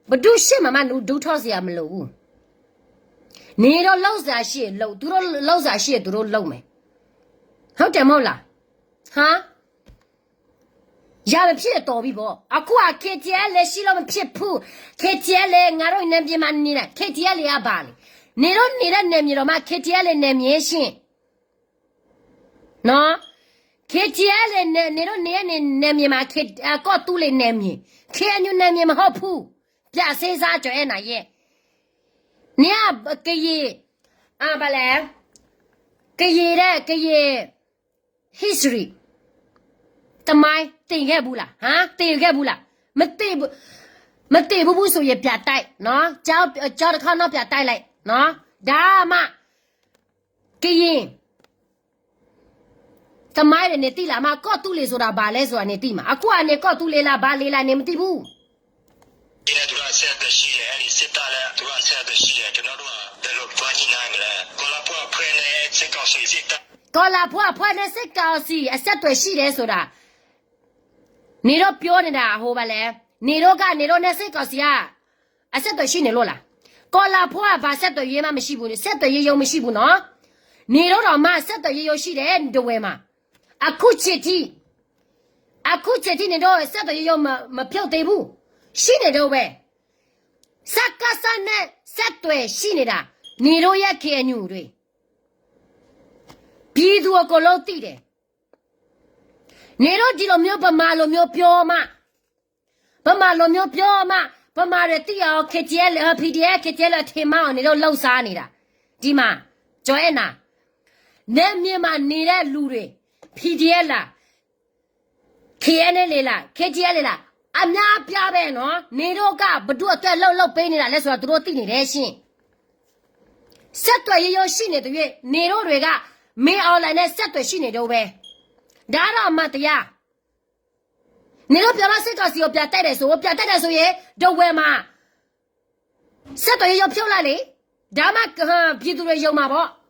ဘယ်သူရှေ့မှာမှ နင်ဒူထီၣ်စရာမလိုဘူး။ နင်တို့လုပ်စရာရှိရင်လုပ် သူတို့လုပ်စရာရှိရင် သူတို့လုပ်မယ်။ ဟုတ်တယ်မဟုတ်လား ဟါ ရမဖြစ်တော်ပြီပေါ့။ အခုက KTLA ရှိလို့မဖြစ်ဘူး။ KTLA ငါတို့နယ်မြေမှာနေတာ KTLA ကဘာလဲ။ နေတော့နေတဲ့နယ်မြေတော့မှ KTLA နယ်မြေရှင်နော်။ KTLA နေတော့နေတဲ့နယ်မြေမှာ K ကီၢ်သူလ့ၤနယ်မြေ KNU နယ်မြေမဟုတ်ဘူး။ ပြန်စဉ်းစားကြည့် အဲနာရဲ့ နင်က ကရင် ဘာလဲ ကရင်တဲ့ ကရင် history သမိုင်း သင်ခဲ့ဘူးလား ဟမ် သင်ခဲ့ဘူးလား မသင်ဘူး မသင်ဘူးဘူးဆိုရင် ပြန်တိုက်နော် ကျောင်း ကျောင်းတစ်ခေါက် နောက်ပြန်တိုက်လိုက်နော် ဒါမှ ကရင် သမိုင်းတွေ နင်သိလာမှ ကီၢ်သူလ့ၤဆိုတာ ဘာလဲဆိုတာ နင်သိမှာ အခုက နင်ကီၢ်သူလ့ၤလား ဘာလ့ၤလား နင်မသိဘူး ဒီနဲ့ သူတို့အဆက်အသွယ်ရှိတယ်။ အဲဒီစစ်တပ်လည်း သူတို့အဆက်အသွယ်ရှိတယ်။ ကျွန်တော်တို့က ဘယ်လိုသွားညှိနှိုင်းမလဲ။ ကော်လးဖိအဖွဲ့နဲ့ စစ်ကောင်စီစစ်တပ် ကော်လးဖိအဖွဲ့နဲ့ စစ်ကောင်စီ အဆက်အသွယ်ရှိတယ်ဆိုတာ နင်တို့ပြောနေတာ ဟိုဘာလဲ နင်တို့က နင်တို့နဲ့ စစ်ကောင်စီက အဆက်အသွယ်ရှိနေလို့လား။ ကော်လးဖိက ဘာဆက်သွယ်ရေးမှမရှိဘူး ဆက်သွယ်ရေးရုံးမရှိဘူးနော်။ နင်တို့တောင်မှ ဆက်သွယ်ရေးရုံးရှိတယ် ဒဝဲမှာ အခုချိန်ထိ အခုချိန်ထိ နင်တို့ ဆက်သွယ်ရေးရုံး မ မပြုတ်သေးဘူး ရှိနေတုန်းပဲ။ စကစနဲ့ ဆက်သွယ်ရှိနေတာ နင်တို့ရဲ့ KNU တွေ ပြည်သူအကုန်လုံးသိတယ်။ နင်တို့ဒီလိုမျိုး ဗမာလိုမျိုးပြောမှ ဗမာလိုမျိုးပြောမှ ဗမာတွေသိအောင် KTLA ဟ PDF KTLA ထင်မှားအောင် နင်တို့လုပ်စားနေတာ ဒီမှာ ကျော်အဲနာ နယ်မြေမှာနေတဲ့လူတွေ PDF လား KNLA လား KTLA လား အများအပြားပဲနော်။ နင်တို့က ဘယ်သူ့အတွက် လုပ်လုပ်ပေးနေတာလဲဆိုတာ သူတို့သိနေတယ်ရှင်။ ဆက်သွယ်ရေးရုံးရှိနေသရွေ့ နင်တို့တွေက မင်းအောင်လှိုင်နဲ့ ဆက်သွယ်ရှိနေတုန်းပဲ။ ဒါကတော့ အမှန်တရား။ နင်တို့ပြောတော့ စစ်ကောင်စီကို ပြန်တိုက်တယ်ဆို ပြန်တိုက်တယ်ဆိုရင် ဒဝဲမှာ ဆက်သွယ်ရေးရုံးဖြုတ်လိုက်လေ။ ဒါမှ ပြည်သူတွေယုံမှာပေါ့။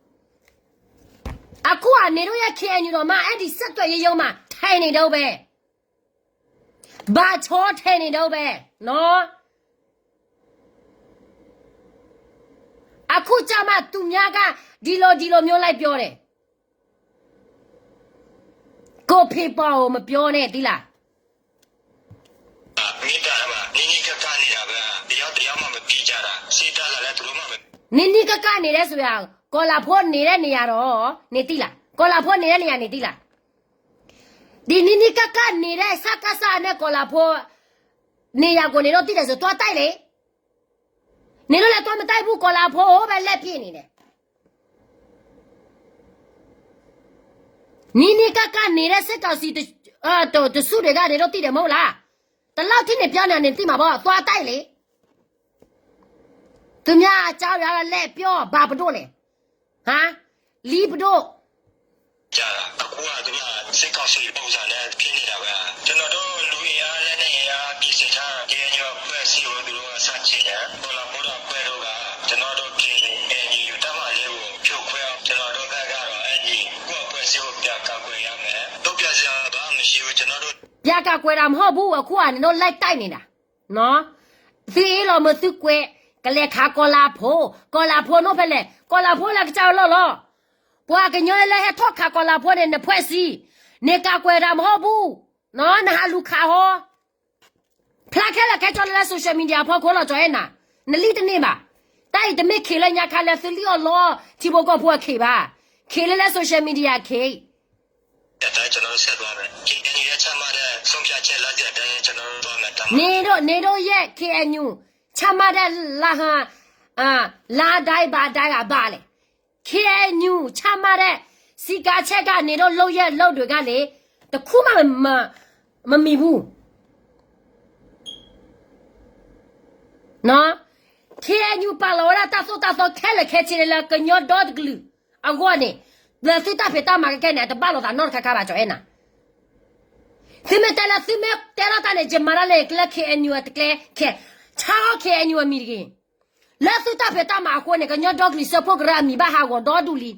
အခုက နင်တို့ရဲ့ KNU တောင်မှ အဲဒီဆက်သွယ်ရေးရုံးမှာ ထိုင်နေတုန်းပဲ။ ဘၣ်ချီထိုင်နေတုန်းပဲနော်။ အခုကျမှ သူများက ဒီလိုဒီလိုမျိုးလိုက်ပြောတယ်။ ကိုဖေပေါ်ကို မပြောနဲ့ သိလား။ မင်းတာပါ နီးနီးကပ်ကပ်နေတာပဲ တယောက်တယောက်မှ မပြီးကြတာ စစ်တပ်ကလည်း သူတို့မှ မ နီးနီးကပ်ကပ်နေတယ်ဆိုတာ ကော်လးဖိနေတဲ့နေရာတော့ နင်သိလား။ ကော်လးဖိနေတဲ့နေရာ နင်သိလား။ ဒီနီးနီးကပ်ကပ်နေတဲ့ စကစနဲ့ ကော်လးဖိ နေရာကို နင်တို့သိတယ်ဆို သွားတိုက်လေ။ နင်တို့လည်း သွားမတိုက်ဘူး ကော်လးဖိပဲ လှည့်ပစ်နေတယ်။ နီးနီးကပ်ကပ်နေတဲ့ စစ်ကောင်စီ တ တ တစုတွေက နင်တို့သိတယ်မဟုတ်လား။ တလောက်ထိ နင်ပြောနေ နင်သိမှာပေါ့ သွားတိုက်လေ။ သုမ့ၢ်ကၠီယၤလဲၣ်ပျီဘၣ်ပဒိၣ်လဲၣ်, ဟါ, လံပဒိၣ် အဃိ စစ်ကောင်စီ ပုံစံနဲ့ ဖြစ်နေတာပဲ. ကျွန်တော်တို့ လူအင်အား လက်နက်အင်အား ပြင်ဆင်ထားတာ KNU အဖွဲ့အစည်းကို သူတို့က စတင်တယ်. တော်လှန်ဖို့တော့ အဖွဲ့တို့က ကျွန်တော်တို့ KNU တပ်မဟာလေးကို ဖြိုခွဲအောင် ကျွန်တော်တို့ဘက်ကတော့ အဲ့ဒီ ကိုယ့်အဖွဲ့အစည်းကို ပြန်ကာကွယ်ရမယ်. ထုတ်ပြန်စရာ ဘာမှမရှိဘူး. ကျွန်တော်တို့ ပျဲကကွဲးတၢ်မဟီၣ်ဘူး အခိၣ်အနၢ်ဒိၣ်လဲၣ်တၢ်န့ၣ်ဒၣ်, သုအ့ၣ်လီၤမ့ၢ်သုကွဲး ကလဲၤခးကီၤလၤဖိ, ကီၤလၤဖိနီၢ်ဖဲလဲၣ်, ကီၤလၤဖိလၢကစၢ်လီၢ်လီၤ. ပှၤကညီလၢဟဲထီၣ်ခးကီၤလၤဖိန့ၣ် နဖှဲးစံ, န့ၣ်ကကွဲးတၢ်မဟီၣ်ဘူး, နဟးလူၤခးဟီ ဖျါခဲလၢာ်ခဲဆ့လၢ social media ဖီခိၣ်လီၤ ကၠီအဲၣ်နၤ, နလံၣ်တန့ၢ်ဘၣ်. တၢ်အံၤတမ့ၢ်ခ့လၢညါခါလၢသုလံၣ်အီၣ်လီထံဖိကီၢ်ဖိအခ့ဘၣ်, ခ့လၢလၢ social media ခ့ ကျွန်တော်တို့ဆက်သွားမယ်. KNU ရဲ့ချမှတ်တဲ့ဆုံးဖြတ်ချက်လမ်းစဉ်အတိုင်းကျွန်တော်တို့သွားမယ်. တမ န့ၣ်ဒိၣ် န့ၣ်ဒိၣ်ယဲၢ် KNU ချမှတ်တဲ့ လမ်းဟ လမ်းအတိုင်း ဘာအတိုင်း အဘၣ်လဲၣ်. KNU ချမှတ်တဲ့ စည်းကမ်းချက်က န့ၣ်ဒိၣ် လုပ်ရပ်လုပ်တွေကလည်း တစ်ခုမှ မ မမီဘူး. KNU ပာ်လီၤဝဲဒၣ်တၢ်သိၣ်တၢ်သီခဲလၢာ်ခဲဆ့လၢ ကညီဒီတကလုာ်အဂီၢ်န့ၣ် လၢသုတၢ်ဖံးတၢ်မၤကဲကဲန့ၣ် အတဘၣ်လိာ်သးနီတခါခါဘၣ် ကၠီအဲၣ်နၤ. သုမ့ၢ်တဲလၢ သုမ့ၢ်တဲထီၣ်တၢ်န့ၣ် ယမၤတၢ်လၢကျဲ KNU အတကျဲ ခဲ ဆါဟီ KNU အမံၤတဂ့ၤ. လၢသုတၢ်ဖံးတၢ်မၤအဃိန့ၣ် ကညီဒီကလုာ်စၢဖှိၣ်ကရၢအမံၤဘၣ်ဟးဂီၤဒီဒူၣ်လံ.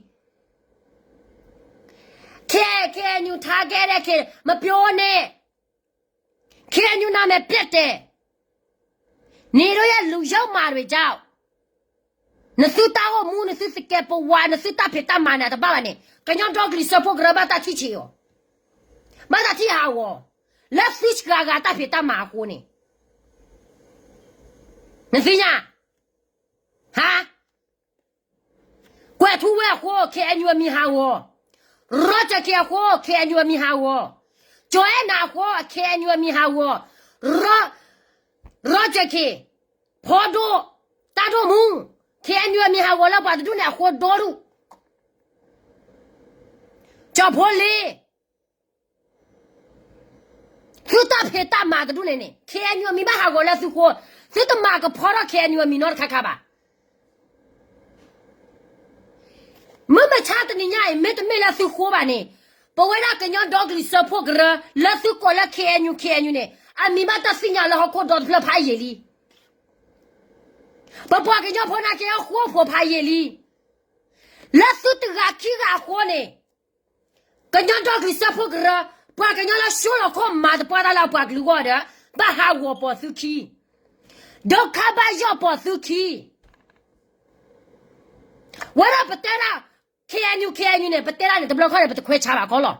K KNU target ကဲ မပြောနဲ့. KNU နာမည်ပျက်တယ်. နေတော့ရလူရောက်မှာတွေကြောင့် နသုတၢ်အိၣ်မူ နသုသကဲးပဝး နသုတၢ်ဖံးတၢ်မၤန့ၣ် အတဘၣ်ဘၣ်န့ၣ် ကညီဒီကလုာ်စၢဖှိၣ်ကရၢဘၣ်တၢ်ထံၣ်ဆံးအီၤ, ဘၣ်တၢ်ထံၣ်ဟးဂီၤ, လၢသုစှၤဂၤတၢ်ဖံးတၢ်မၤအဃိန့ၣ် နသ့ၣ်ညါ ဟါ ကွဲးထူဝဲအဃိ KNU အမံၤဟးဂီၤ, ရီကၠၢၣ်ခ့အဃိ KNU အမံၤဟးဂီၤ, ကၠီၤအဲၣ်နၤအဃိ KNU အမံၤဟးဂီၤ, ရီကၠၢၣ်ခ့ ဖီဒိၣ် တၢ်ဒိၣ်မူ KNU အမံၤဟးဂီၤလၢပှၤတဒူၣ်န့ၣ်အဃိဒီဒူၣ်, ကၠီၤဖိလ့ သုတၢ်ဖံးတၢ်မၤတဒူၣ်န့ၣ်န့ၣ် KNU အမံၤဘၣ်ဟးဂီၤလၢသုဃိ, သုတမၤကဖီထီၣ် KNU အမံၤနီတခါခါဘၣ်. မ့ၢ်မဆါတနံၤညါအံၤ မ့တမ့ၢ်လၢသုဃိဘၣ်န့ၣ် ပဝဲဒၣ်ကညီဒီကလုာ်စၢဖှိၣ်ကရၢ လၢသုကိးလၢ KNU KNU န့ၣ် အမံၤဘၣ်တၢ်သ့ၣ်ညါလၢဟီၣ်ခိၣ်ဒီတဖျၢၣ်ဖးယံာ်လံ. ပပှၤကညီဖိနာ်က့အဃိဖိဖးယံာ်လံ. လၢသုတဂၤခံဂၤအဃိန့ၣ် ကညီဒီကလုာ်စၢဖှိၣ်ကရၢ ပှၤကညီလၢဆှိလီၤခီၣ်မၤသပှၢ်တၢ်လၢအပှၤကလုာ်ဂီၢ်ဒီး ဘၣ်ဟးဂီၤပိာ်သုခံ, ဒုက္ခဘၣ်ယီၢ်ပိာ်သုခံ. ဝဲဒၣ်ပတဲဒၣ် KNU KNU န့ၣ် ပတဲဒၣ်န့ၣ် တဘျီခီန့ၣ် ပတခွဲးဆါဘၣ်ခီလီၤ.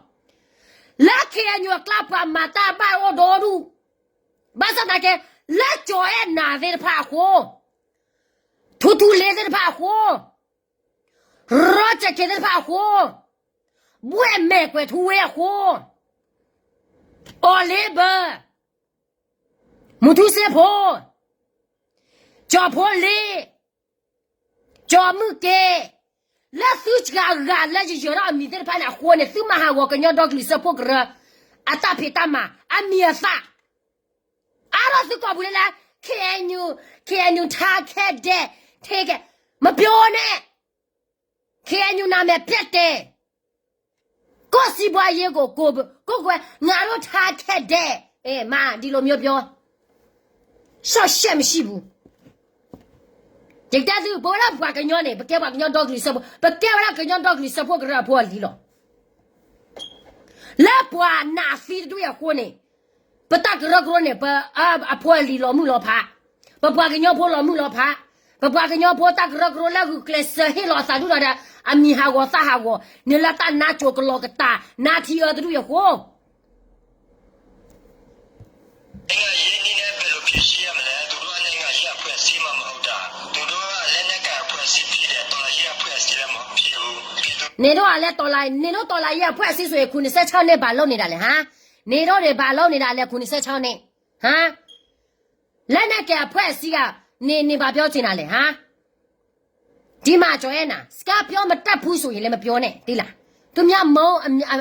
လၢ KNU အကျါပှၤမၤတၢ်ဘၣ်အိၣ်ဒီဒူၣ်, ဘၣ်ဆၣ်သနာ်က့ လၢကၠီၤအဲၣ်နၤသ့ၣ်တဖၣ်အဃိ, ထူထူလ့သ့ၣ်တဖၣ်အဃိ, ရီကၠၢၣ်ခ့သ့ၣ်တဖၣ်အဃိ, ဘှဲၣ်မဲာ်ကွဲးထူဝဲအဃိ, အီၤလ့ဘၢ, မူထူစ့ဖိ, ကၠီၤဖိလ့, ကၠီၤမုၢ်က့, လၢသုစှၤဂၤလၢယယၢၤထီၣ်အမံၤသ့ၣ်တဖၣ်န့ၣ်အဃိန့ၣ် သုမၤဟးဂီၤကညီဒီကလုာ်စၢဖှိၣ်ကရၢ အတၢ်ဖံးတၢ်မၤ အမံၤအသၣ် အါထီၣ်သုကိာ်ပူၤလၢလၢ KNU, KNU ထါခဲဒဲး, ထါခဲ, မပြောနဲ့. KNU နာမည်ပျက်တယ်. ကိုယ့်စီးပွားရေးကို ကိုယ့်, ကိုယ့်ကွယ်, ငါတို့ ထါခဲဒဲး, အဲ, မ, ဒီလိုမျိုးပြော. ရှော့ရှက်မရှိဘူး. ယကတဲသု, ပဝဲဒၣ်ပှၤကညီန့ၣ် ပကဲပှၤကညီဒီကလုာ်စၢဖှိၣ်, ပကဲဝဲဒၣ်ကညီဒီကလုာ်စၢဖှိၣ်ကရၢအဖိအလံၤလီၤ. လၢပှၤနာ်သံတဒူၣ်အံၤအဃိန့ၣ်, ပတၢ်ကရၢကရိန့ၣ် ပ, အဖိအလံၤလီၤမုၢ်လီၤဖး, ပပှၤကညီဖိလီၤမုၢ်လီၤဖး, ပပှၤကညီဖိတၢ်ကရၢကရိလၢဂုာ်ကျဲးစၢးဟ့ၣ်လီၤအသးဒူၣ်ဒီး အမံၤဟးဂီၤသၣ်ဟးဂီၤ, နုာ်လၢတၢ်နါကိၤကလီၤကတၢ် နါထံအၢတဒူၣ်အံၤအဃိ နိုင်ငံရေးနည်းနဲ့ ဘယ်လိုဖြေရှင်းရမလဲ။ သူတို့က နိုင်ငံရေးအဖွဲ့အစည်းမှ မဟုတ်တာ။ သူတို့က လက်နက်ကိုင်အဖွဲ့အစည်း ဖြစ်တယ်။ တော်လှန်ရေးအဖွဲ့အစည်းလည်း မဖြစ်ဘူး။ ပြည်သူ နင်တို့ကလည်း တော်လှန်, နင်တို့ တော်လှန်ရေးအဖွဲ့အစည်းဆိုရင် ခုနှစ်ဆယ့်ခြောက်နှစ် ဘာလုပ်နေတာလဲ, ဟါ? နင်တို့တွေ ဘာလုပ်နေတာလဲ, ခုနှစ်ဆယ့်ခြောက်နှစ်, ဟါ? လက်နက်ကိုင်အဖွဲ့အစည်းက နင်, နင် ဘာပြောချင်တာလဲ, ဟါ? ဒီမှာ ကၠီၤအဲၣ်နၤ, စကားပြောမတတ်ဘူးဆိုရင်လည်း မပြောနဲ့, သိလား? သူများ မုန်း, အ, အ,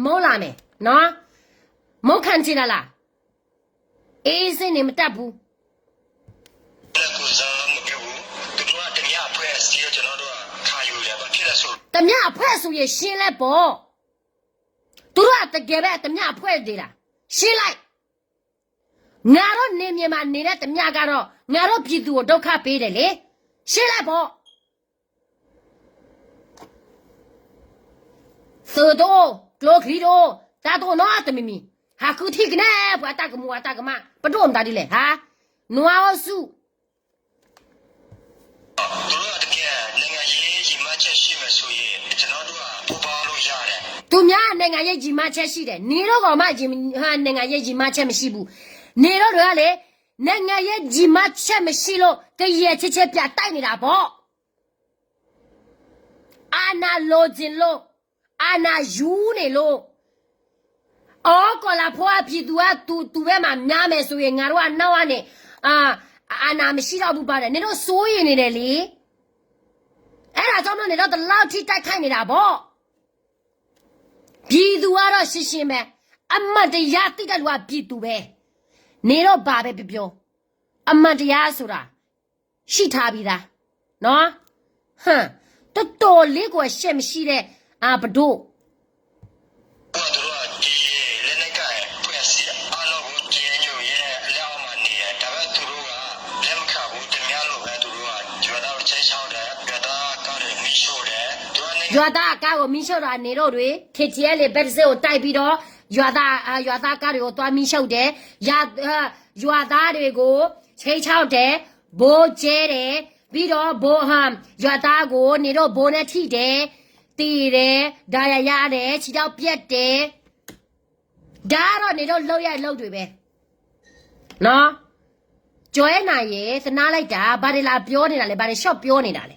မုန်းလာမယ်, နော်? မုန်းခံချင်တာလား? အေးစိနေမတတ်ဘူး. ကိုယ်စားမပြုဘူး။ သူ တမျၢ်အဖှဲၣ်ဆူယဲၢ်ရှဲလဲၣ်ပီၤ, တုၤထီၣ်အတဂဲၤဘၣ်တမျၢ်အဖှဲၣ်ဒံးလၢ ရှဲလဲၣ်, ငါထီၣ်န့ၢ်မံၤမးန့ၢ်လၢတမျၢ်ကဒီး ငါထီၣ်ဖံးသူအိၣ်ဒုက္ခပေးဒံးလံ, ရှဲလဲၣ်ပီၤ သုးတအိၣ်, ကျိချံတအိၣ်, တၢ်တအိၣ်နီတမံၤမံၤ, ဟးဃုထံၣ်ကနဲ ပှၤတၢ်ကမူၤအတၢ်ကမၣ် ပဒိၣ်မတၤဒ်လဲၣ်, ဟါ, နွါအိၣ်ဆူၣ် သူများနိုင်ငံရေးရည်မှန်းချက်ရှိမယ်ဆိုရင် ကျွန်တော်တို့က ပူးပေါင်းလို့ရတယ်. သူများနိုင်ငံရေးရည်မှန်းချက်ရှိတယ်, နေတော့ကမှ နိုင်ငံရေးရည်မှန်းချက်မရှိဘူး, နေတော့တွေကလေ, နိုင်ငံရေးရည်မှန်းချက်မရှိလို့ ကယဲၢ်ချစ်ချစ်ပြတိုက်နေတာပေါ့. အာဏာလိုချင်လို့, အာဏာယူနေလို့, အကီၢ်လၤဖိအဖံးသူအသူသူဝဲမးများမယ်ဆိုရင် ငါတို့အနောက်ကနေ အာ, အာဏာမရှိတော့ဘူးပါတယ်, နင်တို့စိုးရိမ်နေတယ်လေ. အဲ့ဒါကြောင့်မလို့ နင်တို့ဒီလောက်ထိတိုက်ခိုက်နေတာပေါ့. ပြည်သူကတော့ရှင်းရှင်းပဲ, အမှန်တရားသိတဲ့လူကပြည်သူပဲ, နင်တို့ဘာပဲပြောပြော, အမှန်တရားဆိုတာ ရှိထားပြီးသားနော်. ဟမ်, တော်တော်လေးကိုအရှက်မရှိတဲ့ အာ, ပဒိၣ်. ရွာသားအကားကိုမီးရှို့တာ နေတော့တွေ, KTLA ဘက်တစ်စိတ်ကိုတိုက်ပြီးတော့ ရွာသား, အာ, ရွာသားကားတွေကိုသွားမီးရှို့တယ်, အာ, ရွာသားတွေကို ခြိမ်းခြောက်တယ်, ဗုံးကျဲတယ်, ပြီးတော့ ဗုံး, အာ, ရွာသားကို နေတော့ ဗုံးနဲ့ထိတယ်, သေတယ်, ဒဏ်ရာရတယ်, ခြေထောက်ပြတ်တယ်, ဒါကတော့ နေတော့ လုပ်ရအလုပ်တွေပဲနော်. ကျော်အဲနာ်ရယ်, သနားလိုက်တာ, ဘာတွေလာပြောနေတာလဲ, ဘာတွေရှော့ပြောနေတာလဲ.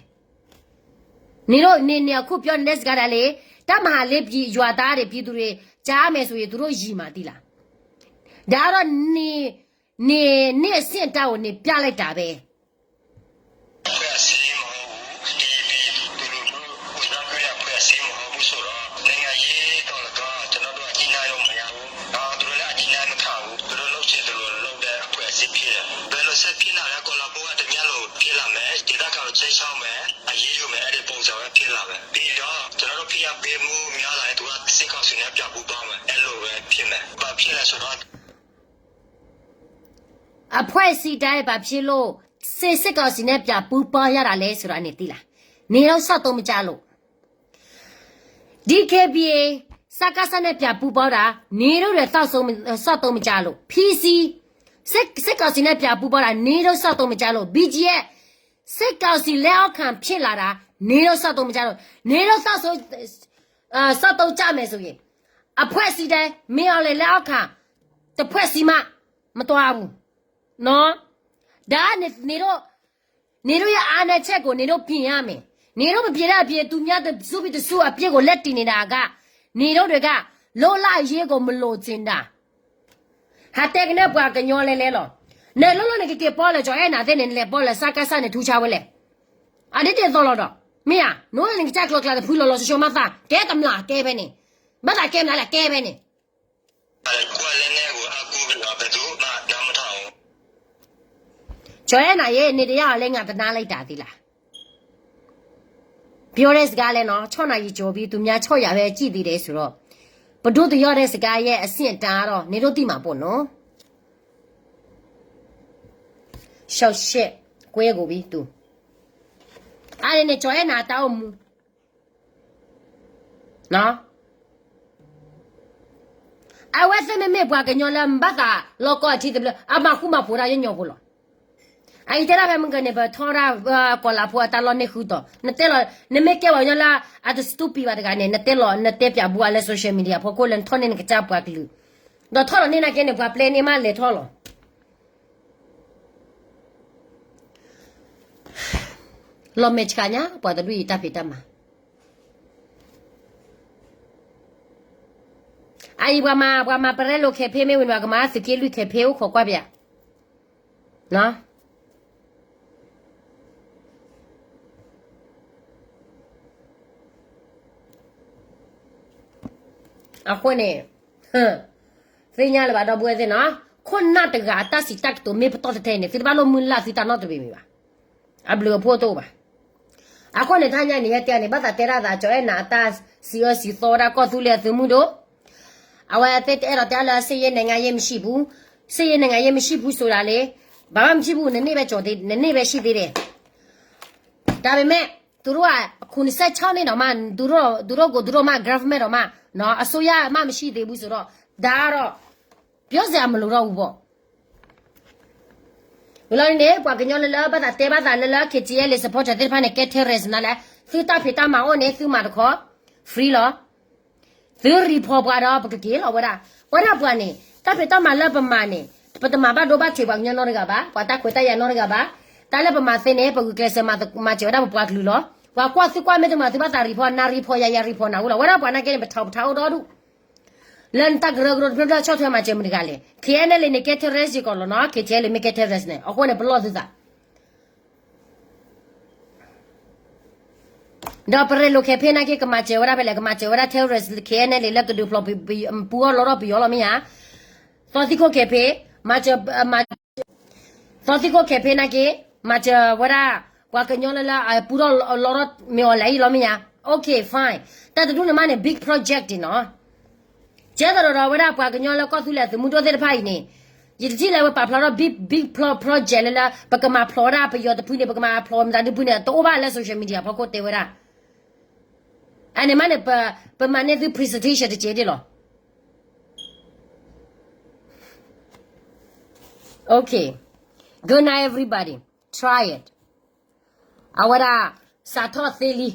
နေတော့ နေ, နေအခုပြောနေတဲ့စကားဒါလေး, တပ်မဟာလေးပြည်ရွာသားတွေ, ပြည်သူတွေ ကြားမယ်ဆိုရင် သူတို့ယဉ်မှာသီးလား. ဒါကတော့ နေ, နေ, နေအဆင့်အတန်းကို နေပြလိုက်တာပဲ. အဖွဲ့အစည်းမဟုတ်ဘူး, ဒီပြည်သူလူထုကိုယ်စားပြုတဲ့အဖွဲ့အစည်းမဟုတ်ဘူးဆိုတော့ နိုင်ငံရေးသော်လည်းကောင်း ကျွန်တော်တို့ကညှိနှိုင်းလို့မရဘူး, ဒီသူတို့လည်းအညှိနှိုင်းမခံဘူး, သူတို့လုပ်ချင်သလိုလုပ်တဲ့အဖွဲ့အစည်းဖြစ်တယ်. ဘယ်လိုဆက်ဖြစ်လာလဲ, ကော်လၤဘိကတမျက်လိုဖြစ်လာမယ်, ဒေသခံကိုခြိမ်းခြောက်မယ်, အရေးယူမယ်, အဲ့ဒီပုံစံပဲဖြစ်လာမယ်. ပြီးတော့ကျွန်တော်တို့ဖိအားပေးမှုများလာရင် သူကစစ်ကောင်စီနဲ့ပြန်ပူးပေါင်းမယ်, အဲ့လိုပဲဖြစ်မယ်. ဘာဖြစ်လဲဆိုတော့ အဖွဲ့အစည်းတိုင်း ဘာဖြစ်လို့ စစ်, စစ်ကောင်စီနဲ့ ပြန်ပူးပေါင်းရတာလဲဆိုတာ နင်သိလား. နေတော့ စောင့်သုံးမကြားလို့. DKBA, စကစနဲ့ ပြန်ပူးပေါင်းတာ နေတော့ စောင့်သုံးမကြားလို့. PC, စစ်, စစ်ကောင်စီနဲ့ ပြန်ပူးပေါင်းတာ နေတော့ စောင့်သုံးမကြားလို့. BGF, စစ်ကောင်စီလက်အောက်ခံဖြစ်လာတာ နေတော့ စောင့်သုံးမကြားလို့. နေတော့ စောင့်သုံး, အာ, စောင့်သုံးကြမယ်ဆိုရင် အဖွဲ့အစည်းတိုင်း မင်းအောင်လှိုင်လက်အောက်ခံ တစ်ဖွဲ့စီမှ မသွားဘူးနော်. ဒါက နေတို့, နေတို့ရဲ့ အားနည်းချက်ကို နေတို့ ပြင်ရမယ်. နေတို့ မပြင်တဲ့အပြင် သူများတစုပြီးတစုအပြစ်ကို လက်တင်နေတာက နေတို့တွေက လွတ်လပ်ရေးကို မလိုချင်တာ. ဟးတဲကနဲပှၤကညီလဲလဲလီၤ. နလဲၤလီၤန့ၣ် ကက့ၤပီလၢ ကၠီၤအဲၣ်နၤသ့ၣ်န့ၣ် နလဲၤပီလၢ စကစန့ၣ် ထူဆါဝဲလဲၣ်. အဒ်သိးလီၤဒီး မ့ၢ်ဧါ, နအိၣ်လၢနကစၢ်ကျိၤကျါတဖုလီၤလီၤ ဆိဆိမးသး ကဲတမျၢ်ကဲဖဲန့ၣ်, ဘၣ်သးကဲမနုၤလဲၣ် ကဲဖဲန့ၣ်. ကွာလဲနဲကိုအကူကနော်ဘယ်သူမှနားမထောင်ဘူး. ကၠီၤအဲၣ်နၤယဲ နေတရားကိုလည်း ငါသနားလိုက်တာသီးလီၤ. ပြောတဲ့စကားလဲၣ်နော်, ခြောက်နာရီကျော်ပြီး သူများခြောက်ရာပဲ ကြည့်သေးတယ်ဆိုတော့, ပဒိၣ်တယီၣ်တဲ့စကားရဲ့ အဆင့်အတန်းတော့ နင်တို့သိမှာပေါ့နော်. ရှောက်ရှက်ကွဲကုန်ပြီ သူ. အါန့ၣ်န့ၣ် ကၠီၤအဲၣ်နၤတၢ်အိၣ်မူ အဝဲသ့ၣ်မ့မ့ၢ်ပှၤကညီလၢ ဘၣ်သးလီၤကီအထံသဘျၢၣ် အမၤဃူမၤဖိးတၢ်ယညီဖိလီၤ. အအံၤတဲဒၣ်ဖဲမုၢ်ကန့ၣ် ပထီၣ်ဒၣ် ကီၤလၤဖိအတၢ်လီၢ်န့ၢ်ဃုတီၤ, နတဲလီၤ နမ့ၢ်ကဲပှၤကညီလၢ အတ stupid ဘၣ်တဂၤန့ၣ် နတဲလီၤ နတဲပၠးဘူးအါလၢ social media ဖီခိၣ်လၢနထီၣ်န့ၢ်နကစၢ်ပှၤကလုာ်, ဒီးထီၣ်လီၤန့ၢ်နာ်က့န့ၣ် ပှၤပျဲန့ၢ်မးလဲၤထီၣ်လီၤ. လီၤမဲာ်ဆှးညါ ပှၤတဒူၣ်အံၤတၢ်ဖံးတၢ်မၤ အအံၤပှၤမၤ ပှၤမၤပရဲလိာ်ခဲဖ့မ့ၢ်ဝံၤန့ၣ် ပှၤကမၤသုးက့လွံၢ်ခဲဖ့အိၣ်ခိးကွၢ်ပယၤ, အဃိန့ၣ် သ့ၣ်ညါလၢၤဘၣ်ဒီပုၢ်ဝဲၢ်သ့ၣ်နီၤ, ခိၣ်နၢ်တဂၤအတၢ်စံးတၢ်ကတိၤမ့ၢ်ပတီၢ်ထဲထဲန့ၣ် သုတဘၣ်လိၣ်မုၢ်လၢ်သုတၢ်နီတမံၤမံၤဘၣ်. အဘျုးအဖှိၣ်တအိၣ်ဘၣ်. အဃိန့ၣ် တဟါညါန့ၣ် ယတဲန့ၣ် ဘၣ်သးတဲဒၣ်သး ကၠီအဲၣ်နၤအတၢ်စံးအၢစံးသီဝဲဒၣ်ကီၢ်သူလ့ၤအသုးမုၢ်ဒိၣ်, အဝဲသ့ၣ်တအဲၣ်ဒိးတဲလၢ စစ်ရေးနိုင်ငံရေးမရှိဘူး, စစ်ရေးနိုင်ငံရေးမရှိဘူးဆိုတာလေ, ဘာမှမရှိဘူး, နန့ၢ်ပဲကၠီၤသေး, နန့ၢ်ပဲရှိသေးတယ်. ဒါပေမဲ့ သူတို့က ခုနှစ်ဆယ့်ခြောက်နှစ်တောင်မှ သူတို့ သူတို့ကို သူတို့မှ government တောင်မှ နော် အစိုးရမှ မရှိသေးဘူးဆိုတော့ ဒါကတော့ ပြောစရာမလိုတော့ဘူးပေါ့. ဝံၤလီၤန့ၣ် ပှၤကညီလၢလၢ ဘၣ်သးတဲဘၣ်သးလၢလၢ KTLA supporter သ့ၣ်တဖၣ်န့ၣ် ကဲ terrorist နၤလဲၣ်, သုတၢ်ဖံးတၢ်မၤအိၣ်န့ၣ် သုမၤတခီ free လီၤ. သု report ပှၤဒီး ပကက့ၤလီၤဝဲဒၣ်. ဝဲဒၣ်ပှၤန့ၣ် တၢ်ဖံးတၢ်မၤလၢပမၤန့ၣ် ပတမၤဘၣ်ဒိဘၣ်ထံးပှၤကညီနီတဂၤဘၣ်, ပှၤတၢ်ခွဲးတၢ်ယာ်နီတဂၤဘၣ်. တၢ်လၢပမၤသ့န့ၣ် ပဂုာ်ကျဲးစၢးမၤစၢၤဝဲဒၣ်ပပှၤကလုာ်လီၤ. ပှၤကွၢ်သုကွၢ်မ့ၢ်တမၤသုဘၣ်သး report နၤ report ယၤ ယၤ report နၤအိၣ်လီၤ. ဝဲဒၣ်ပှၤနာ်က့န့ၣ် ပထီၣ်ပထါအိၣ်ဒီဒူၣ် လၢနတၢ်ကရၢကရိတဖျၢၣ်ဖျၢၣ်ဆီၣ်ထွဲမၤစၢၤမတၤတဂၤလဲၣ်. KNLA န့ၣ် ကဲ terrorist စ့ၢ်ကီးလီၤနီၤ, KTLA မ့ၢ်ကဲ terrorist န့ၣ် အဃိန့ၣ် ပလီၢ်သုသး ဒီးပရဲၣ်လိာ် campaign နာ်က့ ကမၤစၢၤဝဲဒၣ်ဖဲလဲၣ်, ကမၤစၢၤဝဲဒၣ် terrorist KNLA လၢကဒုးဖျိးပူအီၣ်လီထီၣ်ပယီၤလီၤမ့ၢ်ဧါ. သီသံခိၣ် campaign မၤစၢၤ, မၤ, သီသံခိၣ် campaign နာ်က့ မၤစၢၤဝဲဒၣ် ပှၤကညီလၢလၢ ပူထီၣ်လီထီၣ်မ့ၢ်အီၤလဲၣ်အံၤလီၤမ့ၢ်ဧါ. Okay, fine. တၢ်တဒူၣ်န့ၣ်မးန့ၣ် big project န့ၣ်နီၤ. ကဲသးဒီးဒီးဝဲဒၣ်ပှၤကညီလၢကီၢ်သူလ့ၤအသုးမုၢ်ဒိၣ်သ့ၣ်တဖၣ်အံၤန့ၣ်, ယတထံၣ်လၢဝဲပာ်ဖျါထီၣ် big, big pro-, project လၢလၢ ပကမၤဖျိးဝဲဒၣ်ပယီၤတဖုန့ၣ်, ပကမၤဖျိးမတၤတဖုန့ၣ် တအိၣ်ဘၣ်လၢ social media ဖီခိၣ်တဲဝဲဒၣ်. အန့ၣ်မးန့ၣ် ပ, ပမၤန့ၢ်သု presentation တကဲဒ်လီၤ. Okay. Good night, everybody. Try it. အဝဲဒၣ် စးထီၣ်သ့လံ.